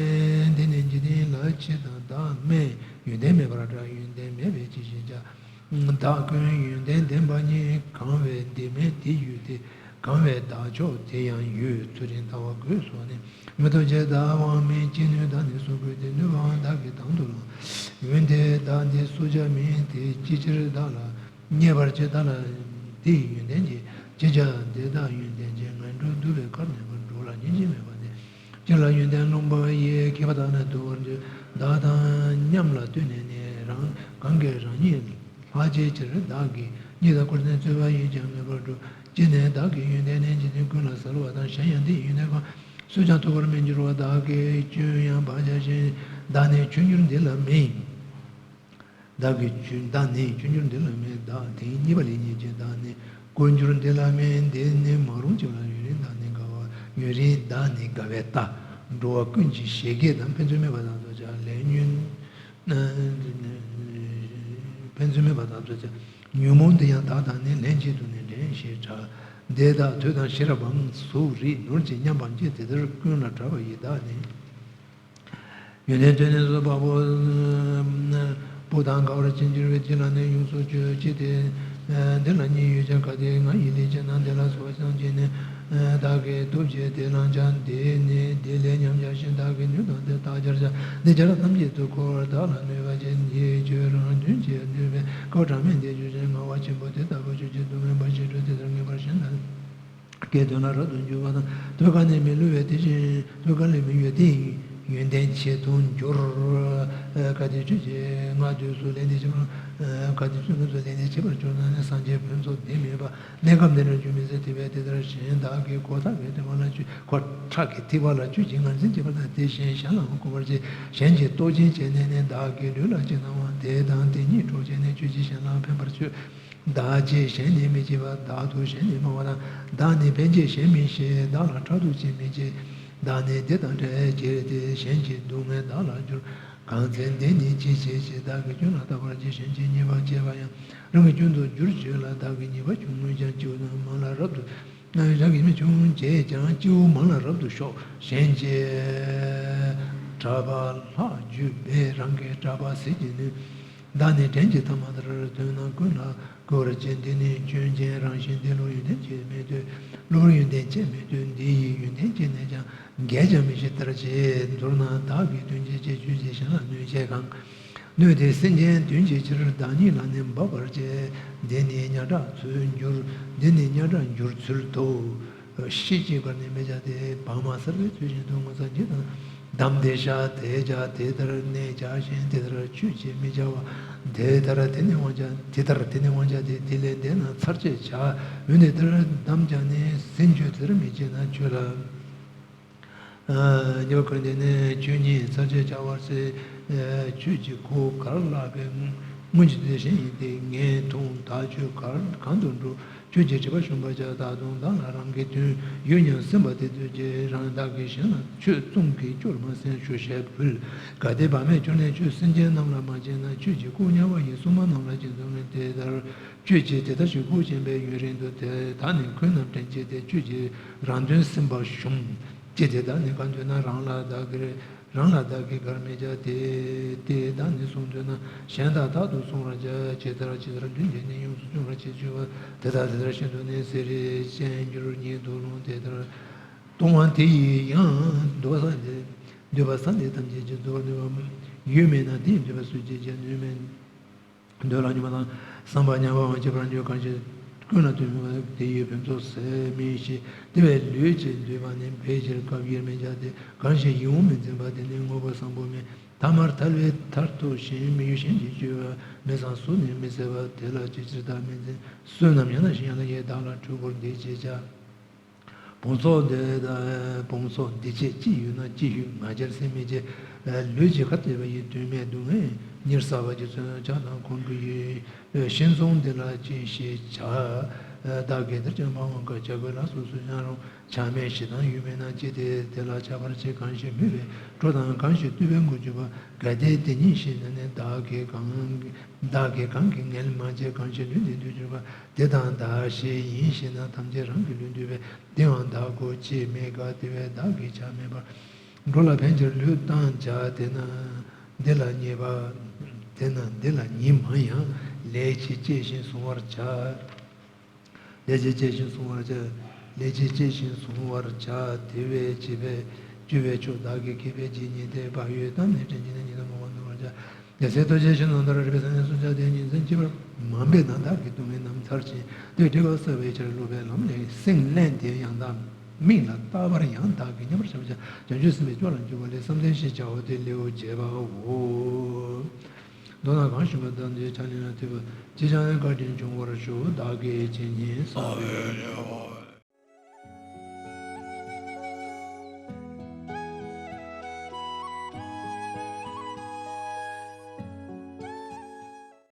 འདི་ནི་འཇིག་རྟེན་ལ་ཕྱི་དང་བདག་མེད། ཡོན་ཏན་མེད་པར་སྒྲ། ཡོན་ཏན་མེད་པས་ཅི་ཞིག་བྱ། བདག་ཀུན་ཡོན་ཏན་ལྡན་པ་ཉིད། གང་བས་འདི་མེད་འདི་ཡོད་དེ། གང་བས་བདག་མཆོག་དེ་ཡང་ཡོད། ཚུལ་ཁྲིམས་ལྟ་བ་དགོས་སོ་ནི། མི་ཐོབ་ཅེས་བདག་དབང་མེད། ཅི་ནུས་བདག་ནི་སོ་བགོས་ཏེ། ནུས་པའང་བདག་གིས་དང་དུ་བླང་། འོན་ཏེ་བདག་འདི་གསོད་བྱ་མིན་ཏེ། ཅི་ཕྱིར་བདག་ལ་རྙེད་པར་བྱེད། བདག་ལ་འདི་ཡི་ཡོན་ཏན་གྱིས། ཅི་བྱ་འདི་དག་ཡོན་ཏན་ཅན། ངན་འགྲོར་འདུ་བའི་ཁར་གནས་པ། འགྲོ་ལ་སྙིང་རྗེ་མེད་པ་སྟེ། སྤྱིར་ལ་ཡོན་ཏན་ལོངས་པ་ཡིས། མཁས་པ་དག་ནི་འདུལ་བར་འགྱུར། བདག་དང་མཉམ་ལ་ལྟོས་ནས་ནི། རང་གང་གིས་རང་ཉིད་ལྷག་བྱའི་ཕྱིར། བདག་གིས་རྙེད་དང་བཀུར་ནས་རྩོད་པ་ཡིས་ཀྱང་ངེས་པར་འགྲུབ། ཅི་ནས་བདག་གི་ཡོན་ཏན་ནི། འཇིག་རྟེན་ཀུན་ལ་གསལ་བ་དང་། གཞན་ཡང་འདི་ཡི་ཡོན་ཏན་གང་། སུས་ཀྱང་ཐོབ་པར་མི་འགྱུར་བ། བདག་གི་སྐྱོན་ཡང་སྤང་བྱ་ཞིང་། བདག་ནི་ཆོས་འགྱུར་འདི་ལ་མིན། བདག་གི་ཆོས་བདག་ནི་ཆོས་འགྱུར་འདི་ལ་མིན། བདག་དེ་ཉིད་པ་ལས་རྙེད་ཅིང་། བདག་ནི་བཀོལ་འགྱུར་འདི་ལ་མིན། འདི་ནི་མ་རུངས་བྱེད་པ་ལ། ཡུན་རིང་བདག་ནི་དགའ་བ། ཡུན་རིང་བདག་ནི་དགའ་བའི་རྟ། འགྲོ་བ་ཀུན་གྱི་བཞད་གད་དང་། ཕན་ཚུན་སྨད་པ་དང་རྫོགས་བྱ་ལན་ཉོན། ཕན་ཚུན་སྨད་པ་དང་རྫོགས་བྱ་ཉོན་མོངས་འདི་ཡང་བདག་དང་ནི། ལན་གཅིག་ཏུ་ནི་འདྲེན་ཞེས་གྲགས། འདི་དག་ཐོས་དང་ཤེས་རབ་འབངས། གཟུགས་རིས་ནོར་གྱིས་མཉམ་སྤངས་ཀྱི། དེ་ལྟར་ཀུན་ལ་གྲགས་པ་ཡི། བདག་ནི། ཡོན་ཏན་ཐོས་ནས་སུ་དཔའ་བོ། སྤུ་དང་འགལ་བར་ཅི་འགྱུར་བའི། ཅི་ལ་ནི་ཡོངས་སུ་སྤྱོད་ཅི་སྟེ། འདི་ལ་གཉིས་ཡོད་ཀྱང་གལ་ཏེ་ང་ཡི་ལས་བྱེད་ན། འདི་ལ་སོགས་པ་ཅི་ཙམ་བྱས་ནས་བདག་གིས་སྟོབས་བྱས་ཏེ་བླང་བྱ། འདི་ནི་འདི་ལས་ཉམས་བྱ་ཞིང་། བདག་གིས་ནུས་དང་དེ་དག་སྦྱར་བྱ། འདི་སྦྱར་ཐམས་ཅད་དུ་མཁོ་བར་བདག་ལ་གནོད་པ་ཅན་ཡིད་དཔྱོད་རང་དོན་བྱེད་ནུས་པའི་སྐབས་གྲངས་མེད་འདས་གྱུར་ཅིང་། ངལ་བ་ཆེན་པོ་དེ་ལྟ་བུ་ཁྱོད་ཀྱིས་སྡུག་བསྔལ་འབའ་ཞིག་སྒྲོལ། དེ་ལྟར་ངེས་པར་ཞེན་ན། ཀྱི་དོན་ལ་རབ་ཏུ་འཇུག་པ་དང་། ཐོད་རྒལ་ནས་མི་བསླུ་བའི་དེ་བཞིན་ཐོད་རྒལ་ལས་མི་ཡོད་དེ། ཡོན་ཏན་ཆེད་དུ་འགྱུར། གལ་ཏེ་ཆོས་ཀྱི་སྔགས་དུས་སུ་ལས་འདི་བྱེད་པ། གལ་ཏེ་ཆོས་སྔགས་སུ་ལས་འདི་བྱེད་པར་གྱུར་ན་ནི། སངས་རྒྱས་ཕུན་ཚོགས་འདི་མེད་པ། གནས་སྐབས་འདི་ནི་འགྱུར་མི་སྲིད། དེ་བས་དེ་ལྟར་གཞན་དག་གི་ཁོ་ཐག་གི་ཐེག་པ་ལ་ཆུད། ཁོ་ཐག་གི་ཐེག་པ་ལ་ཆུད་ཅིང་ངར་འཛིན་བྱེད་པ་དང་། དེ་བཞིན་གཞན་ལའང་གོམས་པར་བྱེད། གཞན་གྱི་སྟོབས་ཆེན་བྱས་ནས་ནི། བདག་གི་ལུས་ལ་ཅི་སྣང་བ་དེ་དང་དེ་ཉིད་འཕྲོག་བྱས་ནས། ཆོས་ཀྱི་གཞན་ལའང་ཕན་པར་སྤྱོད། བདག་བྱས་གཞན་ནི་མི་བྱེད་པ། བདག་ཏུ་གཞན་ནི་སྨྲ་བ་དང་། བདག་ནི་ཕན་བྱེད་གཞན་མིན་ཞེས། བདག་ལ་ཕྲག་དོག་ཅིས་མི་བྱེད། བདག་ནི་འདི་དང་འདྲ་བས་བྱས་ཏེ། གཞན་གྱི་སྡུག་བསྔལ་བདག་ལ་འགྱུར། གང་ཚེ་འདི་ནི་ཅི་བྱེད་ཅེས། བདག་གི་སྐྱོན་ལ་བརྟག་པར་བྱེད། གཞན་གྱི་ཉེས་པ་བྱས་པ་ཡང་། རང་གི་སྐྱོན་དུ་འགྱུར་བྱེད་ལ། བདག་གི་ཉེས་པ་བྱུང་ངུས་ཀྱང་སྤྱི་བོ་དང་མང་ལ་རབ་ཏུ། རང་གི་ཉེས་པ་བྱུང་བྱས་ཀྱང་སྤྱི་བོ་མང་ལ་རབ་ཏུ་ཤོག་གཞན་གྱི་གྲྭ་པ་ལྷག་བརྒྱུད་པས། རང་གི་གྲྭ་པ་ཟིལ་གྱིས་ནི། བདག་ནི་བྲན་གྱི་ཐ་མ་ལྟར། དོན་རྣམས་ཀུན་ལ་གུས་པར་བྱེད། འདི་ནི་སྐྱོན་ཅན་རང་བཞིན་ཏེ། བློར་ཡོན་ཏན་ཅན་མི་སྟེར། བློར་ཡོན་ཏན་ཅན་མི་སྟེར། འདི་ཡི་ཡོན་ཏན་ཅན་ནས་ཀྱང་། འགལ་ཀྱང་མི་བྱེད་ལྟར་བྱེད། མདོར་ན་བདག་གི་དོན་བྱེད་ཅེས། ཆོས་ཀྱིས་གཞན་ལ་གནོད་བྱེད་གང་། གནོད་དེ་སེམས་ཅན་དོན་བྱེད་ཕྱིར། བདག་ཉིད་ལ་ནི་འབབ་པར་བྱེད། འདི་ནི་གཉའ་ཁྲག་ཚོས་འགྱུར། འདི་ནི་གཉའ་ཁྲག་འགྱུར་ཚུལ་དུ། ཤེས་བྱེད་པར་ནི་མི་བྱ་སྟེ། བག་མ་གསར་པའི་ཚུལ་བཞིན་དུ་ངོ་ཚ་འདི་དང་། འདམ་དེ་བཞག་དེ་བྱ། དེ་ལྟར་གནས་བྱ་ཞིང་། དེ་ལྟར་ཆོས་བྱེད་མི་བྱ་བ། དེ་ལྟར་དེ་ནི་དབང་བྱ། དེ་ལྟར་དེ་ནི་དབང་བྱ་སྟེ། དེ་ལས་འདས་ན་ཚར་བཅད་བྱ། འོན་ཏེ་དེ་ལྟར་འདམ་བྱ་ནི། ཟིན་ཆོས་དེ་ལྟར་མི་བྱེད་ན་ཆོས་ལ། ཉེ་བར་འཁོད་འདི་ནི་ཆོས་ཉིད་ཚར་བཅད་བྱ་བར་ཟད། ཆོས་ཀྱི་གོ་གར་བརླག་པའི་སྔོན་གྱི་དེ་བཞིན་ཡིན་ཏེ། ངས་མཐོང་བདག་ཆོས་གར་གང་དུ་འགྲོ། ཆོས་ཀྱི་སྒྲིབ་པ་ཞུམ་པར་བྱ། བདག་དང་བདག་ལ་རང་གི་དོན། ཡུལ་ཉམས་སེམས་པ་དེ་ཚོད་ཀྱིས། རང་བདག་གིས་གཞན་ལ་ཆོས་བཙུན་གྱིས་སྐྱོར་མ་ཟིན་ཞུ་ཞེས་ཕུལ། གལ་ཏེ་བག་མེད་སྐྱོར་ནས་ཆོས། སེམས་ཅན་རྣམས་ལ་མ་བྱིན་ན། ཆོས་ཀྱི་སྐུ་དམྱལ་བ་ཡི། སྲུང་མ་རྣམས་ལ་ཅི་འཛོམས་ནས། དེ་ལྟར་ཆོས་ཀྱི་དེ་ལྟར་ཞིག་སྐུ་མཁྱེན་པའི་ཡུན་རིང་དུ། དེ་དག་ནི་འཁོན་རྣམས་བྲན་བྱེད་དེ། ཆོས་ཀྱི་རང་དོན་སེམས་པ་ཞུམ། ཅི་དེ་དག་ནི་གང་འདོད་ན། རང་ལ་བདག་གིས་རང་ལ་བདག་གིས་གར་མི་བྱ་སྟེ། དེ་དག་ནི་སྲུང་འདོད་ན། གཞན་དག་རྟག་ཏུ་སྲུང་བར་བྱ། ཇི་ལྟར་ཇི་ལྟར་མདུན་བསྐྱེད་ནས། ཡོངས་སུ་སྐྱོང་བར་བྱེད་བྱ་བ། དེ་དག་དེ་ལྟར་བཞིན་དུ་ནི། བསིལ་རེ་ཅན་གྱུར་ཉིད་དུ་ལོངས། དེ་ལྟར་གཏོང་བ་དེ་ཡི་ཡང་། འདོད་ས་འདི་འདོད་པ་ས་འདི་ཐམས་ཅད་ཀྱི་རྫོགས་ནུས་པ། ཡོད་མིན་ན་དེ་ཡི་འདོད་པ་སུ་ཅིས་བྱེད། ནུས་མེད། འདོད་ལ་སྙོམས་པ་དང་། བསམ་པ་ཉམས་པའང་བྱེད་པར་འགྱུར། གང་ཞིག་ཀུན་ལ་ལྟོས་མེད་པ་དེ་ཡི་ཕུན་ཚོགས་ཟད་མིན་ཞིང་། དེ་བས་ལུས་ཀྱི་འདོད་པ་ནི། འཕེལ་ཕྱིར་སྐབས་དབྱེར་མི་བྱ་སྟེ། གང་ཞིག་ཡིད་འོང་མི་འཛིན་པ་དེ་ནི། དངོས་པོ་བཟང་པོ་མིན། ཐ་མར་ཐལ་བའི་མཐར་ཐུག་ཅིང་། མི་གཡོ་གཞན་གྱིས་བཅོས་པ། མི་བཟང་གཟུགས་ནི་མི་བཟད་པ། དེ་ལ་ཅིའི་ཕྱིར་བདག་མི་འཛིན། བསོད་ནམས་ཡང་དག་ཞིང་ཡང་དག་ཡིན། བདག་ལ་འཁྲུལ་འཁོར་འདི་ཅིས་བྱ། བུང་ཚོགས་འདི་དང་བུང་ཚོགས་འདི་ཆེ་ཅི་ཡོད་ན། ཅི་ཞུ་ང་རྒྱལ་སེམས་མི་བྱེད། ལུས་ཀྱི་ཁ་ཐེབས་པ་ཡི། དོན་མེད་སྡུག་བསྔལ་ཉེར་བསགས་པ་ཀྱི། ཚོན་ཆགས་དང་ཁོང་ཁྲོ་ཡི། ཤིང་ཚོང་འདི་ལ་ཅི་ཞིག་བྱ། བདག་གིས་དེར་ཅང་མ་འོང་ག་བྱ་དགོས་ལ་སོ་སོ་སྙམ་རུང་། ཆགས་མེད་ཞེ་སྡང་ཡོད་མིན་ན། ཅི་སྟེ་དེ་ལ་ཆགས་པར་བྱེད། གང་ཞིག་མོས་པས་སྤྲོ་དང་། གང་ཞིག་བཏུལ་བས་མགོ་གཅོད་པ། གལ་ཏེ་དེ་ཉིད་ཤེས་ན་ནི། བདག་གིས་གང་བདག་གིས་གང་གིས་ངལ་མ་བྱེད། གང་ཞིག་ལུས་འདི་འདོད་གྱུར་པ། དེ་དང་བདག་བཞི་ཡིན་ཞེ་ན། ཐམས་ཅད་རང་གི་ལུས་འདོད་པས། དེའང་བདག་གོ་ཅི་མེད་ག་དེ་བས་བདག་གིས་ཆགས་མེད་པར། འགྲོ་ལ་ཕན་ཕྱིར་ལུས་བཏང་བྱ། དེས་ན་འདི་ལ་ཉེས་པ། དེས་ན་འདི་ལ་ཉེས་མང་ཡང་། ལས་ཀྱིས་བསྐྱེད་བཞིན་བསྲུང་བར་བྱ། ལས་ཀྱིས་བསྐྱེད་བཞིན་བསྲུང་བར་བྱ། ལས་ཀྱིས་བསྐྱེད་བཞིན་བསྲུང་བར་བྱ། དེ་བས་བྱེད་པས་བཅོས་པའི་ཕྱོགས་བདག་གིས་མཁས་པས་བགྱིས་ཉིད་དེ། བག་ཡོད་དམ་ནི་དྲན་གྱིས་ནི། ཉིད་དུ་མི་དབང་འདུལ་བར་བྱ། དེ་ཚེ་ལྟོ་འཕྱེ་ཞིང་ནོར་ལྟར་རེ་བའི་ས་ནས་སྲོག་ཆགས་དེ་ཉིད་ཟིན། ཅི་བར་མ་འབད་ན་བདག་གི་སྡུག་བསྔལ་རྣམས་ཚར་ཞིང་། དེ་བྲལ་བ་བསགས་པའི་ཕྱིར། སློབ་པའི་ལམ་ལས་སེམས་བླན་ཏེ་ཡང་དག་མིག་ལ་བལྟ་བར་ཡང་བདག་གིས་མཉམ་པར་བྱ་བ་བྱ། བྱང་ཆུབ་སེམས་དཔའི་སྐྱོ་ལ་འགྱུར་བ་ལས། བསམ་གཏན་ཞེས་བྱ་བ་དེ་ལེའུ་བརྒྱད་པའོ། མདོར་ན་གང་ཞུས་པ་དང་དེའི་ཕྱག་ལེན་ལ་ལྟོས་པ། ཅིས་ཀྱང་བཀའ་དྲིན་འབྱུང་བར་ཤོག། བདག་གིས་ཇི་སྙེད་བསགས་པའི།